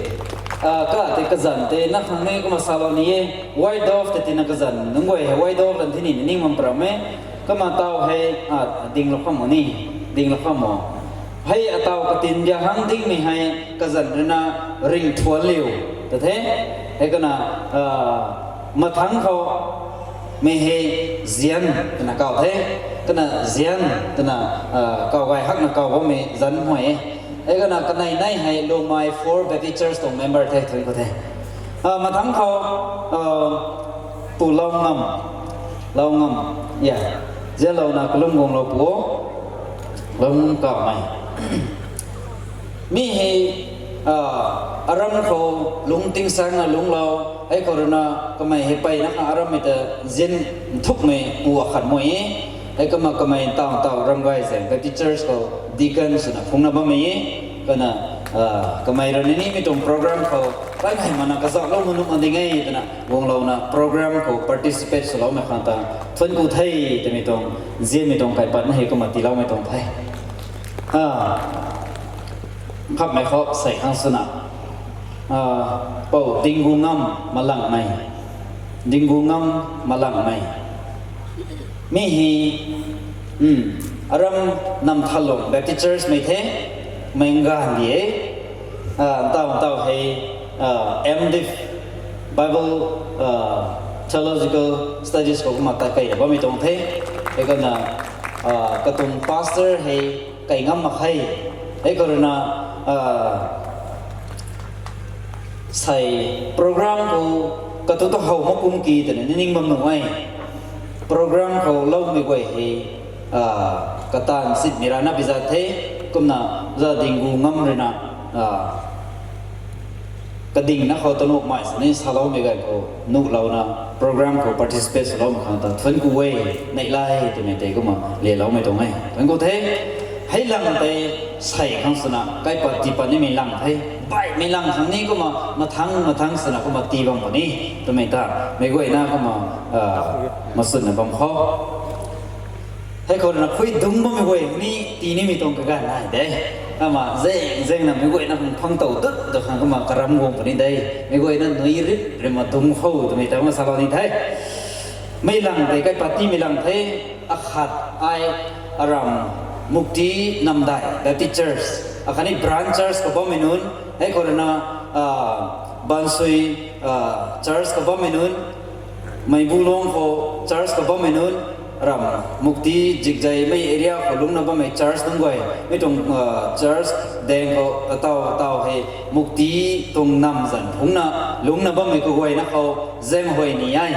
Ah, ka tei kazanc tei na khang ni kumna salou ni e. White Dove tei tina kazanc nunc guay hei White Dove lan thini ning bam pra me. Kumna taw hei, ah, dinglou kham o ni, dinglou kham o. Hei ataw katin bia hang dingmei hei kazanc ruina Ringthuanliu ta the. Heikumna, ah, mathangc khou mei hei Zian twna kaw the. Kumna Zian twna, ah, kaw gay hakna kaw bammei zanc huay e. Heikumna kanei nei hei Lomai Four Baptist Church tuang member the, thuanku the. Ah, mathangc khou, ah, Pu Loungam, Loungam, ya, zianlouna kalum guanglou pu o, Loungam Kawmei. Mi hei, ah, aram khou lungc tingsaengna lungclou, heikhou ruina kamei hei mpeyna khang arammei ta zian nthukmei pu akhat mei e. Heikumna kamei ntaw ntaw Ramgayzaeng Baptist Church khou deacon swna phungna bammei e. Kumna, ah, kamei rui ni mi tuang program khou kaimei mana kazauhlou manuk ma ding e twna guanglouna program khou participate swloumei khang ta thuanku the twmei tuang, zianmei tuang kaipatna hei kumna tiiloumei tuang the. Ah, khammei khou sei khang swna, ah, Pou Dinggu Ngam Malangmei, Dinggu Ngam Malangmei. Mi hei, hmm, aram Namthalong Baptist Church mei the, mei nganv di e, ah, ntaw ntaw hei, ah, M.Div, Bible, ah, Theological Studies khou kumna ta kei bammei tuang the. Heikumna, ah, katuang pastor hei kai ngam mak khe. Heikhou ruina, ah, sei program khou katu ta how mak kum ki twna ning bam nuh e. Program khou loumei guay hei, ah, kataanv sitmei rana bizat the. Kumna za Dinggu Ngam ruina, ah, kadingna khou tanuhmei sini saloumei ganv khou nuhlouna program khou participate swloumei khang ta thuanku e, neihla e twmei tei kumna leloumei tuang e. Thuanku the. Hei lang tei sei khang swna kaipat tiipat nimei lang the. Baihmei lang khang ni kumna mathangc mathangc swna kumna tii bam puni twmei ta meic guayna kumna, ah, maswnna bam khou. Heikhou ruina khui dungc bammei guay ni tii nimei tuang kaganv nai de. Kumna zeng zengna meic guayna khang phang tow dut da khang kumna karam guang puni de. Meic guayna nui rip rima dungc khou twmei ta kumna salou ni the. Mei lang tei kaipat tiimei lang the, akhat ai aram Mukti Namdai Baptist Church, akhatni branch church khou bammei nunc, heikhou ruina, ah, Bansui, ah, church khou bammei nunc, Meibulong khou church khou bammei nunc, Ram, Mukti, Zikzai mei area khou lungcna bammei church nunc guay, mi tuang church dang khou ataw ataw hei Mukti tuang nam zan phungcna lungcna bammei kaguayna khou zaeng huay ni e.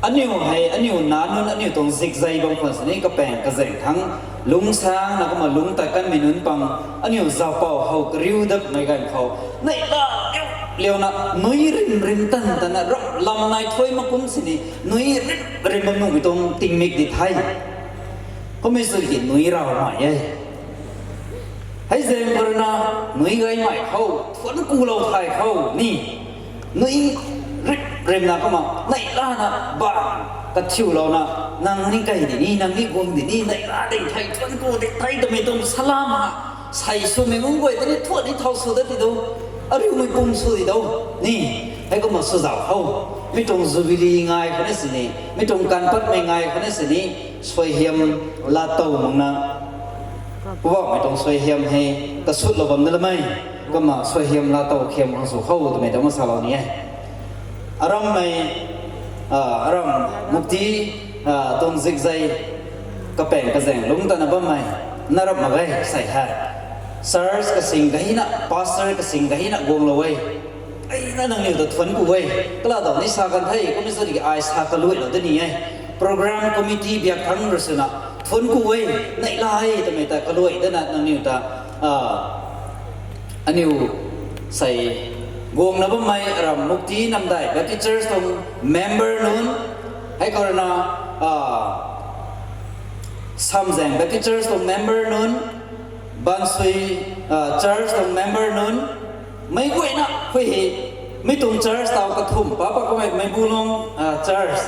Aniu hei aniu nac nunc aniu tuang Zikzai bam khwan sini kapaeng kazaeng thangc lungcsaengna kumna lungc tat kanmei nunc pang, aniu zaupou how kariu datmei ganv khou neihla liu liuna nui rim rim tan tana ram lam nai thuy mak kum sini nui rim rim bam nuhmei tuang tingmik di the. Kummei sw ki nui raumei e. Hei zaeng khou rui na nui gaymei khou thuanc kulou thay khou ni nui rim rimna kumna neihlana bam kathiulouna, nang ni kai di ni, nang ni guang di ni, neihla ding the, thuanc ku ding the twmei tuang salam ha sei swmei nunc guay tei ni thuan ni thau sw dat ti do, ariumei pum sw di do ni. Heikumna swzauh khou mi tuang Jubilee ngai khou ni sini, mi tuang kanpatmei ngai khou ni sini, suaihiam laatow makna Poubauhmei tuang suaihiam hei kasutlou bam na lamei, kumna suaihiam laatow khiam khang sw khou twmei ta masalou ni e. Arammei, aram Mukti tuang Zikzai kapaeng kazaeng lungc tana bammei na rap mak ge sei hei. Church kasing kahina, pastor kasing kahina guanglou e. Ai na nangniw ta thuanc ku e. Kala daw ni sa kan the, kummei sw ki ai sa kaluailou de ni e. Program committee biak thangc rui swna thuanc ku e, neihla e twmei ta kaluai dana nangniw ta, aniu sei guangna bammei aram Mukti Namdai Baptist Church tuang member nunc, heikhou rui na Samzaeng Baptist Church tuang member nunc, Bansui church tuang member nunc, meic guayna khui hei, mi tuang church taw kathumh pa pat kamei Meibulong church,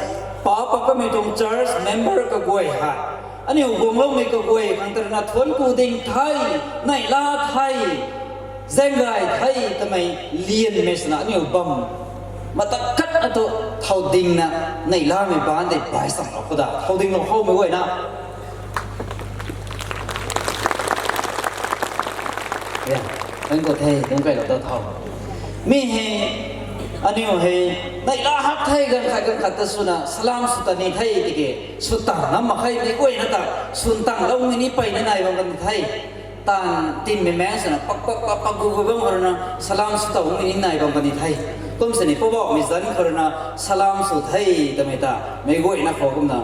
pa pat kamei tuang church member kaguay hei, aniu guangloumei kaguay khang tarana thuanc ku ding the, neihla the, zaeng gay the twmei lianmei swna aniu bam matak khatna tu thow dingna neihlamei baanc tei bai samlou khou da thow dinglou khoumei guayna Thank you the, dungc kailou ta thow. Mi hei, aniu hei, neihla hak the ganv khat ganv khat ta swna salam sw ta ni the tiki, sw tang ngam mak khe mei guayna ta, swn tanglou ni ni peyna nai bam kan the. Taanv tinmei maeng swna pak pak pak pak gu gu bam khou rui na salam sw ta ni ni nai bam kan ni the. Kum sini Poubauhmei zanc khou rui na salam sw the twmei ta meic guayna khou kumna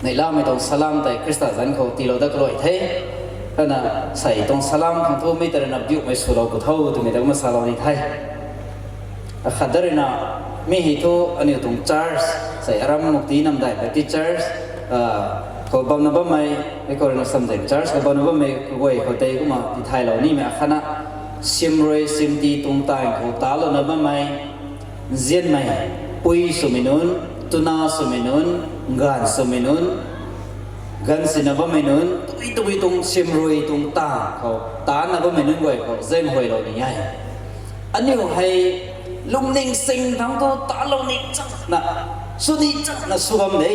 neihlamei tuang salam tei Khrista zanc khou tiilou dat kaluai the. Kana sei tuang salam khang thu mi ta rui na biuhmei swlou pu tho twmei ta kumna salou ni the. Akhat da rui na, mi hei thu aniu tuang church, sei aram Mukti Namdai Baptist Church khou bamna bammei, heikhou rui na Samzaeng Church khou bamna bammei kaguay khou tei kumna tithaylou nimei akhatna, siamruai siamti tuang taanv khou talouna bammei, nzianmei, pui swmei nunc, tuna swmei nunc, gaanv swmei nunc, ganv sina bammei nunc, tabui tabui tuang siamruai tuang taanv khou tana bammei nunc guay khou zaenghuaylou ni e. Aniu hei lungning sing thangc thu talou ni chakna, sw ni chakna sw bam de.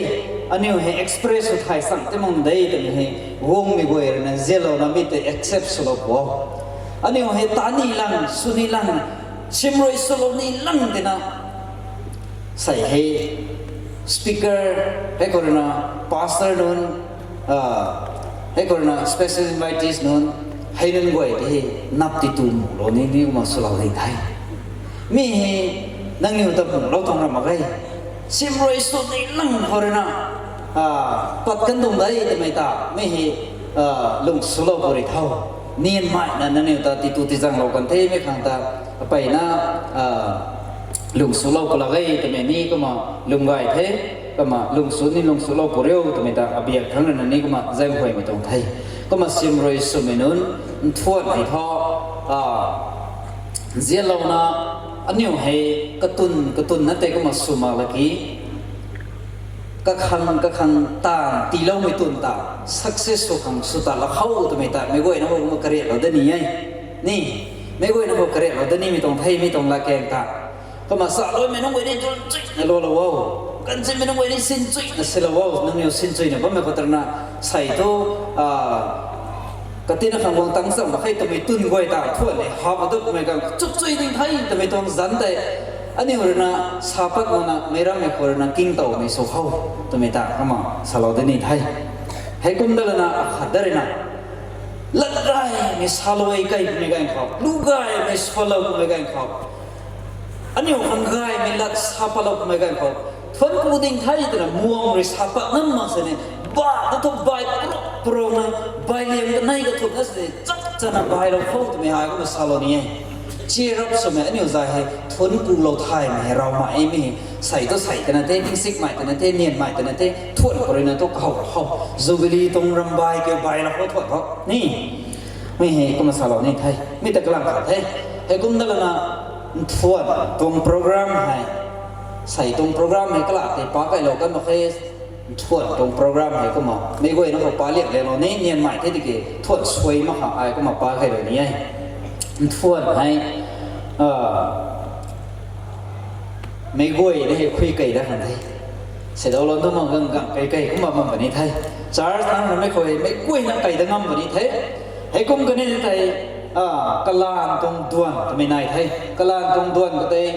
Aniu hei express sw thay sang ti mak de twmei hei guangmei guay rui na nzianlouna mi tei accept swlou pu o. Aniu hei ta ni lang, sw ni lang, siamruai swlou ni lang tina, sei hei speaker, heikhou rui na pastor nunc, heikhou rui na special invitees nunc, hei nunc guay tei hei nap ti tu mulou ni ni kumna swlou ni the. Mi hei nangniw ta mulou tuang ram mak ge. Siamruai sw ni lang khou rui na pat kan tuang de twmei ta mi hei lung swlou pu rui tho. Nianmei na nangniw ta titu tizaenglou kan themei khang ta, apeyna lung swlou pu lak ge twmei ni kumna lung gay the. Kumna lung sw ni lung swlou pu riu twmei ta abiak thangc rui na ni kumna zaenghuaymei tuang the. Kumna siamruai swmei nunc, nthuan hei thu nzianlouna, aniu hei katun katun na tei kumna sw mak laki, kakhang kakhang taanv tiiloumei tun ta success sw khang sw ta lak khou twmei ta meic guayna khou kumna kariaklou da ni e. Ni, meic guayna khou kariaklou da nimei tuang the, mi tuang latkaeng ta. Kumna saloumei nunc guay ni tun chuina lualou o, kanzinmei nunc guay ni sin chuina silou o, nangniw sin chuina bammei khou tarana, sei thu katina khang guang tang cham mak khe twmei tun guay ta thuan ni hap atukmei khang chuk chui ding the twmei tuang zanc tei Aniu rui na sa pat makna meic rammei khou rui na kingtowmei sw khou twmei ta kumna salou di ni the. Heikum dat lana akhat dat rui na, lat gaymei salou e kai kummei ganv khou, lu gaymei swlou kummei ganv khou, aniu khang gaymei lat sa patlou kummei ganv khou, thuanc ku ding the twna muang rui sa pat ngam mak sini, ba na thu bai pro pro na, bai liam kanei kathumh na sini chak chana bailou khou twmei hei kumna salou ni e. Cheer up swmei aniu zay hei thuanc kulou thaymei hei raw mak e mi. Sei tu sei twna the, tingsikmei twna the, nianmei twna the, thuan khou rui na tu kahow khou, Jubilee tuang rambai kiu bailou khou thuan khou ni. Mi hei kumna salou ni the, mi ta kalang khat the. Heikum dat lana, nthuan tuang program hei, sei tuang program hei kala tei pa kailou kan mak khe, nthuan tuang program hei kumna meic guayna khou pa liak lelou ni, nianmei the tiki thuan suai mak kha ai kumna pa kailou ni e. Nthuan hei, meic guayna hei khui kei dat khang the. Seidaw lou tu mak gang gang kei kei kumna bam puni the. Church thangc ramei khou hei meic guayna kei dat ngam puni the. Heikum kani tei, kalan tuang duan twmei nai the. Kalan tuang duan khou tei,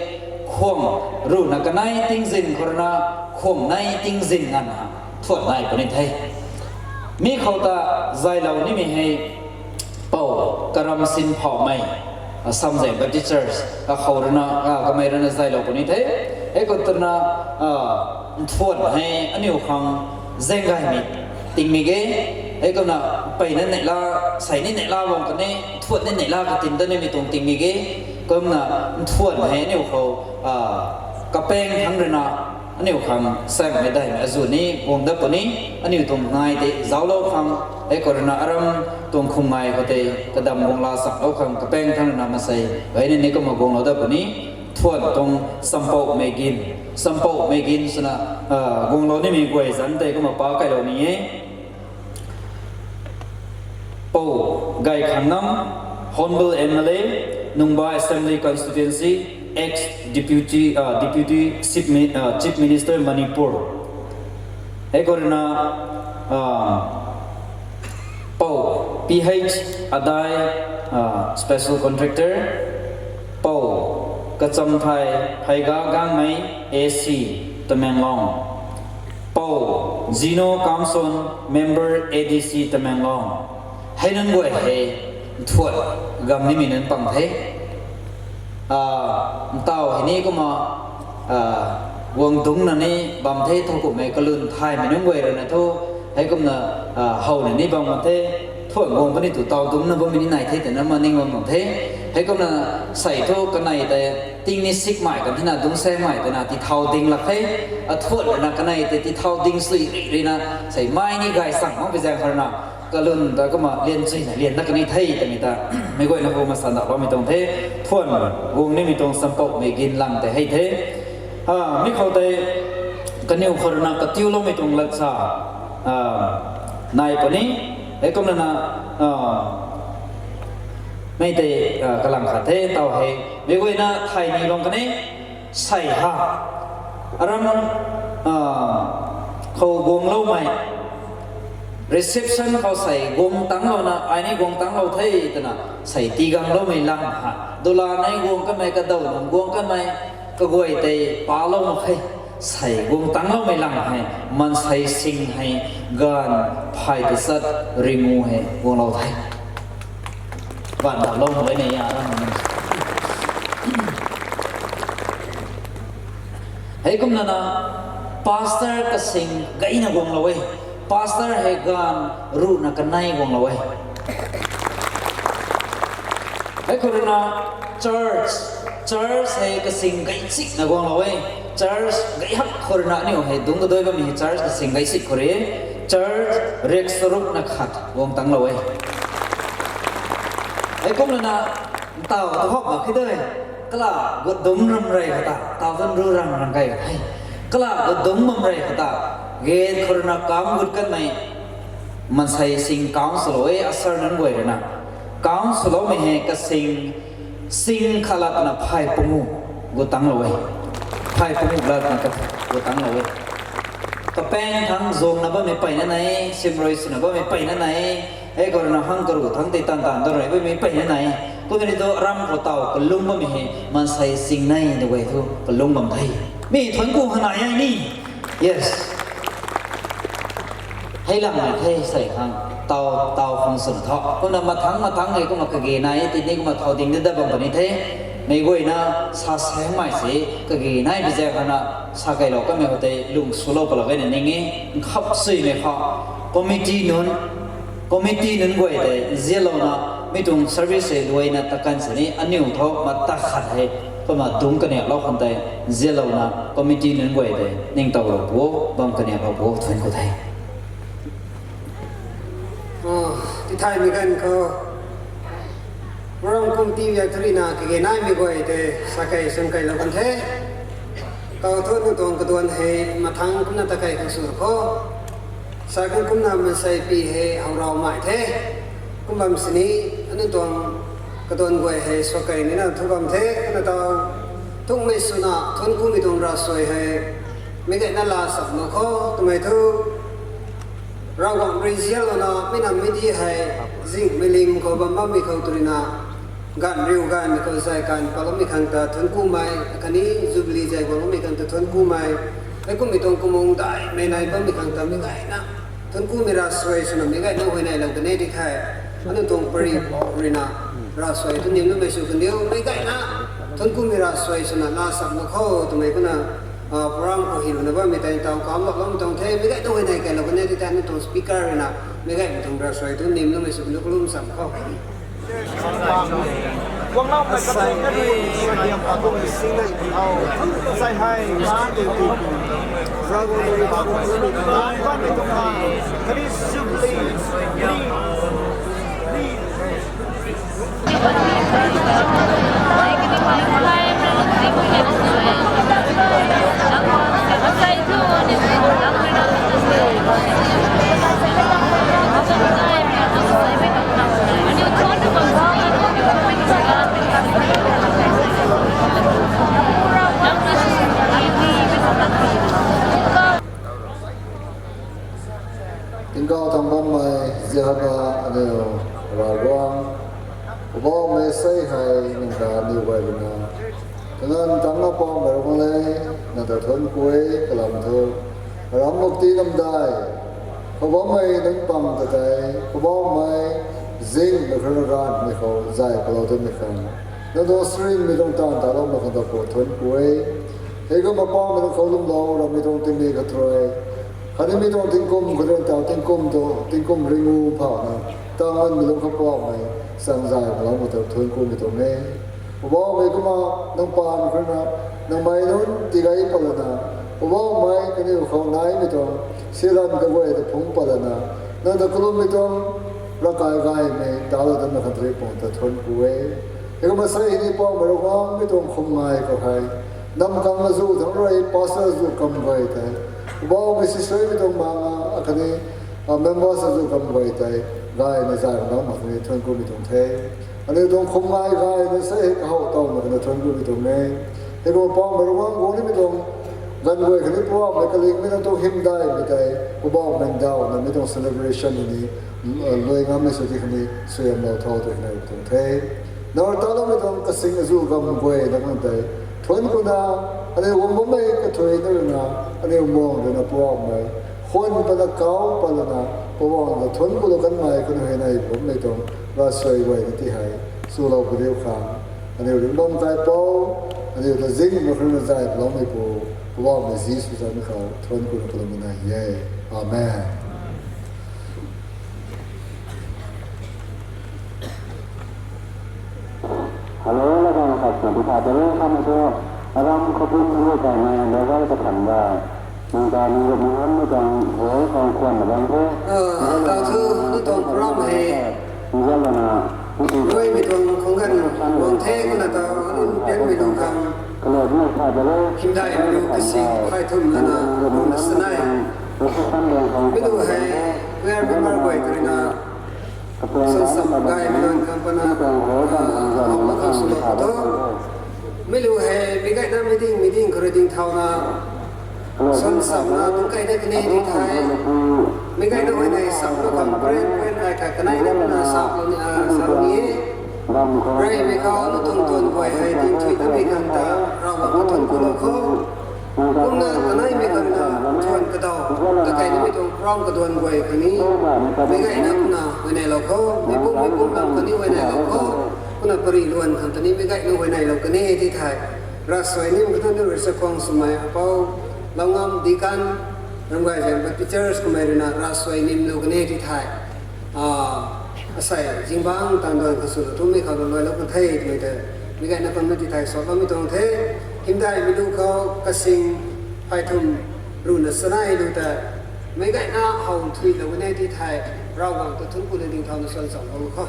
khwang ruhna kanei tingzin khou rui na, khwang nei tingzin nganvna thuan nai puni the. Mi khou ta zaylou nimei hei, Pou Karamsin Phouhmei, Samzaeng Baptist Church akhou rui na, kamei rui na zaylou puni the. Heikum twna, nthuan hei aniu khang zaeng gaymei tingmei ge. Heikumna, peyna neihla, sei ni neihla bam kani, nthuan ni neihla katin dat nimei tuang tingmei ge. Kumna, nthuan hei aniu khou, kapaeng thangc rui na, aniu khang saengmei daihmei azuh ni guang dat puni, aniu tuang nai tei zauclou khang, heikhou rui na aram tuang khum ngai khou tei kadam guang la chaklou khang kapaeng thangc rui na maansei gayna ni kumna guanglou dat puni, nthuan tuang Champouhmei Gin, Champouhmei Gin swna, guanglou nimei guay zanc tei kumna pa kailou ni e. Pou Gaykhangam, Honourable M L A, Nungba Assembly Constituency, ex Deputy, uh, Deputy Chief Mi-, uh, Chief Minister Manipur. Heikhou rui na, uh, Pou P H Adai, uh, Special Contractor, Pou Kachamthai Phaiga Gangmei, A C, Tamenglong. Pou Zeno Kamson, Member, A D C, Tamenglong. Hei nunc guay hei nthuan gang nimei nunc pang the. Ntaw hei ni kumna, guang dungcna ni bam the, thowkumhmei kalun thaymei nunc guay rui na thu, heikumna, howna ni bam kan the, thuan guang puni tu taw dungcna bammei ni nai the twna ma ning bam kan the. Heikumna sei thu kanei tei, ting ni sikmei kan thina dungc saengmei twna tithaw ding lak the. Athuan rui na kanei tei tithaw ding sui rih rui na, sei mai ni gay chang makpui zaeng khou rui na, kalun ta kumna lian chuyna lian dat kani the twmei ta, meic guayna khou masan dat bammei tuang the, thuan guang nimei tuang Champouhmei Gin lang tei hei the. Mi khou tei, kaniw khou rui na katiuloumei tuang lat sa nai puni, heikumna na, mei tei, kalang khat the, ntaw hei meic guayna thay ni bam kan e, sei ha, aram khou guangloumei, reception khou sei guang tangclouna, ai ni guang tangclou the twna, sei tii gangloumei lang ha, dula nei guang kanmei, kadaw nunc guang kanmei, kaguay tei palou mak khe, sei guang tangcloumei lang hei, maansei sing hei, ganv phay tachat ringu hei guanglou the. Ganv daplou mak e ne ya ram ni. Heikumna na, pastor kasing gayna guanglou e. Pastor hei ganv ruhna kanei guanglou e. Heikhou rui na, church, church hei kasing gaysikna guanglou e. Church gay hak khou rui na aniu hei dungc kadui bammei hei church kasing gaysit khou rui, church riak charukna khat guang tangclou e. Heikumna na, ntaw tu hak mak khe de. Kala gut dungc ram rey khou ta, ntaw tun ru ram ram key the. Kala gut dungc bam rey khou ta, gate khou rui na kam gut kanmei, maansei sing kam swlou e, usher nunc guay rui na. Kam swloumei hei kasing, sing khat latna phay panguh gut tangclou e. Phay panguh latna ka, gut tangclou e. Kapaeng thangc zuangna bammei peyna nai, simrui swna bammei peyna nai, heikhou rui na hang karuh thangc tei taanv taanv dat rui bammei peyna nai. Kumna ni tu ram khou taw kalung bammei hei maansei singnei na guay thu kalung bam the. Mi thuanc ku hana yai ni. Yes. Hei lang nai the sei khang taw taw khang swn tho. Kumna mathang mathang hei kumna kage nai tini kumna thau ding de dat bam puni the. Mei guayna sa seng mai se kage nai bi zak hana sa kailou kamei khou tei lung swlou palou gayna ning e. Nkhap suimei khou committee nunc committee nunc guay tei zialouna mi tuang service hei luaina takan sini aniu tho mata khat hei kumna dungc kaniaklou khang tei zialouna committee nunc guay tei ningtowlou pu bam kaniaklou pu thuanc ku the. Tithaymei ganv khou, Ram kum ti viak thu rina kage naimei guay tei sa kei swn kailou kan the. Taw thu aniu tuang kaduan hei mathang kumna ta kei khang sw kho. Sa kan kumna maansei pi hei how rau mai the. Kum bam sini aniu tuang kaduan guay hei sa kei nina thu bam the. Kumna taw thukmei swna thuanc kumei tuang ravsuai hei meic gayna laa sap mak kho twmei thu Ravguangc rui zialouna mi nam mi di hei zingmei ling khou bam bammei khou tu rina ganv riu gaymei khou zay kan paloumei khang ta thuanc kumei khatni Jubilee zay guangloumei khang ta thuanc kumei, hei kummei tuang kamung daihmei nai bammei khang ta meic gayna thuanc kumei ravsuai swna meic gayna huayneylou kan e di the. Aniu tuang pari pou ruina ravsuai tu nimloumei sw kan diu meic gayna thuanc kumei ravsuai swna laa sap mak kho twmei kumna program khou hi luna bammei tei taw kamlou bam tuang the. Meic gayna huayney kailou kan e di the. Aniu tuang speaker ruina meic gaymei tuang ravsuai tu nimloumei sw kan diu kalum sap kho. Guangloumei kathei na rui suaihiam akum singnei hou. Sai hei maan tei ti. Ragu rui bammei tuang khatni Jubilee, Jubilee, Jubilee. Tingkauh thangc bammei Jihova aniu Ravguangc, Poubauhmei, sei hei nang ta aniu guay ruina kaganv tangc na Poubauhmei Ravguangc le, nang ta thuanc ku e. Kalam thu aram mukti namdai khou bammei nunc pang ta tei Poubauhmei, zingmei khou rui na gaanvmei khou zay palou twmei khang, nang tuang sarinmei tuang taanv taloumei khang ta pu thuanc ku e. Hei kumna Poubauhmei nang khou lwmlou rammei tuang tingmik khat rui khatni mi tuang tingkum khou rui taw tingkum tu tingkum ringu phana tangv nganmei lung khou Poubauhmei, sang zay paloumei ta thuanc kumei tuang e. Poubauhmei, kumna nang paan khou rui na nangmei nunc tigay patlana, Poubauhmei, kaniw khou naimei tuang silan kaguay ta phungc patlana, nang ta kalummei tuang ravkai gaymei talou datmei khat rui pang ta thuanc ku e. Hei kumna sei hei ni Poubauhmei Ravguangc, mi tuang khum ngai khou hei nam kang azuh thangc rui pastor azuh kam guay tei, Poubauhmei, sisuaimei tuang manga akhatni members azuh kam guay tei gayna zay nang mak ni thuanc kumei tuang the. Aniu tuang khum ngai gayna sei hei kahow towmei khatni thuanc kumei tuang e. Hei kumna Poubauhmei Ravguangc, guang nimei tuang ganv guay khatni Poubauhmei, kalingmei nang tuang hymdaihmei tei Poubauhmei ndauhna mi tuang celebration hei ni luai ngammei sw ti khatni suaihiamlou tho twna tuang the. Nang rui taloumei tuang kasing azuh kam guay nang nang tei thuanc kuna, aniu guang bammei kathuic na ruina aniu muang ruina Poubauhmei, khwan patna kau patlana Poubauhmei ta thuanc kulou kanmei kaniw huayney bammei tuang ravsuai guay na ti hei swlou padiu khang, aniu ringbam kaipouc, aniu ta zingmei khou rui na zay paloumeipu Poubauhmei Jisu zanc khou thuanc kuna kalum na e. Amen. Hello, la kang khat na bu khat de, khat na thu, aram khou pun rui kaimei level kathan da. Nang ta nang rup nang han mei tuang hei khang khwan na bang the. Tau thu, tu tuang program hei, nzalana, ruimei tuang khang ganv guang the, kumna taw aniu pianmei tuang khang, kalou na khat de, hymdaihmei tuang kasing phay thum lana guang na sa nai. Mi tu hei choir member guay ta ruina suan sam gaymei nunc khang pana, ah, khou swlou tho. Mi lu hei meic gayna meeting, meeting khou rui ding thauna suan samna tuang kai de kani di the. Meic gayna huayney samlou khang pren pren ai khat kanei na pana salou ni, ah, salou ni e. Reymei khou na tuang tuan guay hei tinthui tamei khang ta Ravguangc ta thuanc ku lou kho. Kumna kaneimei khang ta thuan kadaw, takeina mei tuang program kaduan guay khatni meic gayna kumna huayneylou kho. Meic pum meic pum lam khatni huayneylou kho. Kumna pari luan khang ta ni meic gayna huayneylou kan e ti thei, ravsuai nim khou tei rui chakhwang swmei apou, Loungam Deacon, Ramgayzang Baptist Church kamei rui na ravsuai nimlou kan e ti thei, asei zingbangc tan duan khou swna tumei khou luailou kan the twmei ta, meic gayna kumna ti thei saloumei tuang the. Hymdaihmei lu khou kasing phay thum ruhna chanei lu ta, meic gayna how nthuilou kan e ti thei, Ravguangc ta thuanc ku na ding thauna suan cham bam kho.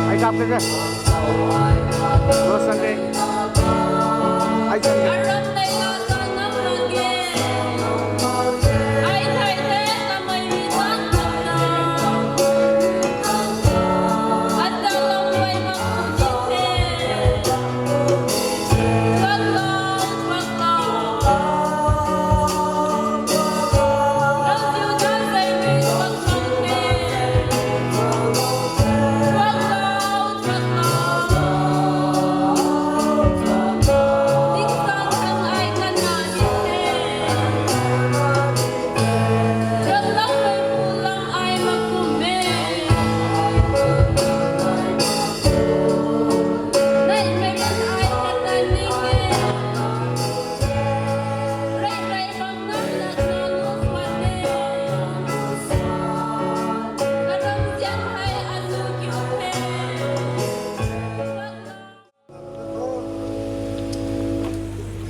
Ai kap ke ke. Lo Sunday. Ai Sunday.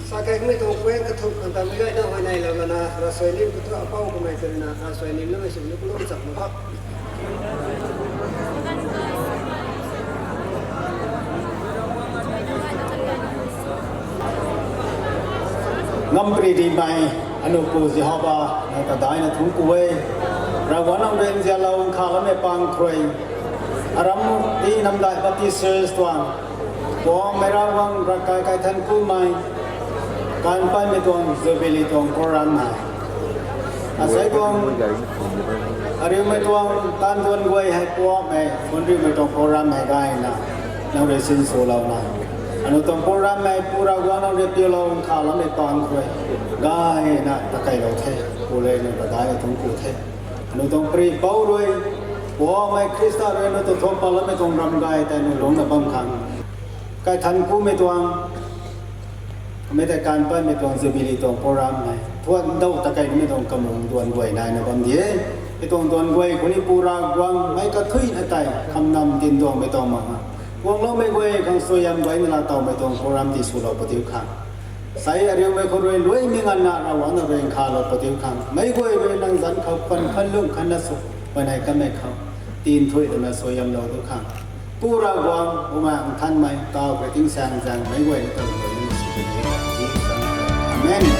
Sa kei kamei tuang puan kathumh khang ta meic gayna huayneylou lana, ravsuai nim khou thu apou kamei ta rui na, ravsuai nimloumei sw ni kulou cham mak kho. Ngam piri dimei, aniu Pu Jehova, nang ta daina thuanc ku e. Ravguangc nang rui nzianlou nkhavloumei pang khou rui, aram ti Namdai Baptist Church tuang, Poubauhmei Ravguangc, ravkai kaithan kumei, kaanv patmei tuang Jubilee tuang program hei, asei tuang ariumei tuang tan duan guay hei Poubauhmei thuanriumei tuang program hei gayna nang rui sinswlouna, aniu tuang program hei Pu Ravguangc nang rui piulou nkhavloumei pang khou rui gayna takeilou the. Pu le, nang ta daina thuanc ku the. Aniu tuang piri pou rui, Poubauhmei Khrista rui aniu ta thuan patloumei tuang ram gay tei aniu lungcna bam khang, kaithan kumei tuang, mei tei kaanv patmei tuang Jubilee tuang program hei thuan dau takeina mei tuang kamung duan guay naina bam di e. Mei tuang duan guay khou ni Pu Ravguangc mei kathuina tei khamnam dinc duangmei tuang mak na, guangloumei guay khang suaihiam guayna laa towmei tuang program tiswlou pu diu khang, asei ariumei khou rui luaimei nganvna Ravguangc nang rui nkhavlou pu diu khang, meic guay rui nang zanc khou khwan khan lung khanna sw, huayney kanmei khou tinthuilouna suaihiamlou diu khang, Pu Ravguangc, Bumaengh Nthanmei, taw kei tingsaengzaeng meic guay ni ta rui ni sw di e. Amen.